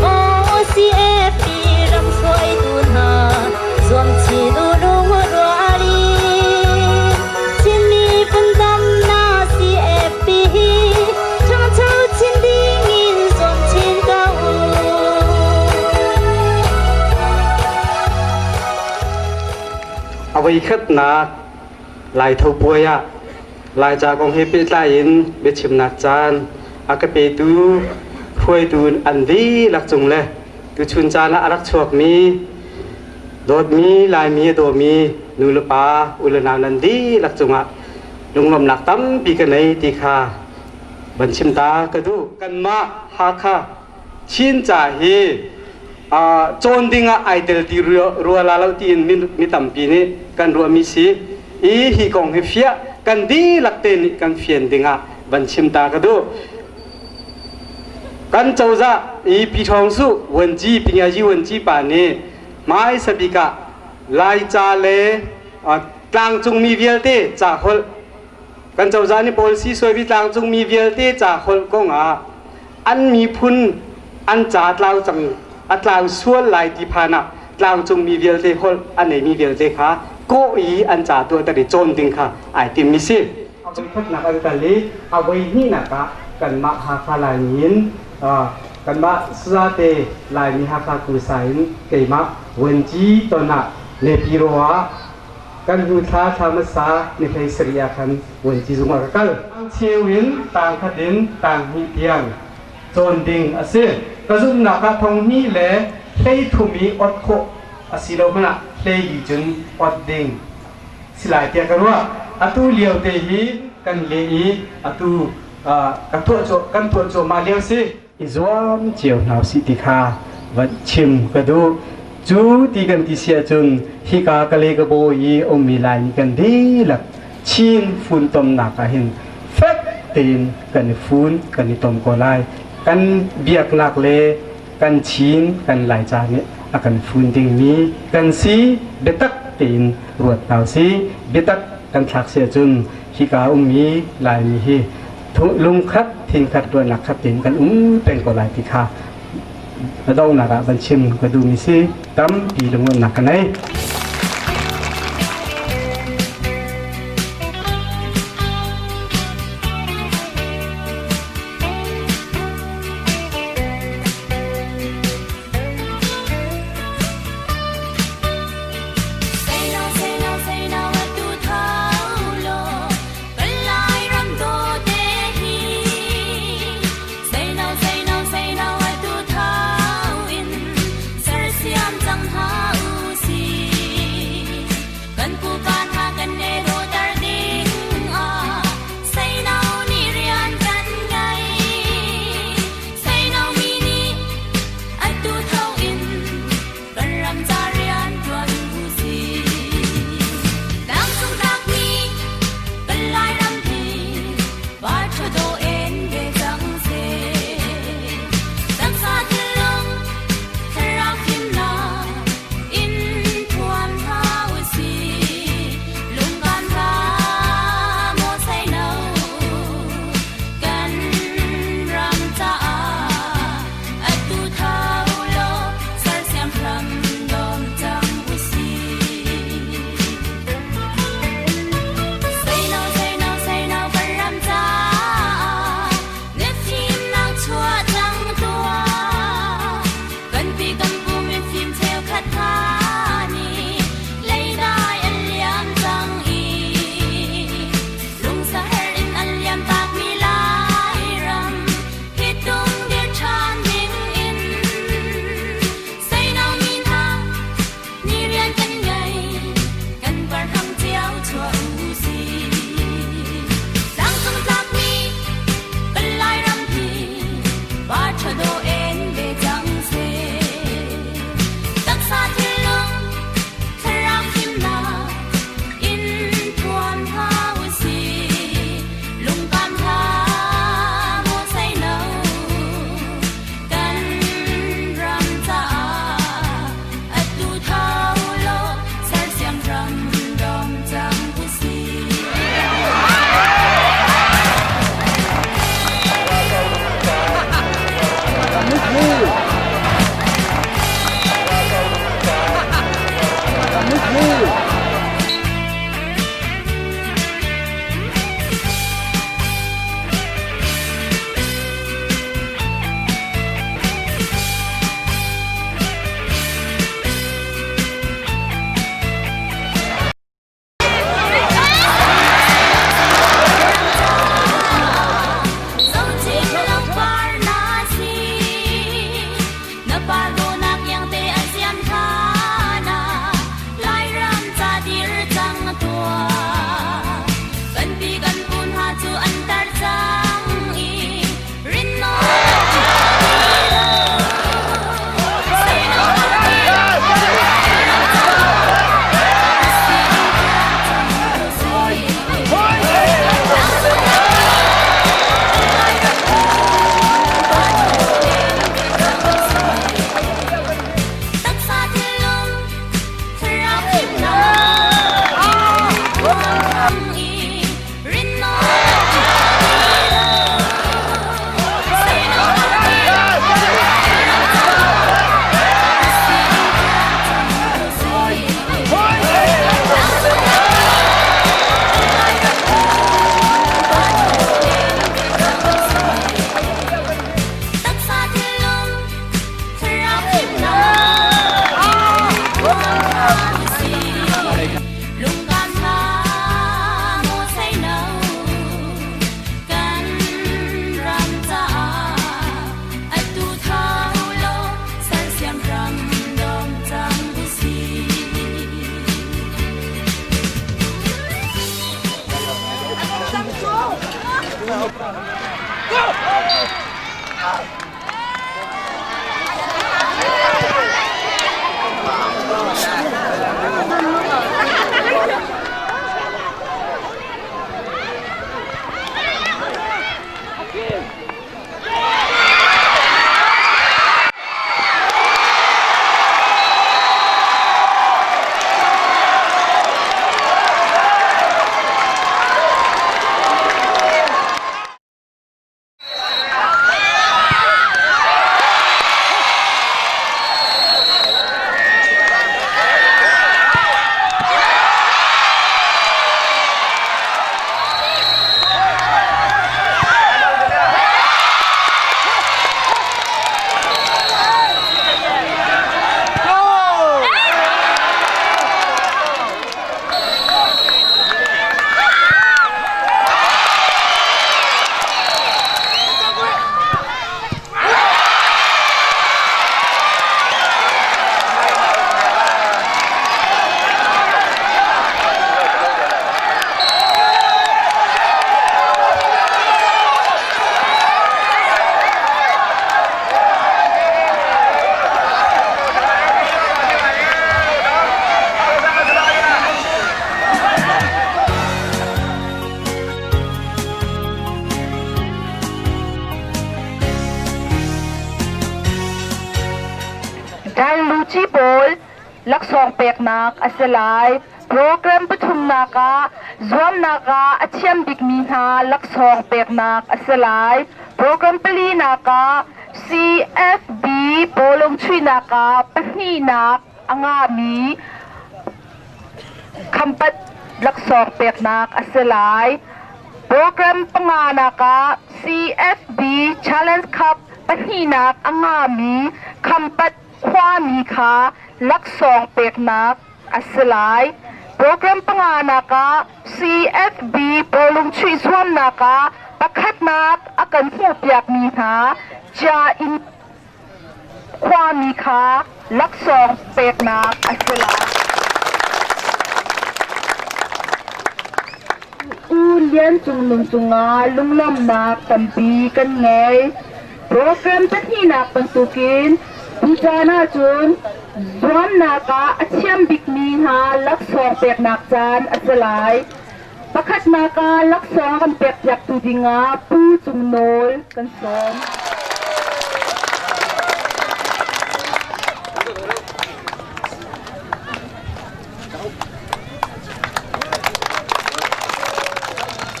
Maw CFP ram hruaitu hna zuam chin u lungrual in Chinmi funtomnak CFP hi ṭhangcho chin ding in zuam chin ko u. A voikhatnak Laitho puai ah Laica kong he pehtlai in biachimnak caan a ka petu hruaitu an dihlak cung le tuchun caan ah a rak chuakmi dawtmi Laimi a dawmi nu le pa u le nau nan dihlak cungah lunglawmhnak tampi ka nei ti kha van chim ta ka duh. Kanmah Hakha Chin ca hi cawn ding ah ai tel ti rua la lo tiin mi tampi nih kan ruahmi si i hi kong hi fiah kan dihlak te nih kan fian ding ah van chim ta ka duh. Kan cozah i Pi Thawng Su Vuanci Pingayi Vuanci pa nih hmaisa bik ah Laica le tlangcungmi vialte ca holh kan cozah nih policy suaimi tlangcungmi vialte ca holh kong ah an miphun an ca tlau cang a tlau sual lai ti phan ah tlangcungmi vialte holh a neimi vialte kha kawh i an ca tuahter i cawn ding kha ai timmi si. A voikhatnak an kal i a voihnihnak ah kanmah Hakha Laimi in kanmah Sazate Laimi Hakha Kusa in keimah Vuanci ton ah Nepiro ah kan hnu thla thla hmasa ni hlei sarih ah khan vuanci zung ah ka kal. Cheu in tang khat in tang hnih tiang cawn ding a si. Ka zumhnak ah thong hnih le hlei thum i ot khawh a si lo hmanh ah hlei li cun ot ding si lai tiah ka ruah. Atu lio te hi kan leh i atu kan tuah kan tuah cuahmah lio si. I zuam cio hna usih ti kha van chim ka duh. Cu ti kan ti si ahcun hika Kale ka bawi i ummi Laimi kan dihlak Chin funtomnak ah hin fek tein kan i fun kan i tom ko lai. Kan biaknak le kan Chin kan Laica nih a kan fun dingmi kan si biatak tein ruat hna usih. Biatak kan thlak si ahcun hika ummi Laimi hi lungkhat thinkhat ruahnak khat tein kan um peng ko lai ti kha a donghnak ah van chim ka duhmi si tampi lunglawmhnak ka nei. Dailuci pawl laksawng peknak a si lai. Program pathumnak ah zuamnak ah a thiam bikmi hna laksawng peknak a si lai. Program palinak ah CFB bawlung chuihnak ah pahnihnak a ngahmi khampat laksawng peknak a si lai. Program panganak ah CFB Challenge Cup pahnihnak a ngahmi khampat khuami kha laksawng peknak a si lai. Program panganak ah CFB bawlung chuih zuamnak ah pakhatnak a kan hmuhpiakmi hna Chia Inn khuami kha laksawng peknak a si lai. U Lian Cung Nung cungah lunglawmhnak tampi kan ngei. Program pahnihnak bantukin tucaan ahcun zuamnak ah a thiam bikmi hna laksawng peknak caan a si lai. Pakhatnak ah laksawng a kan pekpiaktu dingah Pu Cung Nawl kan sawm.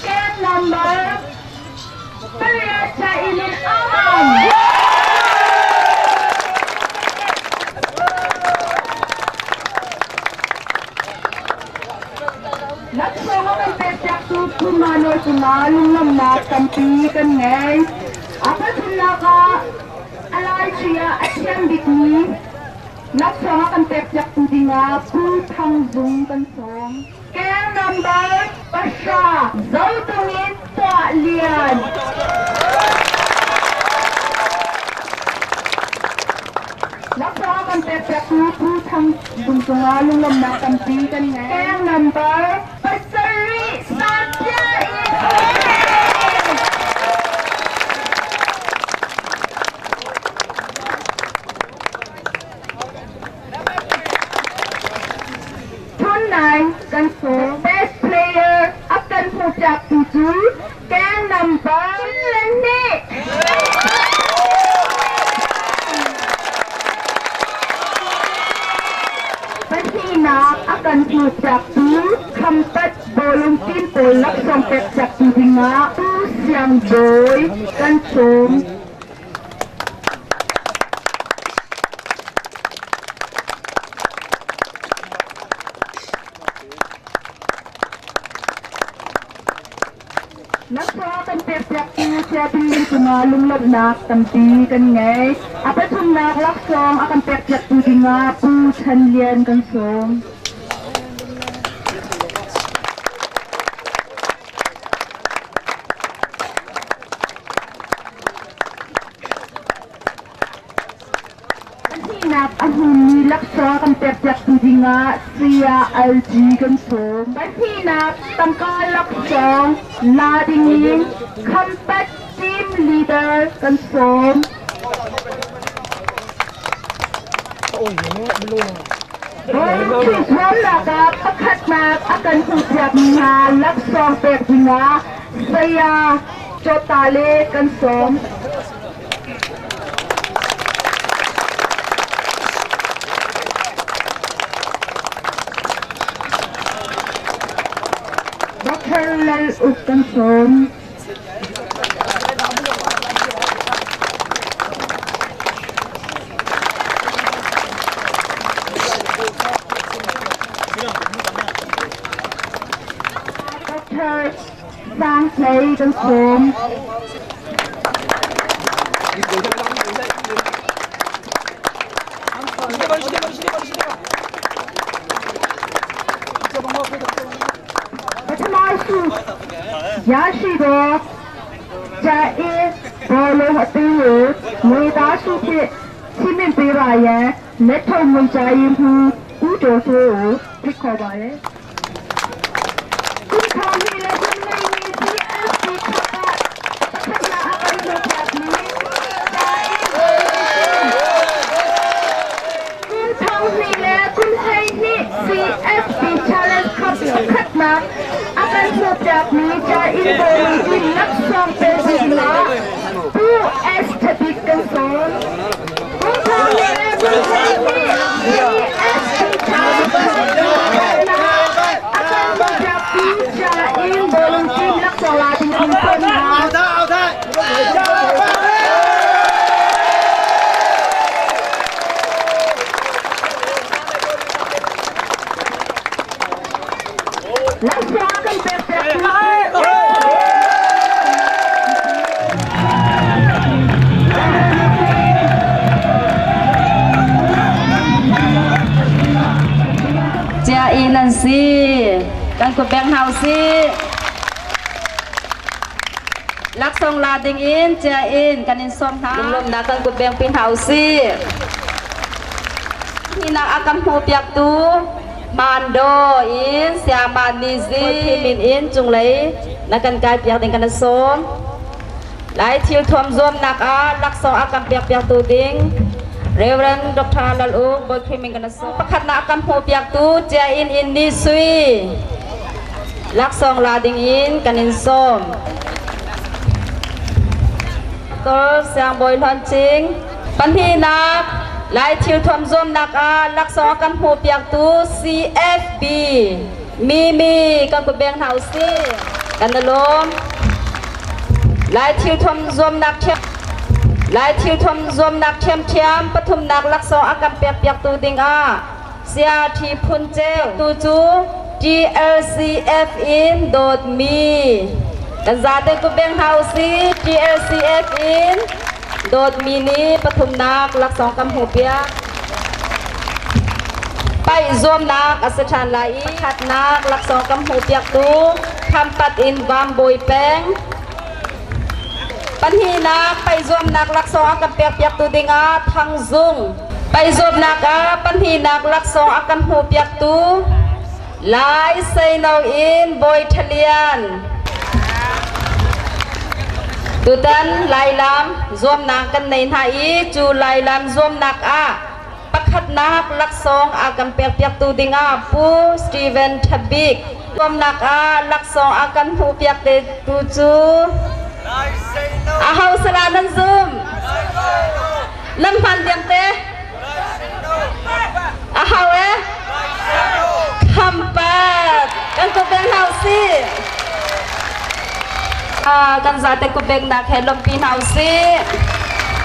Can number pariat Chainin Aman. Laksawng a kan pekpiaktu Pu Manuel cungah lunglawmhnak tampi kan ngei. A pathumnak ah a laici ah a thiam bikmi laksawng a kan pekpiaktu dingah Pu Thang Zung kan sawm. Kel number pahra Zotung in Tuah Lian. Laksawng a kan pekpiaktu Pu Thang Zung cungah lunglawmhnak tampi kan ngei. Kel number pasarih Satya in Phun nai kan sung. Best player a kan hmuhpiaktu cu gang number 22. Pahnihnak a kan hmuhpiaktu Khampat bawlung team pawl laksawng pekpiaktu dingah Pu Siang Bawi kan sawm. Na khua kan pekpiaktu Siapin cungah lunglawmhnak tampi kan ngei. A pathumnak laksawng a kan pekpiaktu dingah Pu Chan Lian kan sawm. Pahnihnak a hmumi laksawng kan pekpiaktu dingah Saya LG kan sawm. Pahnihnak tangka laksawng la dingin Khampat Team Leader kan sawm. Zuamnak ah pakhatnak a kan hmuhpiakmi hna laksawng pek dingah Saya Chawtale kan sawm. Dr. Lal Uk kan sawm. Dr. Sang Hlei kan sawm. ပထမရှိရရှိသောဂျာအေးဘောလုံးအသင်းကိုငွေသားစုဖြင့်ချီးမြှင့်ပေးပါရန်လက်ထောက်ညွှန်ကြားရေးမှူးဦးကျော်စိုးကိုဖိတ်ခေါ်ပါတယ်။ကုထောင်ကြီးလည်းကုနေနေ CSP ခပ်ပထမအပိုင်းကိုပြပြီးဂျာအေးကုထောင်ကြီးလည်းကုဟိနိ CSP Challenge Cup pakhatnak a kan hmuhpiakmi Cha Inn Bawlung cu laksawng pe dingah Pu S. Thabik kan sawm. Kum thong le kum hleihnih si. Kan kut beng hna usih. Laksawng la ding in cia in kan in sawm hna. Lunglawmhnak kan kut beng pi hna usih. Hinak a kan hmuhpiaktu Mando in Siama Nizi min in cunglei na kan kai piak ding kan sawm. Lai thil thuam zuamnak ah laksawng a kan pekpiaktu ding Reverend Dr. Lal Uk Bawi min kan sawm. Pakhatnak a kan hmuhpiaktu Cia in in Ni Sui laksawng la ding in kan in sawm. Dr. Siang Bawi Hlawn Cing pahnihnak Lai thil thuam zuamnak ah laksawng a kan hmuhpiaktu CFB Mimi kan kut beng hna usih. Kan i lawm. Lai thil thuam zuamnak thiam Lai thil thuam zuamnak ṭhiamṭhiam pathumnak laksawng a kan pekpiaktu dingah Saya Ṭhi Phun Ceu tu cu TLCF in dawtmi kan zate kut beng hna usih. TLCF in dawtmi nih pathumnak laksawng kan hmuhpiak. Paih zuamnak a si ṭhan lai i pakhatnak laksawng kan hmuhpiaktu Khampat in Vambawi peng. Pahnihnak paih zuamnak laksawng a kan pekpiaktu dingah Thangzung. Paih zuamnak ah pahnihnak laksawng a kan hmuhpiaktu Lai Seino in Bawi Ṭha Lian. Tutan Lailam zuamnak kan nei hna i cu Lailam zuamnak ah pakhatnak laksawng a kan pekpiaktu dingah Pu Steven Ṭhabik. Zuamnak ah laksawng a kan hmuhpiak tu cu aho sala nan zum? Nan hman diam te? Aho e? Khampat kan kubeng hna usih. Kan zate kubeng nak he lawmhpi hna usih.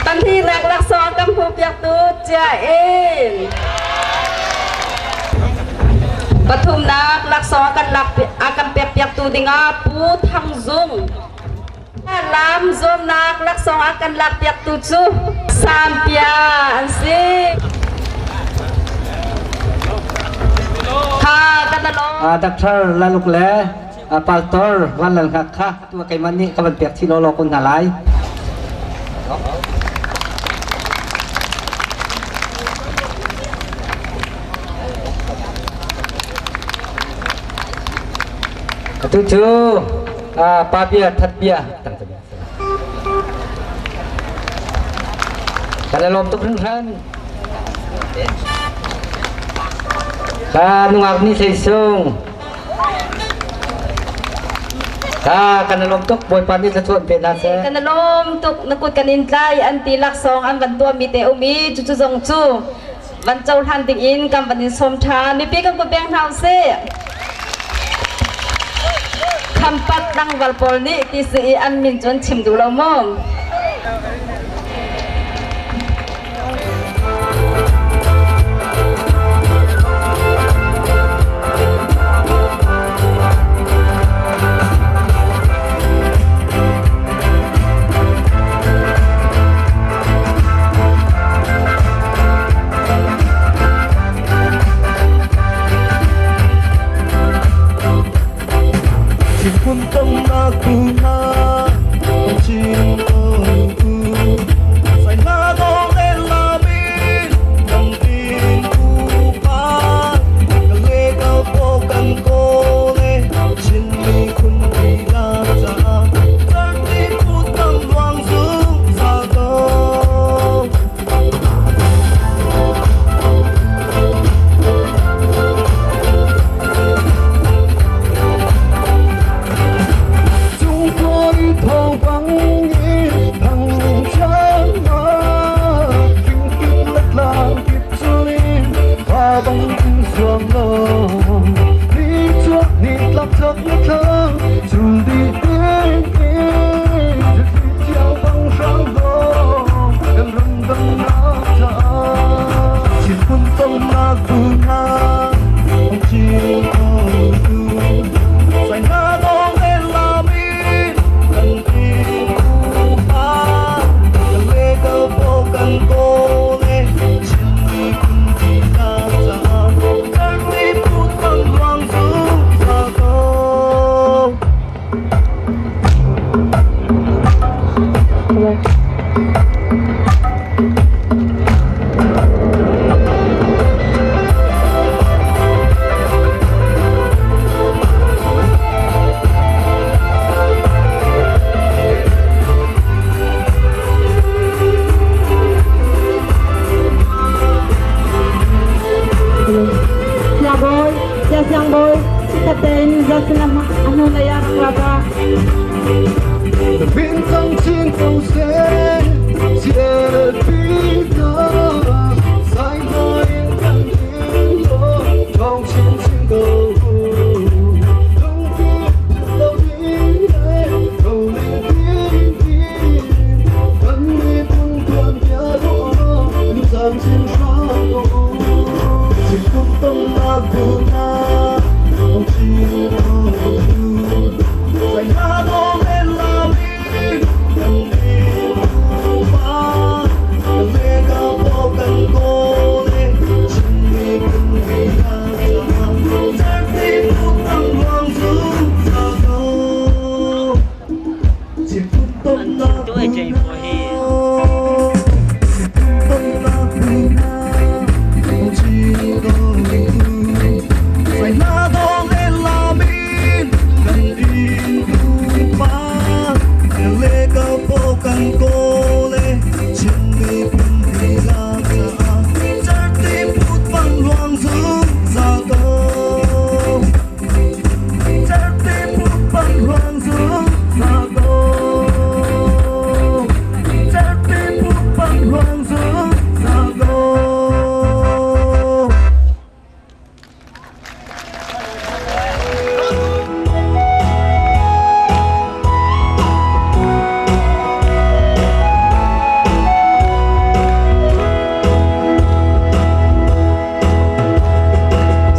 Pahnihnak laksawng kan hmuhpiaktu Cia in. Pathumnak laksawng kan lak a kan pekpiaktu dingah Pu Thang Zung. Lam zuamnak laksawng a kan lakpiaktu cu Sampia an si. Kha kan alawm. Dr. Laluk le Pastor Van Lal Hngak kha tu keimah nih ka van pek chih lawlaw kun hna lai. Atu cu pa bia that bia kan i lawm tuk hringhran. Ka nungak ni hlei sung. Ka kan i lawm tuk Bawipa nih thluachuah pe hna seh. Kan i lawm tuk na kut kan in tlai an ti laksawng an van tuahmi te um i cucu zong cu van cohlan ding in kan van in sawm ṭhan. Mipi kan kut beng hna usih. Khampat dangval pawl nih ti si i an min cu an chim duh lo maw? Thinphun tamnak bu hna chin. Dam chin hram ko u. Chin kum tonnak bu hna, ong chin ko u. Sai hna dawh le lami, kan i pa. Kan le ka paw kan kawl e, Chin miphun mi hna caah. Cerhti put ang luang zungzal ko. Chin kum tonnak bu hna.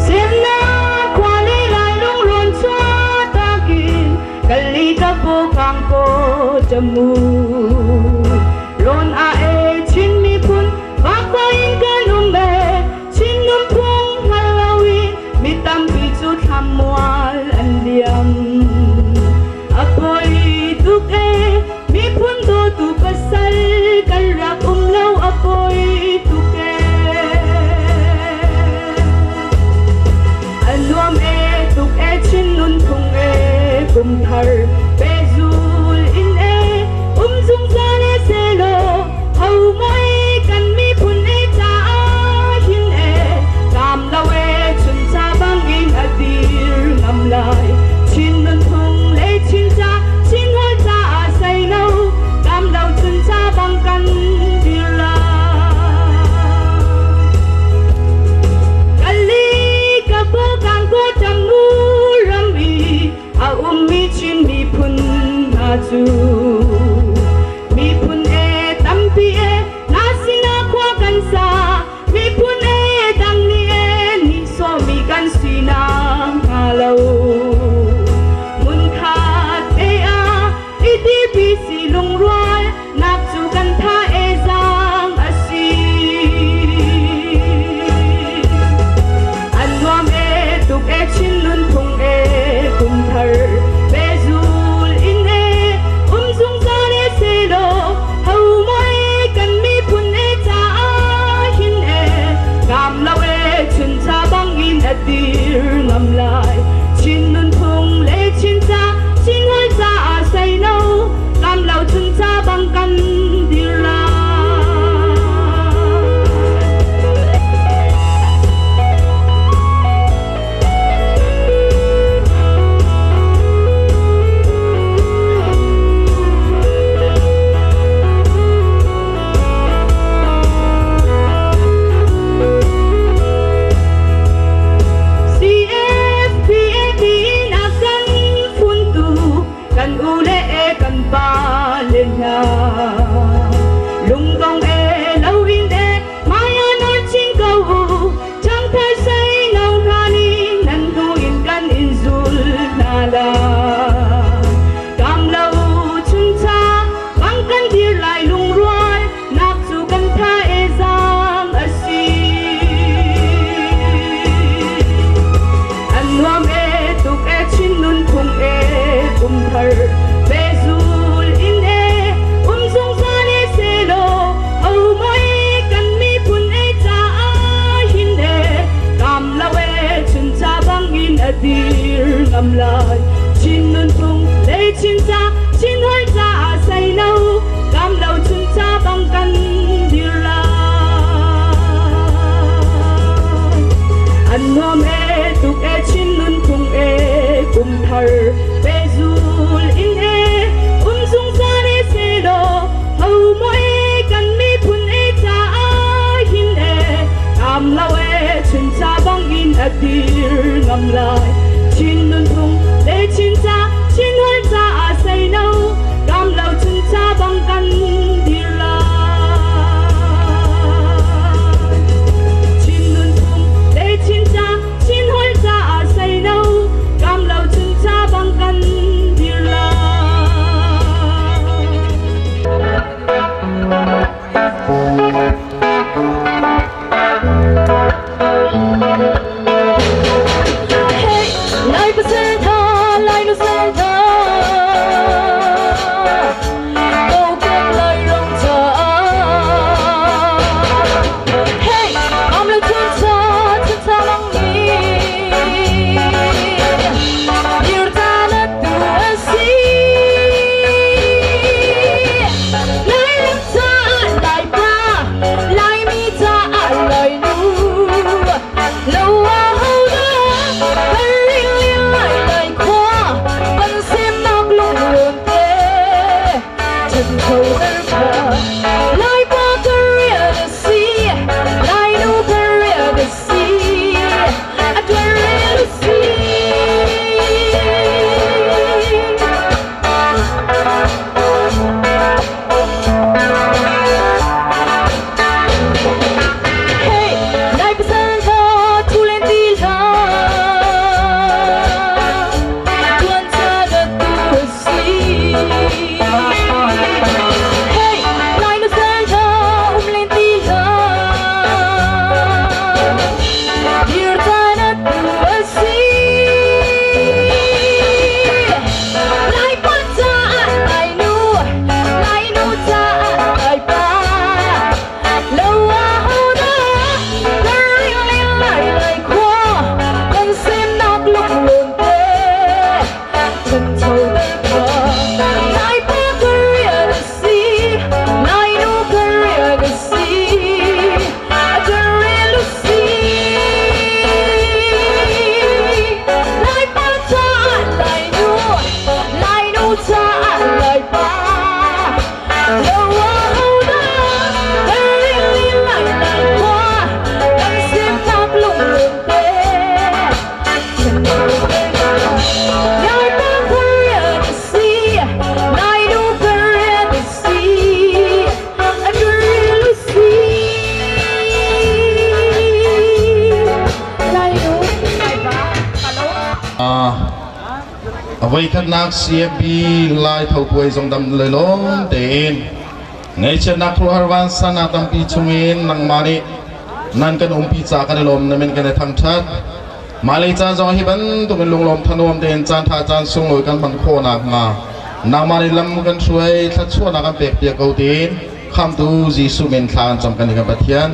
Semnak khua le lai lungrawn chuahtak in kali ka pu kang ko tamu. Rawn a e Chin miphun vakva in kan um e Chin nunphung hngal loin mi tampi cu thlamual an liam. A poi tuk e miphun dawtu pasal kan rak um lo a poi tuk e. A nuam e tuk e Chin nunphung e kum thar pehzul in e um zungzal e selaw ho moi kan miphun e caah hin e kaam lo e chuncha bangin a dir ngam lai Chin nunphung le Chin ca Chin holh caah sei lo kaam lo chuncha bang kan dir lai. Kali ka bo kang ko tamu ram i a ummi Chin miphun hna cu miphun e tampi e na sinah khua kan sa miphun e dang nih e nihsawhmi kan si nakhnga lo hmunkhat te ah i dirpi si lungrual nak cu kan tha e zaang a si. An nuam e tuk e Chin nunphung e kum thar pehzul in e um zungzal e selaw ho moi kan miphun e caah hin e kaam lo e chuncha bangin a dir ngam lai Chin nunphung le Chin ca Chin holh caah sei lo kaam lo chuncha bang kan dir lai. CFPAB in a kan phuntu kan u le e kan pa le hna lungdong e lo in e maya nor chin ko u ṭhangthar sei no hna nih nan hnu in kan in zul hna la kam lo chuncha bang kan dir lai lungrual nak cu kan tha e zaang a si. An nuam e tuk e Chin nunphung e kum thar pehzul in e um zungzal e selaw ho moi kan miphun e caah hin e kaam lo e chuncha bangin a dir ngam lai Chin nunphung le Chin ca Chin holh caah sei lo kaam lo chuncha bang kan dir lai. An nuam e tuk e Chin nunphung e kum thar pehzul in e um zungzal e selaw ho moi kan miphun e caah hin e kaam lo e chuncha bangin a dir ngam lai Chin nunphung le Chin ca Chin holh caah sei lo kaam lo chuncha bang kan dir lai. A voikhatnak CFB Lai Tho Puai zong dam le lawm tein ngaihchiatnak khuaruahhar vansannak tampi chungin nangmah nih nan kan umpi ca kan i lawm, na min kan i thangṭhat. Hmailei caan zong hi bantukin lunglawm thanuam tein caan ṭha caan sunglawi kan hman khawh nakhnga nangmah nih lam kan hruai, thluachuahnak kan pekpiak ko tiin Khamhtu Jesuh min thla kan cam kan i kan Pathian.